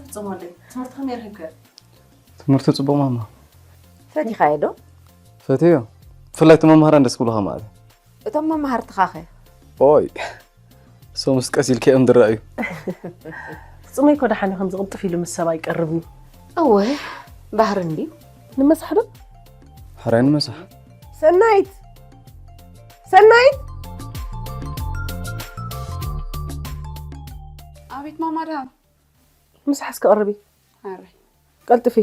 ፍጹም ወደይ፣ ትምህርቲ ከመይ ረኺብካዮ? ትምህርቲ ጽቡቕ ማማ። ፈቲኻዮ ዶ? ፈትዮ። ብፍላይ እቶም መምሃራን ደስ ክብሉኻ ማለት እዩ። እቶም መማህርትኻ ኸ? ኦይ፣ እሶምስ ቀስ ኢልካ እዮም ዝረኣዩ። ፍጹመይ እኮ ደሓን እዩ፣ ከምዚ ቅልጥፍ ኢሉ ምስ ሰብ ኣይቀርብን እዩ። እወ፣ ባህሪ እንድዩ። ንመሳሕ ዶ? ሕራይ ንመሳሕ። ሰናይት! ሰናይት! ኣቤት ማማ ደሃብ። ምሳሕ እስከ ቅርቢ። ኣረ። ቀልጥፊ።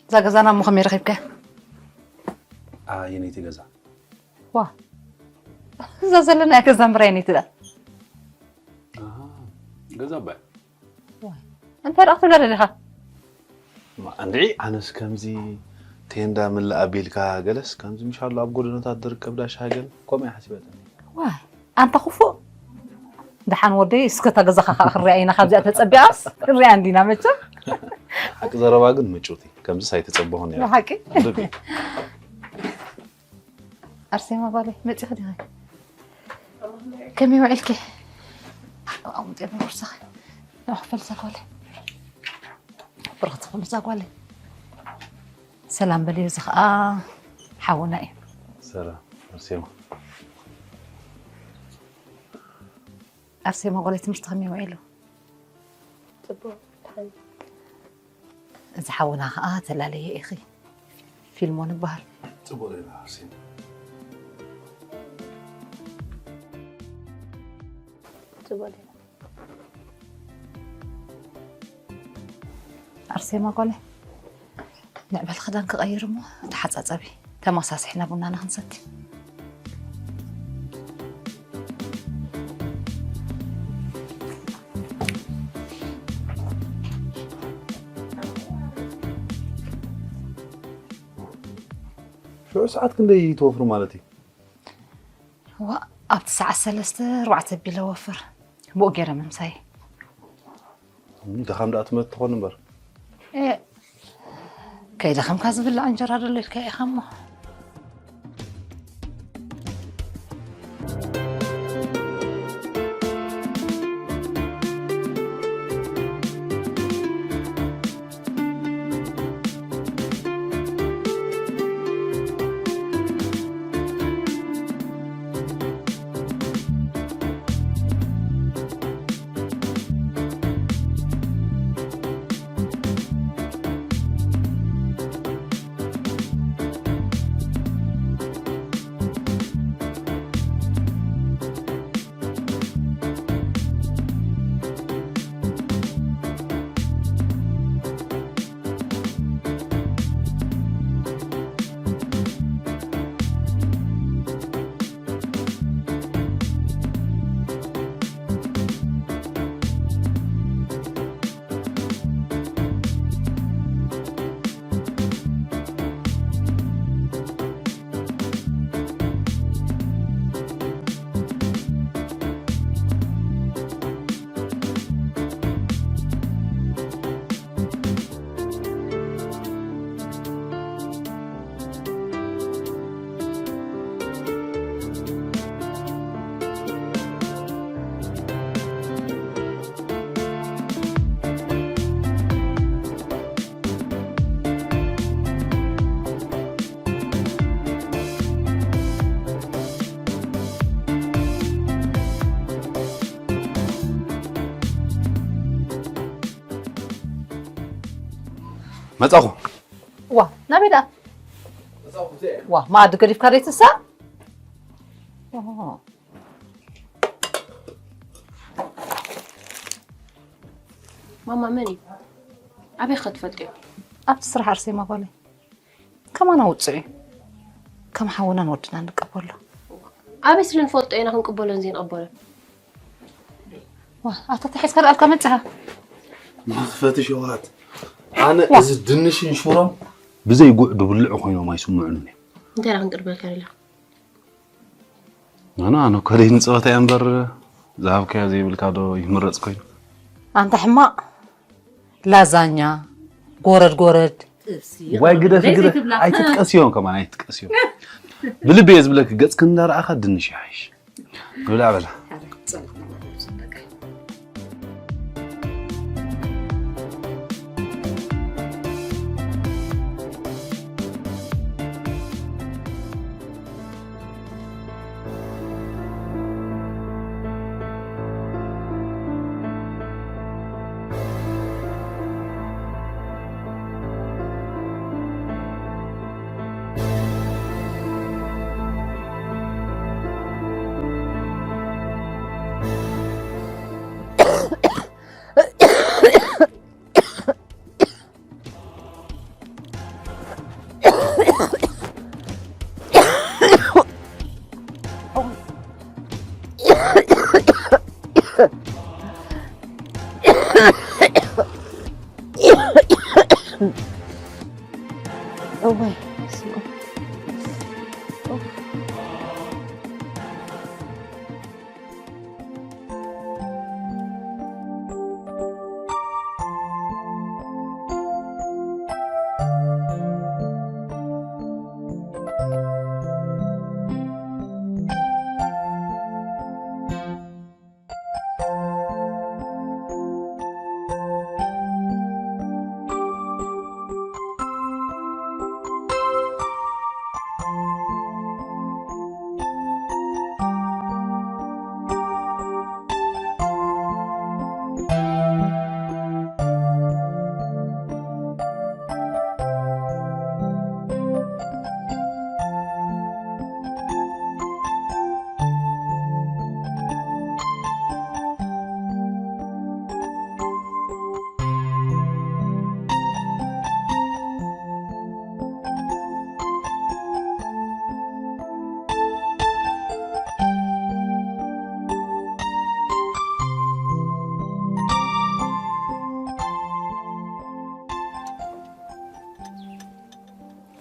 እዛ ገዛና እሞ ከመይ ረኺብካ? ኣየነይቲ ገዛ? ዋ፣ እዛ ዘለናያ ገዛ እምበር ኣየነይቲ ደኣ? ኣሃ፣ ገዛ ኣባይ። ዋ፣ እንታይ ደኣ ክትብላ ደሊኻ? ማ፣ እንድዒ፣ ኣነስ ከምዚ ቴንዳ ምልእ ኣቢልካ ገለስ፣ ከምዚ ምሻሎ ኣብ ጎደናታት ዝርከብ ዳሻ ገለ፣ ከምኡ እየ ሓሲበትኒ። ዋይ፣ ኣንታ ክፉእ። ደሓን ወደይ፣ እስከ እታ ገዛኻ ኸኣ ክሪኣ ኢና፣ ካብዚኣ ተጸቢቓስ ክንሪኣ እንዲና መቸም። ሓቂ ዘረባ ግን ምጭውቲ፣ ከምዚስ ኣይተጸበኹን ነይረ። ብሓቂ? ልቢ። ኣርሴማ ጓለይ፣ መጺኺ ዲኺ? ከመይ ውዒልኪ? ኣውጤ ቦርሳኺ። ንዕኡ ክፈልሳ ጓለይ። ብርኽቲ ኩሉ እዛ ጓለይ። ሰላም በልዮ፣ እዚ ኸኣ ሓውና እዩ። ሰላም፣ ኣርሴማ። ኣርሴማ ጓለይ፣ ትምህርቲ ከመይ ውዒሉ? ጽቡቕ፣ ደሓን። እዚ ሓውና ኸኣ ተላለየ ኢኺ። ፊልሞን ይበሃል። ጽቡቕ ሌላ፣ ኣርሴማ። ጽቡቕ ሌላ። ኣርሴማ ጓለይ፣ ንዕበል ክዳን ክቐይር እሞ ተሓጻጸቢ። ተመሳሲሕና ቡናና ክንሰቲ። ሽዑ ሰዓት ክንደይ ትወፍሩ ማለት እዩ? ዋ፣ ኣብቲ ሰዓት ሰለስተ ኣርባዕተ ቢለ ወፍር። ብኡ ገይረ ምምሳይ። እም፣ ድኻም ደኣ ትመት ትኾን እምበር። እ፣ ከይደኸምካ ዝብላዕ እንጀራ ደሎ ኢልካ ኢኻ እሞ። መጻኹ። ዋ፣ ናበይ ደኣ? ዋ፣ መኣዲ ገዲፍካ ደይትሳ? ዋ። ማማ መን እዩ? ኣበይ ከ ትፈልጥዮ? ኣብቲ ስራሕ ኣርሴማ ጓለይ። ከማና ውጹዕ እዩ። ከም ሓውናን ወድና ንቀበሎ። ኣበይ ስለ ንፈልጦ ኢና ክንቅበሎን ዘይንቕበሎን? ዋ፣ ኣታ ተሒዝካ ደኣ ኣልካ መጺኻ። መኽፈቲ ሸውሃት። ኣነ ዋ። እዚ ድንሽን ሽሮን ብዘይ ጉዕ ድብልዑ ኮይኖም ኣይስምዑንን እዮም። እንታይ ደኣ ክንቅርበልካ ደሊኻ? ኣነ፣ ኣነ እኮ ደይ ንጸወታ እያ እምበር፣ ዝሃብካዮ ዘይብልካ ዶ ይምረጽ ኮይኑ? ኣንታ ሕማቕ። ላዛኛ፣ ጎረድ ጎረድ፣ ጥብሲ ዋይ ግደፊ ግደፊ። ዘይትብላ። ኣይትጥቀስዮም ከማን ኣይትጥቀስዮም። ብልቢ እየ ዝብለኪ፣ ገጽ ክንዳረኣኻ ድንሽ ይሓይሽ። ብላ በላ። ጸሎት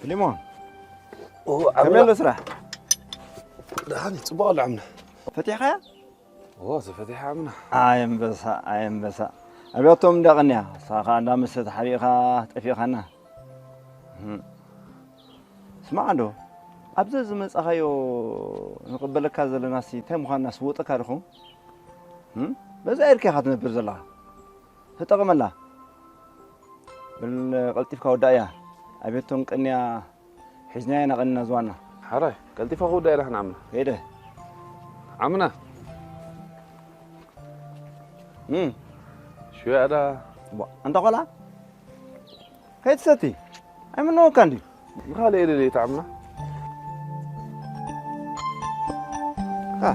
ፊሊሞን፣ ከመይ ኣሎ ስራሕ? ደሓን እዩ፣ ጽቡቕ ኣሎ ዓምና። ፈቲሕካያ? እዎ፣ ተፈቲሓ ዓምና። ኣይ ኣንበሳ፣ ኣይ ኣንበሳ። ኣብያቶም እንዳ ቀንያ፣ ንስኻ ከኣ እንዳ መስተ ተሓቢእካ ጠፊእካና። እም። ስማዕ እንዶ፣ ኣብዚ ዝመጻኻዮ ንቕበለካ ዘለናሲ እንታይ ምዃንና ስወጠካ ዲኹም? እም? በዛ ኢልካ ኢኻ ትነብር ዘለኻ። ተጠቐመላ። በል ቀልጢፍካ ወዳእያ። ኣብያቶም ቀንያ ሒዝናያ ኢና ቀኒና ዝዋና። ሓራይ፣ ቀልጢፋ ክውዳእ ኢላ ንዓምና። ከይደ። ዓምና። እም። ሽያዳ። ቧ፣ ኣንታ ቆልዓ። ከይትሰቲ። ኣይምነወካ እንድዩ። ንኻልእ ኢለ ኢለ ይትዓምና። ሃ።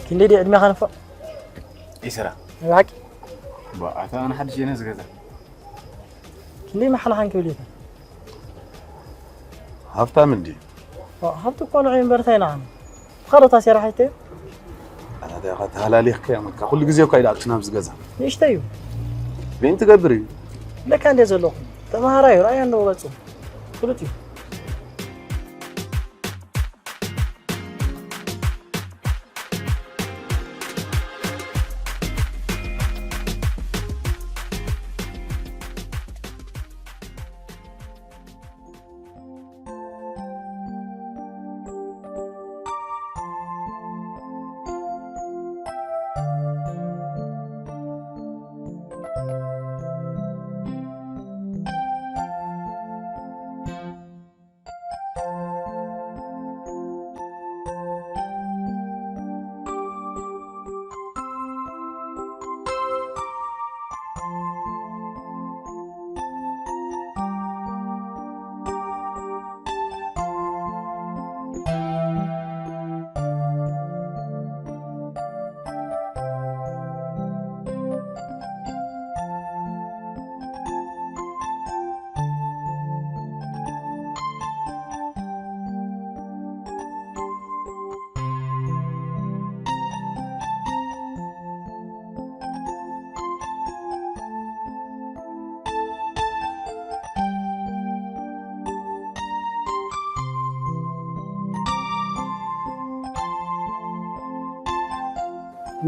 ክንደይ ድዩ ዕድሜኻ ንፎዕ? ዒስራ። ናይ ብሓቂ? ባ፣ ኣታ ኣነ ሓድሽ እየ ነዚ ገዛ። ክንደይ መሓላኻን ክብል እየ። ሃብታም እንድዩ። ዋ፣ ሃብቲ እኮ ንዑ እምበር እንታይ ንዓና? ብኻዶታ ሴራ ሓይተ እዩ። ኣታ እንታይ ኢኻ ተሃላሊኽካ እያ መካ? ኩሉ ግዜ እኳ ኢዳ ኣብቲ ናብዚ ገዛ። ንእሽተይ እዩ። በይን ትገብር እዩ። ለካ እንደ ዘለኹ ተማሃራዩ ራእያ ኣለዎ ገጹ። ፍሉጥ እዩ።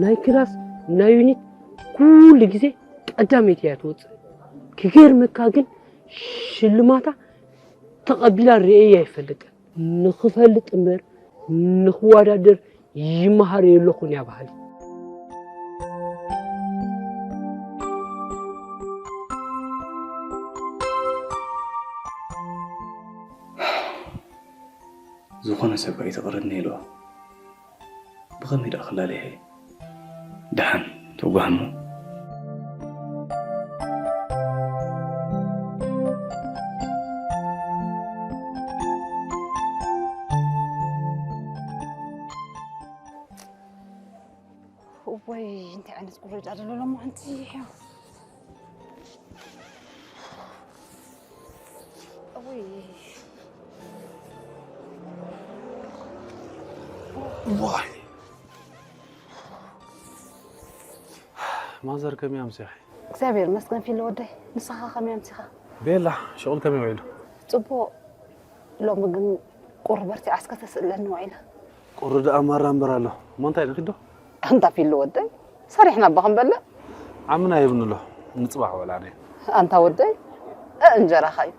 ናይ ክላስ ናይ ዩኒት ኩሉ ግዜ ቀዳመይቲ እያ ትወፅእ። ክገርመካ ግን ሽልማታ ተቐቢላ ርእየ ኣይፈልጥን። ንኽፈልጥ እምበር ንኽወዳደር ይመሃር የለኹን እያ በሃሊ። ዝኾነ ሰብ ከኣ ይተቕርኒ ኢልዋ። ብኸመይ ደኣ ክላለየ? ደሓን ትጓሃሞ። እወይ እንታይ ዓይነት ቁርጫ ደሎ ሎማዓንቲ። እወይ ዋይ ማዘር ከመይ ኣምሲኺ? እግዚኣብሔር ይመስገን ፊሎ ወደይ። ንስኻ ከመይ ኣምሲኻ? ቤላ ሽቕል ከመይ ውዒሉ? ጽቡቕ። ሎሚ ግን ቁሪ በርቲዓስ ከተስእለኒ ውዒላ። ቁሪ ደኣ ማራ እምበር ኣሎ። እሞ እንታይ ንኺዶ? ኣንታ ፊሎ ወደይ ሰሪሕና እባ ክንበልዕ። ዓምና ይብንሎ ንጽባሕ ወላ ነይ። ኣንታ ወደይ እ እንጀራኻ እዩ።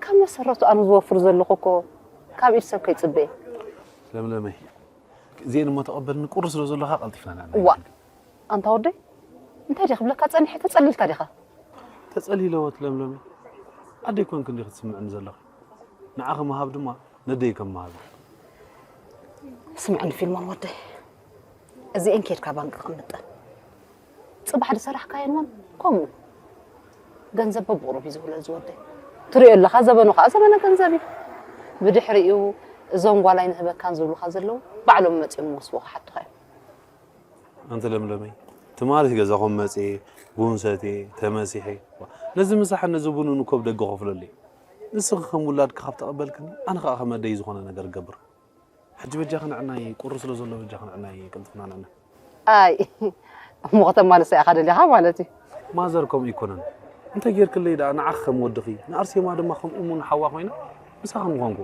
ካብ መሰረቱ ኣነ ዝወፍር ዘለኹ እኮ ካብ ኢድ ሰብ ከይጽበየ። ለምለመይ እዚኤን እሞ ተቐበልኒ ቁሪ ስለ ዘለኻ ቀልጢፍና ንኣና ዋ ኣንታ ወደይ እንታይ ዲ ክብለካ ጸኒሐ ተጸሊልካ ዲኻ? ተጸሊለወት ለምለመይ ኣደይ ኮንክ እንዲኺ ትስምዕኒ ዘለኺ ንዓኺ ምሃብ ድማ ነደይ ከም ምሃብ እዩ። ስምዕኒ ፊልሞን ወደይ እዚኤን ኬድካ ባንክ ቀምጠን ጽባሕ ዝሰራሕካየን እውን ከምኡ ገንዘብ በብቑሩብ እዩ ዝውለድ ዝወደይ ትሪኦ ኣለኻ ዘበኑ ከዓ ዘበነ ገንዘብ እዩ ብድሕሪኡ እዞም ጓል ኣይንህበካን ዝብሉኻ ዘለዉ ባዕሎም መፂኦም ይወስቡ ክሓቱኻ እዮም ኣንቲ ለምለመይ ትማሊ ገዛኹም መፅየ ቡን ሰትየ ተመሲሐ ነዚ ምሳሕን ነዚ ቡንን እኮ ብደገ ከፍለሉ እየ ንስኺ ከም ውላድኪ ካብ ተቐበልክኒ ኣነ ከዓ ከም ኣደይ ዝኾነ ነገር እገብር ሕጂ በጃኺ ንዕናይ ቁሪ ስለ ዘሎ በጃኺ ንዕናይ ቅልጥፍና ንዕና ኣይ እሞ ከተማልሳ ኢኻ ደሊኻ ማለት እዩ ማዘር ከምኡ ይኮነን እንተ ጌርክለይ ደኣ ንዓኺ ከም ወድኺ ንኣርሴማ ድማ ከም እሙን ሓዋ ኮይና ምሳኺ ምኾንኩ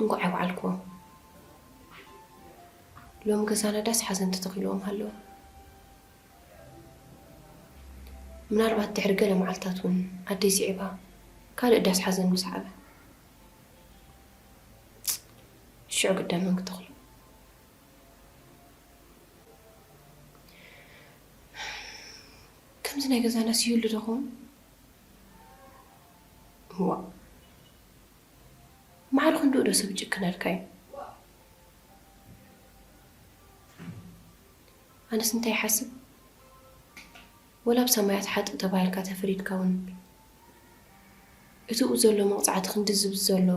እንኳዕ ኣይወዓልክዎም ሎም ገዛና ዳስ ሓዘን ተተኺልዎም ሃለዉ ምናልባት ድሕሪ ገለ መዓልታት እውን ኣደይ ስዒባ ካልእ ዳስ ሓዘን ምስ ዓበ ሽዑ ግዳ መን ክተኽሎ ከምዚ ናይ ገዛና ስይሉ ዶ ኸውን እዋ ማዕረ ክንድኡ ዶ ሰብ ይጭክነልካ እዩ ኣነስ እንታይ ይሓስብ ወላ ብሰማያት ሓጥእ ተባሂልካ ተፈሪድካ እውን እቲ ብኡ ዘሎ መቕፃዕቲ ክንድዝብ ዘሎ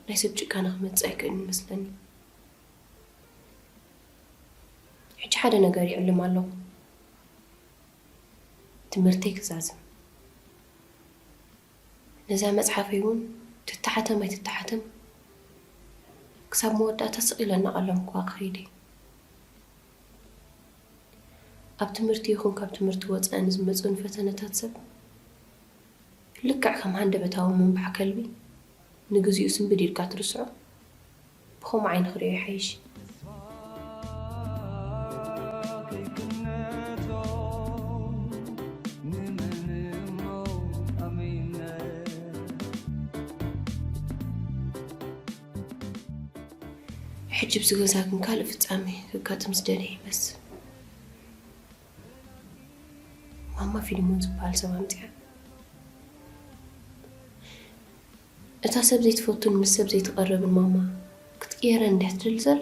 ናይ ሰብ ጭካነ ክመፅእ ኣይክእልን ይመስለኒ ሕጂ ሓደ ነገር ይዕልም ኣለኹ ትምህርተይ ክዛዝም ነዛ መፅሓፈይ እውን ትተሓተም ኣይትተሓተም ክሳብ መወዳእታ ስቕ ኢለ እናቐለምኩዋ ክኸይድ እየ ኣብ ትምህርቲ ይኹን ካብ ትምህርቲ ወፃኢ ንዝመፁኒ ፈተነታት ሰብ ልክዕ ከም ሃንደበታዊ ምንባሕ ከልቢ ንግዚኡ ስንብድ ኢልካ ትርስዖ ብኸምኡ ዓይኒ ክርእዮ ይሓይሽ። ሕጂ ብዚ ገዛ ግን ካልእ ፍጻሜ ከጋጥም ዝደለየ ይመስል። ማማ ፊልሞን ዝበሃል ሰብ ኣምጺኣ። እታ ሰብ ዘይትፈቱን ምስ ሰብ ዘይትቐርብን ማማ ክትቅየረኒ እንድያ ትደሊ ዘላ?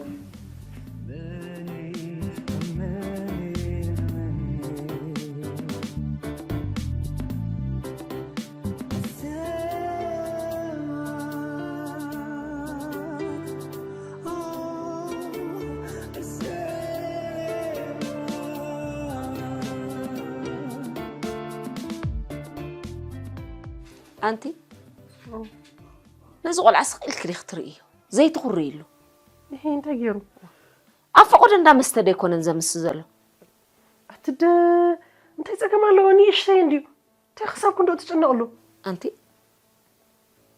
ኣንቲ፣ ነዚ ቆልዓ ስቕ ኢልኪ ዲኺ ትርእዮ? ዘይትኹርይሉ። ይሄ እንታይ ገይሩ? ኣብ ፈቐዶ እንዳ መስተ ዶ ኣይኮነን ዘምስ ዘሎ? ኣቲ ደ-፣ እንታይ ጸገም ኣለዎ? ንእሽተይ እንድዩ። እንታይ ክሳብ ክንድኡ ትጭነቕሉ? ኣንቲ፣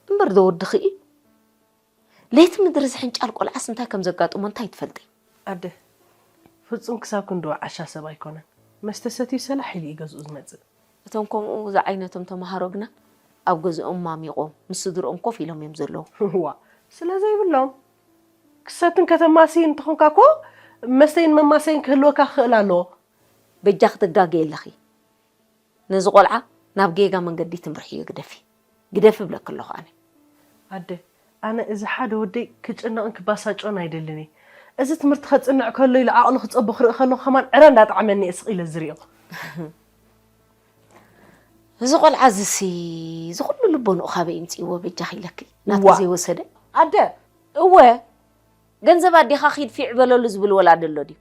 እምበር ዶ ወድኺ እዩ? ለይቲ ምድሪ ዝሕንጫል ቆልዓስ እንታይ ከም ዘጋጥሞ እንታይ ትፈልጢ? ኣደ፣ ፍጹም ክሳብ ክንድኡ ዓሻ ሰብ ኣይኮነን። መስተ ሰትዩ ሰላሕ ኢሉ እዩ ገዝኡ ዝመጽእ። እቶም ከምኡ ዝዓይነቶም ተመሃሮ ግና ኣብ ገዝኦም ማሚቖም ምስ ስድርኦም ኮፍ ኢሎም እዮም ዘለዉ። እዋ፣ ስለ ዘይብሎም። ክሰትን ከተማስይን እንተኾንካ እኮ መስተይን መማሰይን ክህልወካ ክኽእል ኣለዎ። በጃኺ ትጋገዪ ኣለኺ። ነዚ ቆልዓ ናብ ጌጋ መንገዲ ትምርሕዮ ግደፊ። ግደፊ እብለኪ ኣለኹ ኣነ። ኣደ፣ ኣነ እዚ ሓደ ወደይ ክጭነቕን ክባሳጮን ኣይደልን እየ። እዚ ትምህርቲ ከጽንዕ ከሎ ኢሉ ዓቕሉ ክጸቦ ክርኢ ከለኹ ከማን ዕረ እንዳጠዓመኒ እየ ስቕ ኢለ ዝሪኦ። እዚ ቆልዓ እዚሲ፣ እዚ ኩሉ ልቦንኡ ካበይ ይምጽእዎ በጃኺ ኢለኪ? ናትኪ ዋ። ዘይወሰደ? ኣደ! እወ፣ ገንዘብ ኣዴኻ ኺድ ፊዕ በለሉ ዝብል ወላዲ ኣሎ ድዩ?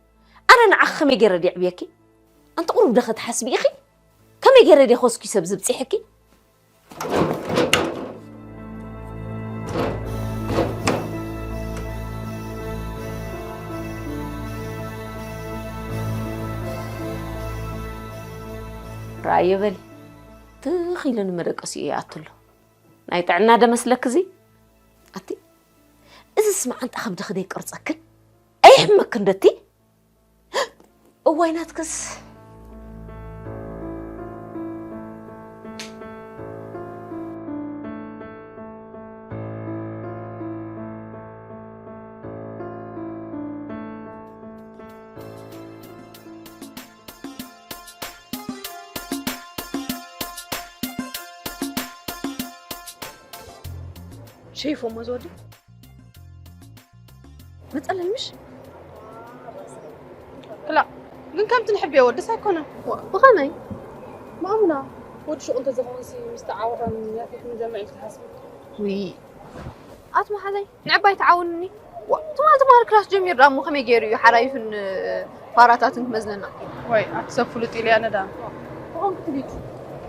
ኣነ ንዓኺ ከመይ ገይረ ድየ ኣዕብየኪ? ኣንቲ ቁሩብ ዶ ኸትሓስቢ ኢኺ? ከመይ ገይረ ድየ ኮስኪሰ ኣብዚ ኣብጺሐኪ? ረኣዮ በሊ፣ ትኽ ኢሉ ንመደቀሲኡ ይኣቱ ኣሎ። ናይ ጥዕና ዶ መስለኪ እዚ? ኣቲ፣ እዚስ መዓንጣ ከብድኺ ዶ ኣይቀርጸክን? ኣየሕመክን ዶ እቲ? እዋይ ናትክስ። ሸይፎሞ ዝወዲ መጸለል ምሽ? ክላ፣ ግን ከምቲ ንሕብዮ ወድስ ኣይኮነን። ዋ፣ ብኸመይ? ማእሙና፣ ወዲ ሹቕ እንተዝኸውንሲ ምስ ተዓወተን ያፌት ምጀምዕ ኢልኪ ትሓስቢ? ውይ፣ ኣቲ መሓዘይ፣ ንዕባይ ተዓውንኒ። ዋ፣ ትማሊ ትማሊ ክላስ ጀሚሩ ደኣ እሞ ከመይ ገይሩ እዩ ሓራይፍን ፋራታትን ክመዝነና? ወይ፣ ኣቲ ሰብ ፍሉጥ ኢለ እያ ነዳ። ብኸምኡ ክትብሊ።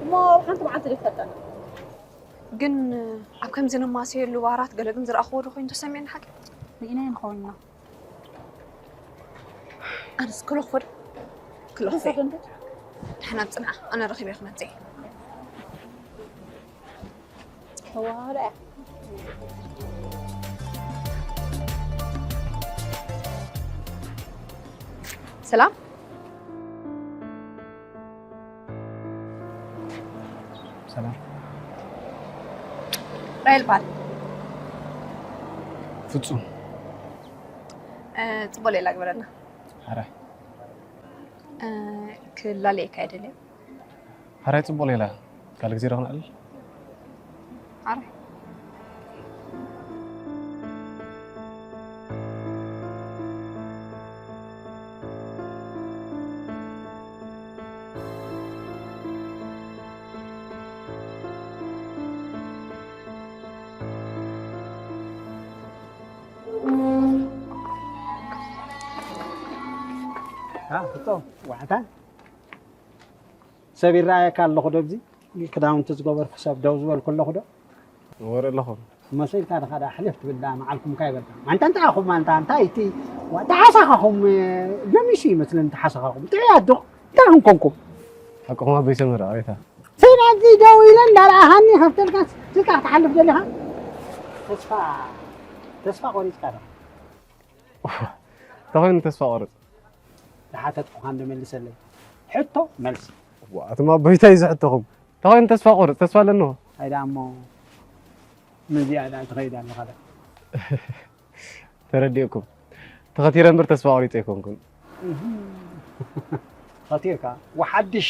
እሞ ኣብ ሓንቲ መዓልቲ ዶ ይፈጠና? ግን ኣብ ከምዚ ነማስየሉ ባራት ገለ ግን ዝረኣኽዎ ዶ ኮይኑ ተሰሚዕኒ ሓቂ? ርኢናዮ ንኸውን ኢና። ኣነስ ክለኽፎ ዶ? ክለኽፎ። ደሓን ኣብ ጽንዓ፣ ኣነ ረኺበ ክመጽእ እየ። ተዋህዶ እያ። ሰላም። ሰላም። ራሄል በሃል። ፍጹም። እ፣ ጽቡቕ ሌላ ግበረልና። ሓራይ። እ፣ ክላለየካ ኣይደልን። ሓራይ ጽቡቕ ሌላ። ካልእ ግዜ ዶ ክንዕልል? ሓራይ። አ፣ ፍጹም፣ ዋዕታ። ሰብ ይረኣየካ ኣለኹ ዶ ኣብዚ? ክዳውንቲ ዝገበርኩ ሰብ ደው ዝበልኩ ኣለኹ ዶ? ወረ ኣለኹም። መሰልካ ድኻ ደኣ ሕልፍ ትብል ደኣ መዓልኩም ከ ይበልካ። ማንታ እንታይ ኢኹም ማንታ እንታይ እቲ ዋ-፣ ተሓሳኻኹም፣ እ፣ ጀሚሱ ይመስለኒ ተሓሳኻኹም። ጥዑያት ዶ? እንታይ ኮንኩም? ሓቅኹም ኣቦይ ሰመረ፣ ኣቤታ። ሰብ ኣብዚ ደው ኢለ እንዳረኣኻኒ ከፍተልካ ስልካ ክትሓልፍ ደሊኻ? ተስፋ፣ ተስፋ ቆሪጽካ ዶ? እንታይ ኮይኑ ተስፋ ቆርጽ? ዝሓተትኩኻ እንዶ መልሰለይ። ሕቶ መልሲ። ዋ፣ ኣቱም ኣቦይ እንታይ እዩ ዝሕተኹም? እንታይ ኮይኑ ተስፋ ቆርጽ? ተስፋ ኣለኒ። ኣይ ደኣ እሞ፣ ነዚኣ ደኣ ትኸይድ ኣለኻ ደኣ። ተረዲእኩም። ተኸቲረ እምበር ተስፋ ቆሪጸ ኣይኮንኩን። እህ። ኸቲርካ። ወሓድሽ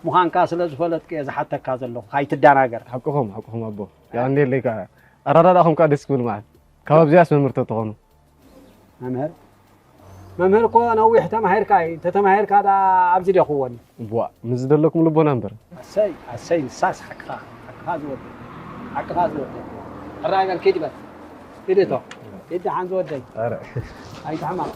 ምዃንካ ስለ ዝፈለጥኩ እየ ዝሓተካ ዘለኹ። ኣይትደናገር። ሓቅኹም፣ ሓቅኹም ኣቦ። ያው እንዴ ለይካ ኣረዳዳእኹም ከኣ ደስ ክብል ማለት። ካብ ኣብዚኣስ መምህር ተትኾኑ። መምህር? መምህር እኮ ነዊሕ ተማሂርካ እዩ። እንተተማሂርካ ደኣ ኣብዚ ዶ ክወኒ? ቧ፣ ምስ ዝደለኩም ልቦና እምበር። ኣሰይ፣ ኣሰይ፣ ንሳስ ሓቅኻ፣ ሓቅኻ ዝወደይ፣ ሓቅኻ ዝወደይ። ሕራይ በል፣ ኪድ በል። ኪድ እቶ። ኪድ ደሓን ዝወደይ። ኣረ። ኣይትሕመቕ።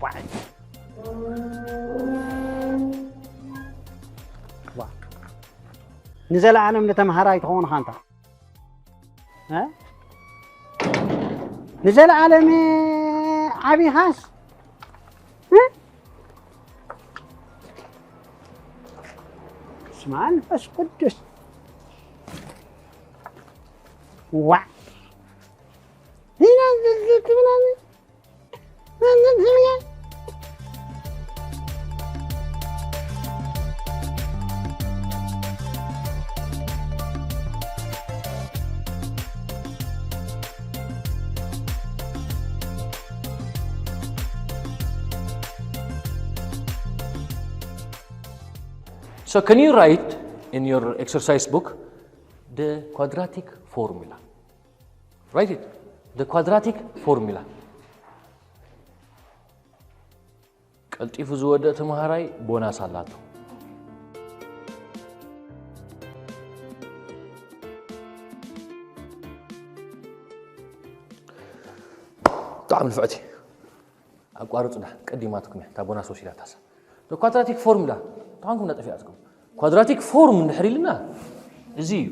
ዋይ። ዋ። ንዘለዓለም ንተምሃራይ ትኸውን ኻንታ። እ? ንዘለዓለም ዓቢኻስ? እ? ስማ መንፈስ ቅዱስ። ዋ። ዲና ዝዝት ምናምን። So can you write in your exercise book the quadratic formula? Write it. The quadratic formula. ቀልጢፉ ዝወደእ ተምሃራይ ቦናስ ኣላቶ። ብጣዕሚ ንፍዕቲ። ኣቋርጹና፣ ቀዲማትኩም እያ፣ እታ ቦናስ ወሲዳታሳ። The quadratic formula፣ እንተኾንኩም እንዳጠፊኣትኩም። Quadratic form እንድሕር ኢልና፣ እዚ እዩ።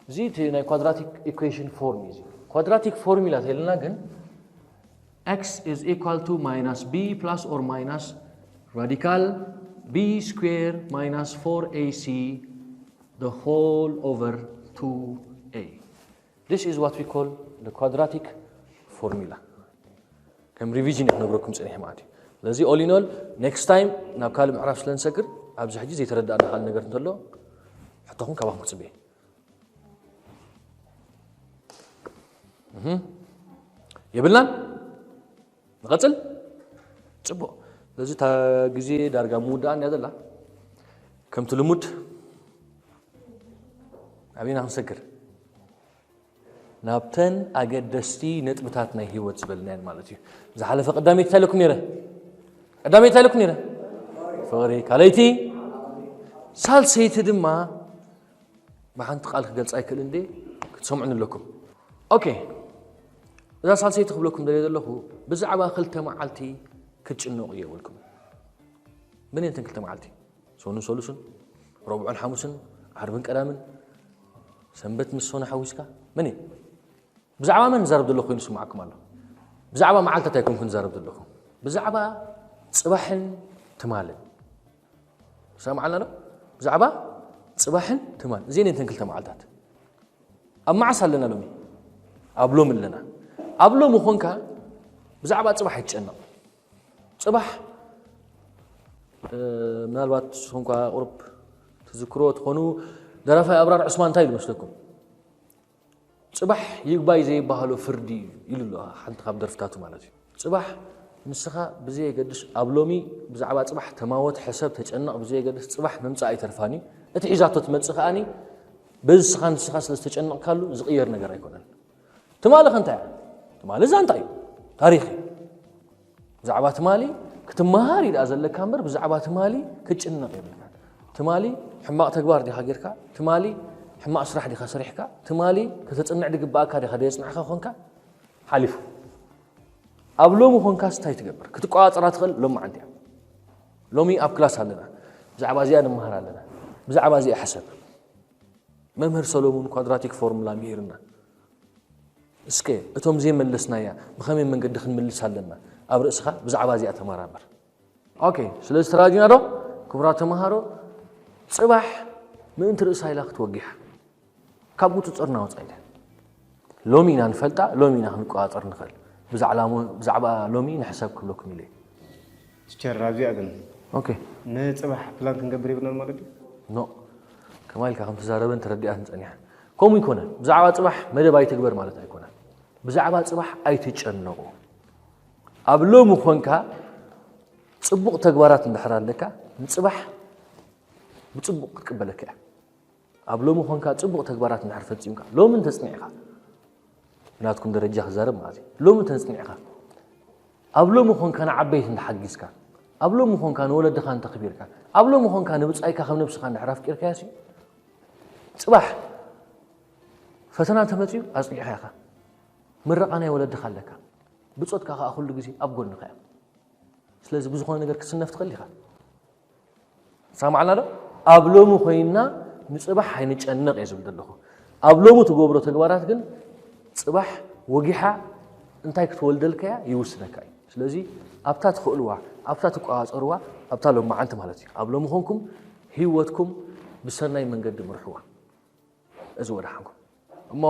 እዚ እቲ ናይ quadratic equation form እዩ። እዚ quadratic formula ተልና ግን x is equal to minus b plus or minus radical b square minus four a c the whole over two a. This is what we call the quadratic formula. ከም revision እየ ክነግረኩም ጸኒሐ ማለት እዩ። ስለዚ all in all next time ናብ ካልእ ምዕራፍ ስለ ንሰግር ኣብዚ ሕጂ ዘይተረዳእና ካልእ ነገር እንተሎ ሕቶኹም ካባኹም ክጽበየ። እህ። የብልናን? ንቐጽል? ጽቡቕ። ስለዚ እታ ግዜ ዳርጋ ምውዳእን እያ ዘላ። ከምቲ ልሙድ ኣበይና ክንሰግር? ናብተን ኣገደስቲ ነጥብታት ናይ ህይወት ዝበልናየን ማለት እዩ። ዝሓለፈ ቀዳመይቲ እንታይ ኢለኩም ነይረ? ቀዳመይቲ እንታይ ኢለኩም ነይረ? ፍቕሪ። ካልኣይቲ? ሳልሰይቲ ድማ ብሓንቲ ቃል ክገልጻ ኣይክእልን ድየ? ክትሰምዑኒ ኣለኩም። ኦኬ። እዛ ሳልሰይቲ ክብለኩም ደልየ ዘለኹ፣ ብዛዕባ ክልተ መዓልቲ ክትጭነቑ የብልኩም። መን እየን እተን ክልተ መዓልቲ? ሰኑን ሰሉስን፣ ረቡዕን ሓሙስን፣ ዓርብን ቀዳምን፣ ሰንበት ምስ ሰኑ ሓዊስካ፣ መን እየን? ብዛዕባ መን ዝዛረብ ዘለኹ ኮይኑ ይስምዓኩም ኣሎ? ብዛዕባ መዓልታት ኣይኮንኩን ዝዛረብ ዘለኹ። ብዛዕባ ጽባሕን ትማልን። ሰማዕና ዶ? ብዛዕባ ጽባሕን ትማል። እዚኤን እየን እተን ክልተ መዓልታት። ኣብ መዓስ ኣለና ሎሚ? ኣብ ሎሚ ኣለና። ኣብ ሎሚ ኾንካ ብዛዕባ ጽባሕ ኣይትጨነቕ። ጽባሕ፣ እ፣ ምናልባት ንስኹም እኳ ቁሩብ ትዝክርዎ ትኾኑ፣ ደራፋይ ኣብራር ዑስማን እንታይ ኢሉ መስለኩም? ጽባሕ ይግባይ ዘይበሃሎ ፍርዲ እዩ ኢሉ ኣሎ፣ ሓንቲ ካብ ደርፍታቱ ማለት እዩ። ጽባሕ ንስኻ ብዘየገድስ ኣብ ሎሚ ብዛዕባ ጽባሕ ተማወት፣ ሕሰብ፣ ተጨነቕ፣ ብዘየገድስ ጽባሕ ምምጻእ ኣይተርፋን እዩ። እቲ ሒዛቶ ትመጽእ ከኣኒ በዚ ንስኻ ንስኻ ስለ ዝተጨነቕካሉ ዝቕየር ነገር ኣይኮነን። ትማሊ ከ እንታይ እያ? ትማሊ እዛ እንታይ እዩ? ታሪኽ እዩ። ብዛዕባ ትማሊ ክትመሃር እዩ ደኣ ዘለካ እምበር፣ ብዛዕባ ትማሊ ክትጭነቕ የብልካን። ትማሊ ሕማቕ ተግባር ዲኻ ጌርካ? ትማሊ ሕማቕ ስራሕ ዲኻ ሰሪሕካ? ትማሊ ከተጽንዕ ድግብኣካ ዲኻ ደየጽናዕካ ኮንካ? ሓሊፉ። ኣብ ሎሚ ኮንካስ እንታይ ትገብር? ክትቆጻጸራ ትኽእል ሎማዓንቲ እያ። ሎሚ ኣብ ክላስ ኣለና። ብዛዕባ እዚኣ ንመሃር ኣለና። ብዛዕባ እዚኣ ሕሰብ። መምህር ሰሎሙን ኳድራቲክ ፎርሙላ ምሂርና። እስከ እቶም ዘይመለስናያ ብኸመይ መንገዲ ክንምልስ ኣለና? ኣብ ርእስኻ ብዛዕባ እዚኣ ተመራመር። ኦኬ፣ ስለዚ ተረዲእና ዶ? ክቡራት ተምሃሮ፣ ጽባሕ ምእንቲ ርእሳ ኢላ ክትወጊሓ። ካብ ቁጽጽርና ወጻኢ ኢላ። ሎሚ ኢና ንፈልጣ፣ ሎሚ ኢና ክንቆጻጸር ንኽእል። ብዛዕባ ሞ-፣ ብዛዕባ ሎሚ ንሕሰብ ክብለኩም ኢለ። ቲቸር፣ ኣብዚኣ ግን ኦኬ። ንጽባሕ ፕላን ክንገብር የብልናን ማለት ድዩ? ኖ። ከማይ ኢልካ ከም ተዛረበን ተረዲኣትን ጸኒሓ። ከምኡ ኣይኮነን። ብዛዕባ ጽባሕ መደብ ኣይትግበር ማለት ኣይኮነን። ብዛዕባ ጽባሕ ኣይትጨነቑ። ኣብ ሎሚ ኾንካ ጽቡቕ ተግባራት እንድሕር ኣለካ፣ ንጽባሕ ብጽቡቕ ክትቅበለካ እያ። ኣብ ሎሚ ኾንካ ጽቡቕ ተግባራት እንድሕር ፈጺምካ፣ ሎሚ እንተጽኒዕካ፣ ብናትኩም ደረጃ ክዛረብ ማለት እዩ። ሎሚ እንተጽኒዕካ፣ ኣብ ሎሚ ኾንካ ንዓበይቲ እንተሓጊዝካ፣ ኣብ ሎሚ ኾንካ ንወለድኻ እንተኽቢርካ፣ ኣብ ሎሚ ኾንካ ንብጻይካ ከም ነብስኻ እንድሕር ኣፍቂርካዮሲ፣ ጽባሕ ፈተና እንተመጺኡ ኣጽኒዕካ ኢኻ። ምረቓ ናይ ወለድኻ ኣለካ። ብጾትካ ከኣ ኩሉ ግዜ ኣብ ጎንኻ እያ። ስለዚ ብዝኾነ ነገር ክትስነፍ ትኽእል ኢኻ። ሰማዕና ዶ? ኣብ ሎሚ ኮይንና ንጽባሕ ኣይንጨነቕ እየ ዝብል ዘለኹ። ኣብ ሎሚ ትገብሮ ተግባራት ግን ጽባሕ ወጊሓ እንታይ ክትወልደልካ እያ ይውስነካ እዩ። ስለዚ ኣብታ ትኽእልዋ፣ ኣብታ ትቆጻጸርዋ፣ ኣብታ ሎማዓንቲ ማለት እዩ። ኣብ ሎሚ ኮንኩም ህይወትኩም ብሰናይ መንገዲ ምርሕዋ። እዚ ወደሓንኩም። እሞ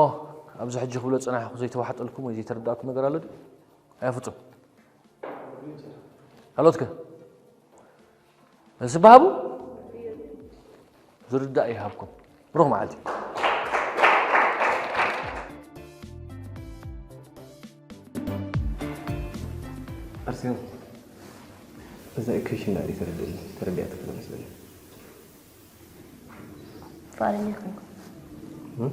ኣብዚ ሕጂ ክብሎ ዝጸናሕኩ ዘይተዋሕጠልኩም ወይ ዘይተረዳእኩም ነገር ኣሎ ድዩ? ኣያ ፍጹም። ካልኦትከ? መልሲ በሃቡ? ዝርዳእ ይሃብኩም። ብሩኽ መዓልቲ። ኣርሴማ፣ እዛ ኢኩዌሽን ዳኣ ተረድእኒ፣ ተረዲኣትካ ዶ መስለኒ? ፍቓደኛ ኣይኮንኩን። እም?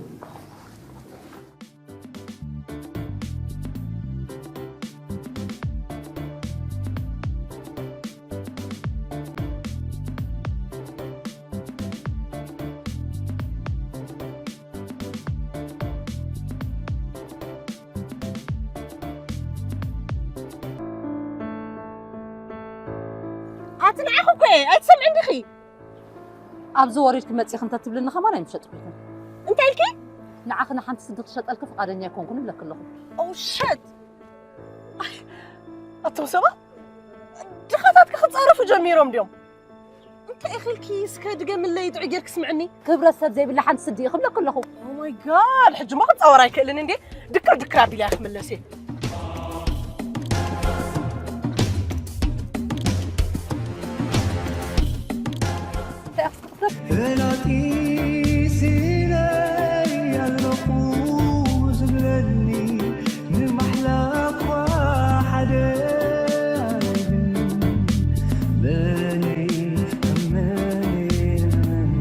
ኣቲ ንዓኺ እኮ እየ፣ ኣይትሰምዕን ዲኺ? ኣብዚ ወሪድኪ መጺኺ እንተትብልኒ ከማን ኣይምሸጥኩልክን። እንታይ ኢልኪ? ንዓኺ ንሓንቲ ስዲ ክሸጠልኪ ፍቓደኛ ኣይኮንኩን እብለኪ ኣለኹ። Oh shit! ኣይ፣ ኣቶም ሰባት ድኻታትኪ ክጻረፉ ጀሚሮም ድዮም? እንታይ ኢኺ ኢልኪ እስከ ድገምለይ ጥዑይ ጌርኪ ስምዕኒ። ክብረት ሰብ ዘይብላ ሓንቲ ስዲ ኢኺ እብለኪ ኣለኹ። Oh my God! ሕጂማ ክጻወር ኣይክእልን እንዴ? ድክር ድክር ኣቢለ እየ ክምለስ እየ። እንታይ ኢኺ ትፍክር? ፈላጢ ሲለይ ኣለኹ ዝብለኒ ንማሕላ እኳ ሓደ ኣይብልን። መን መን መን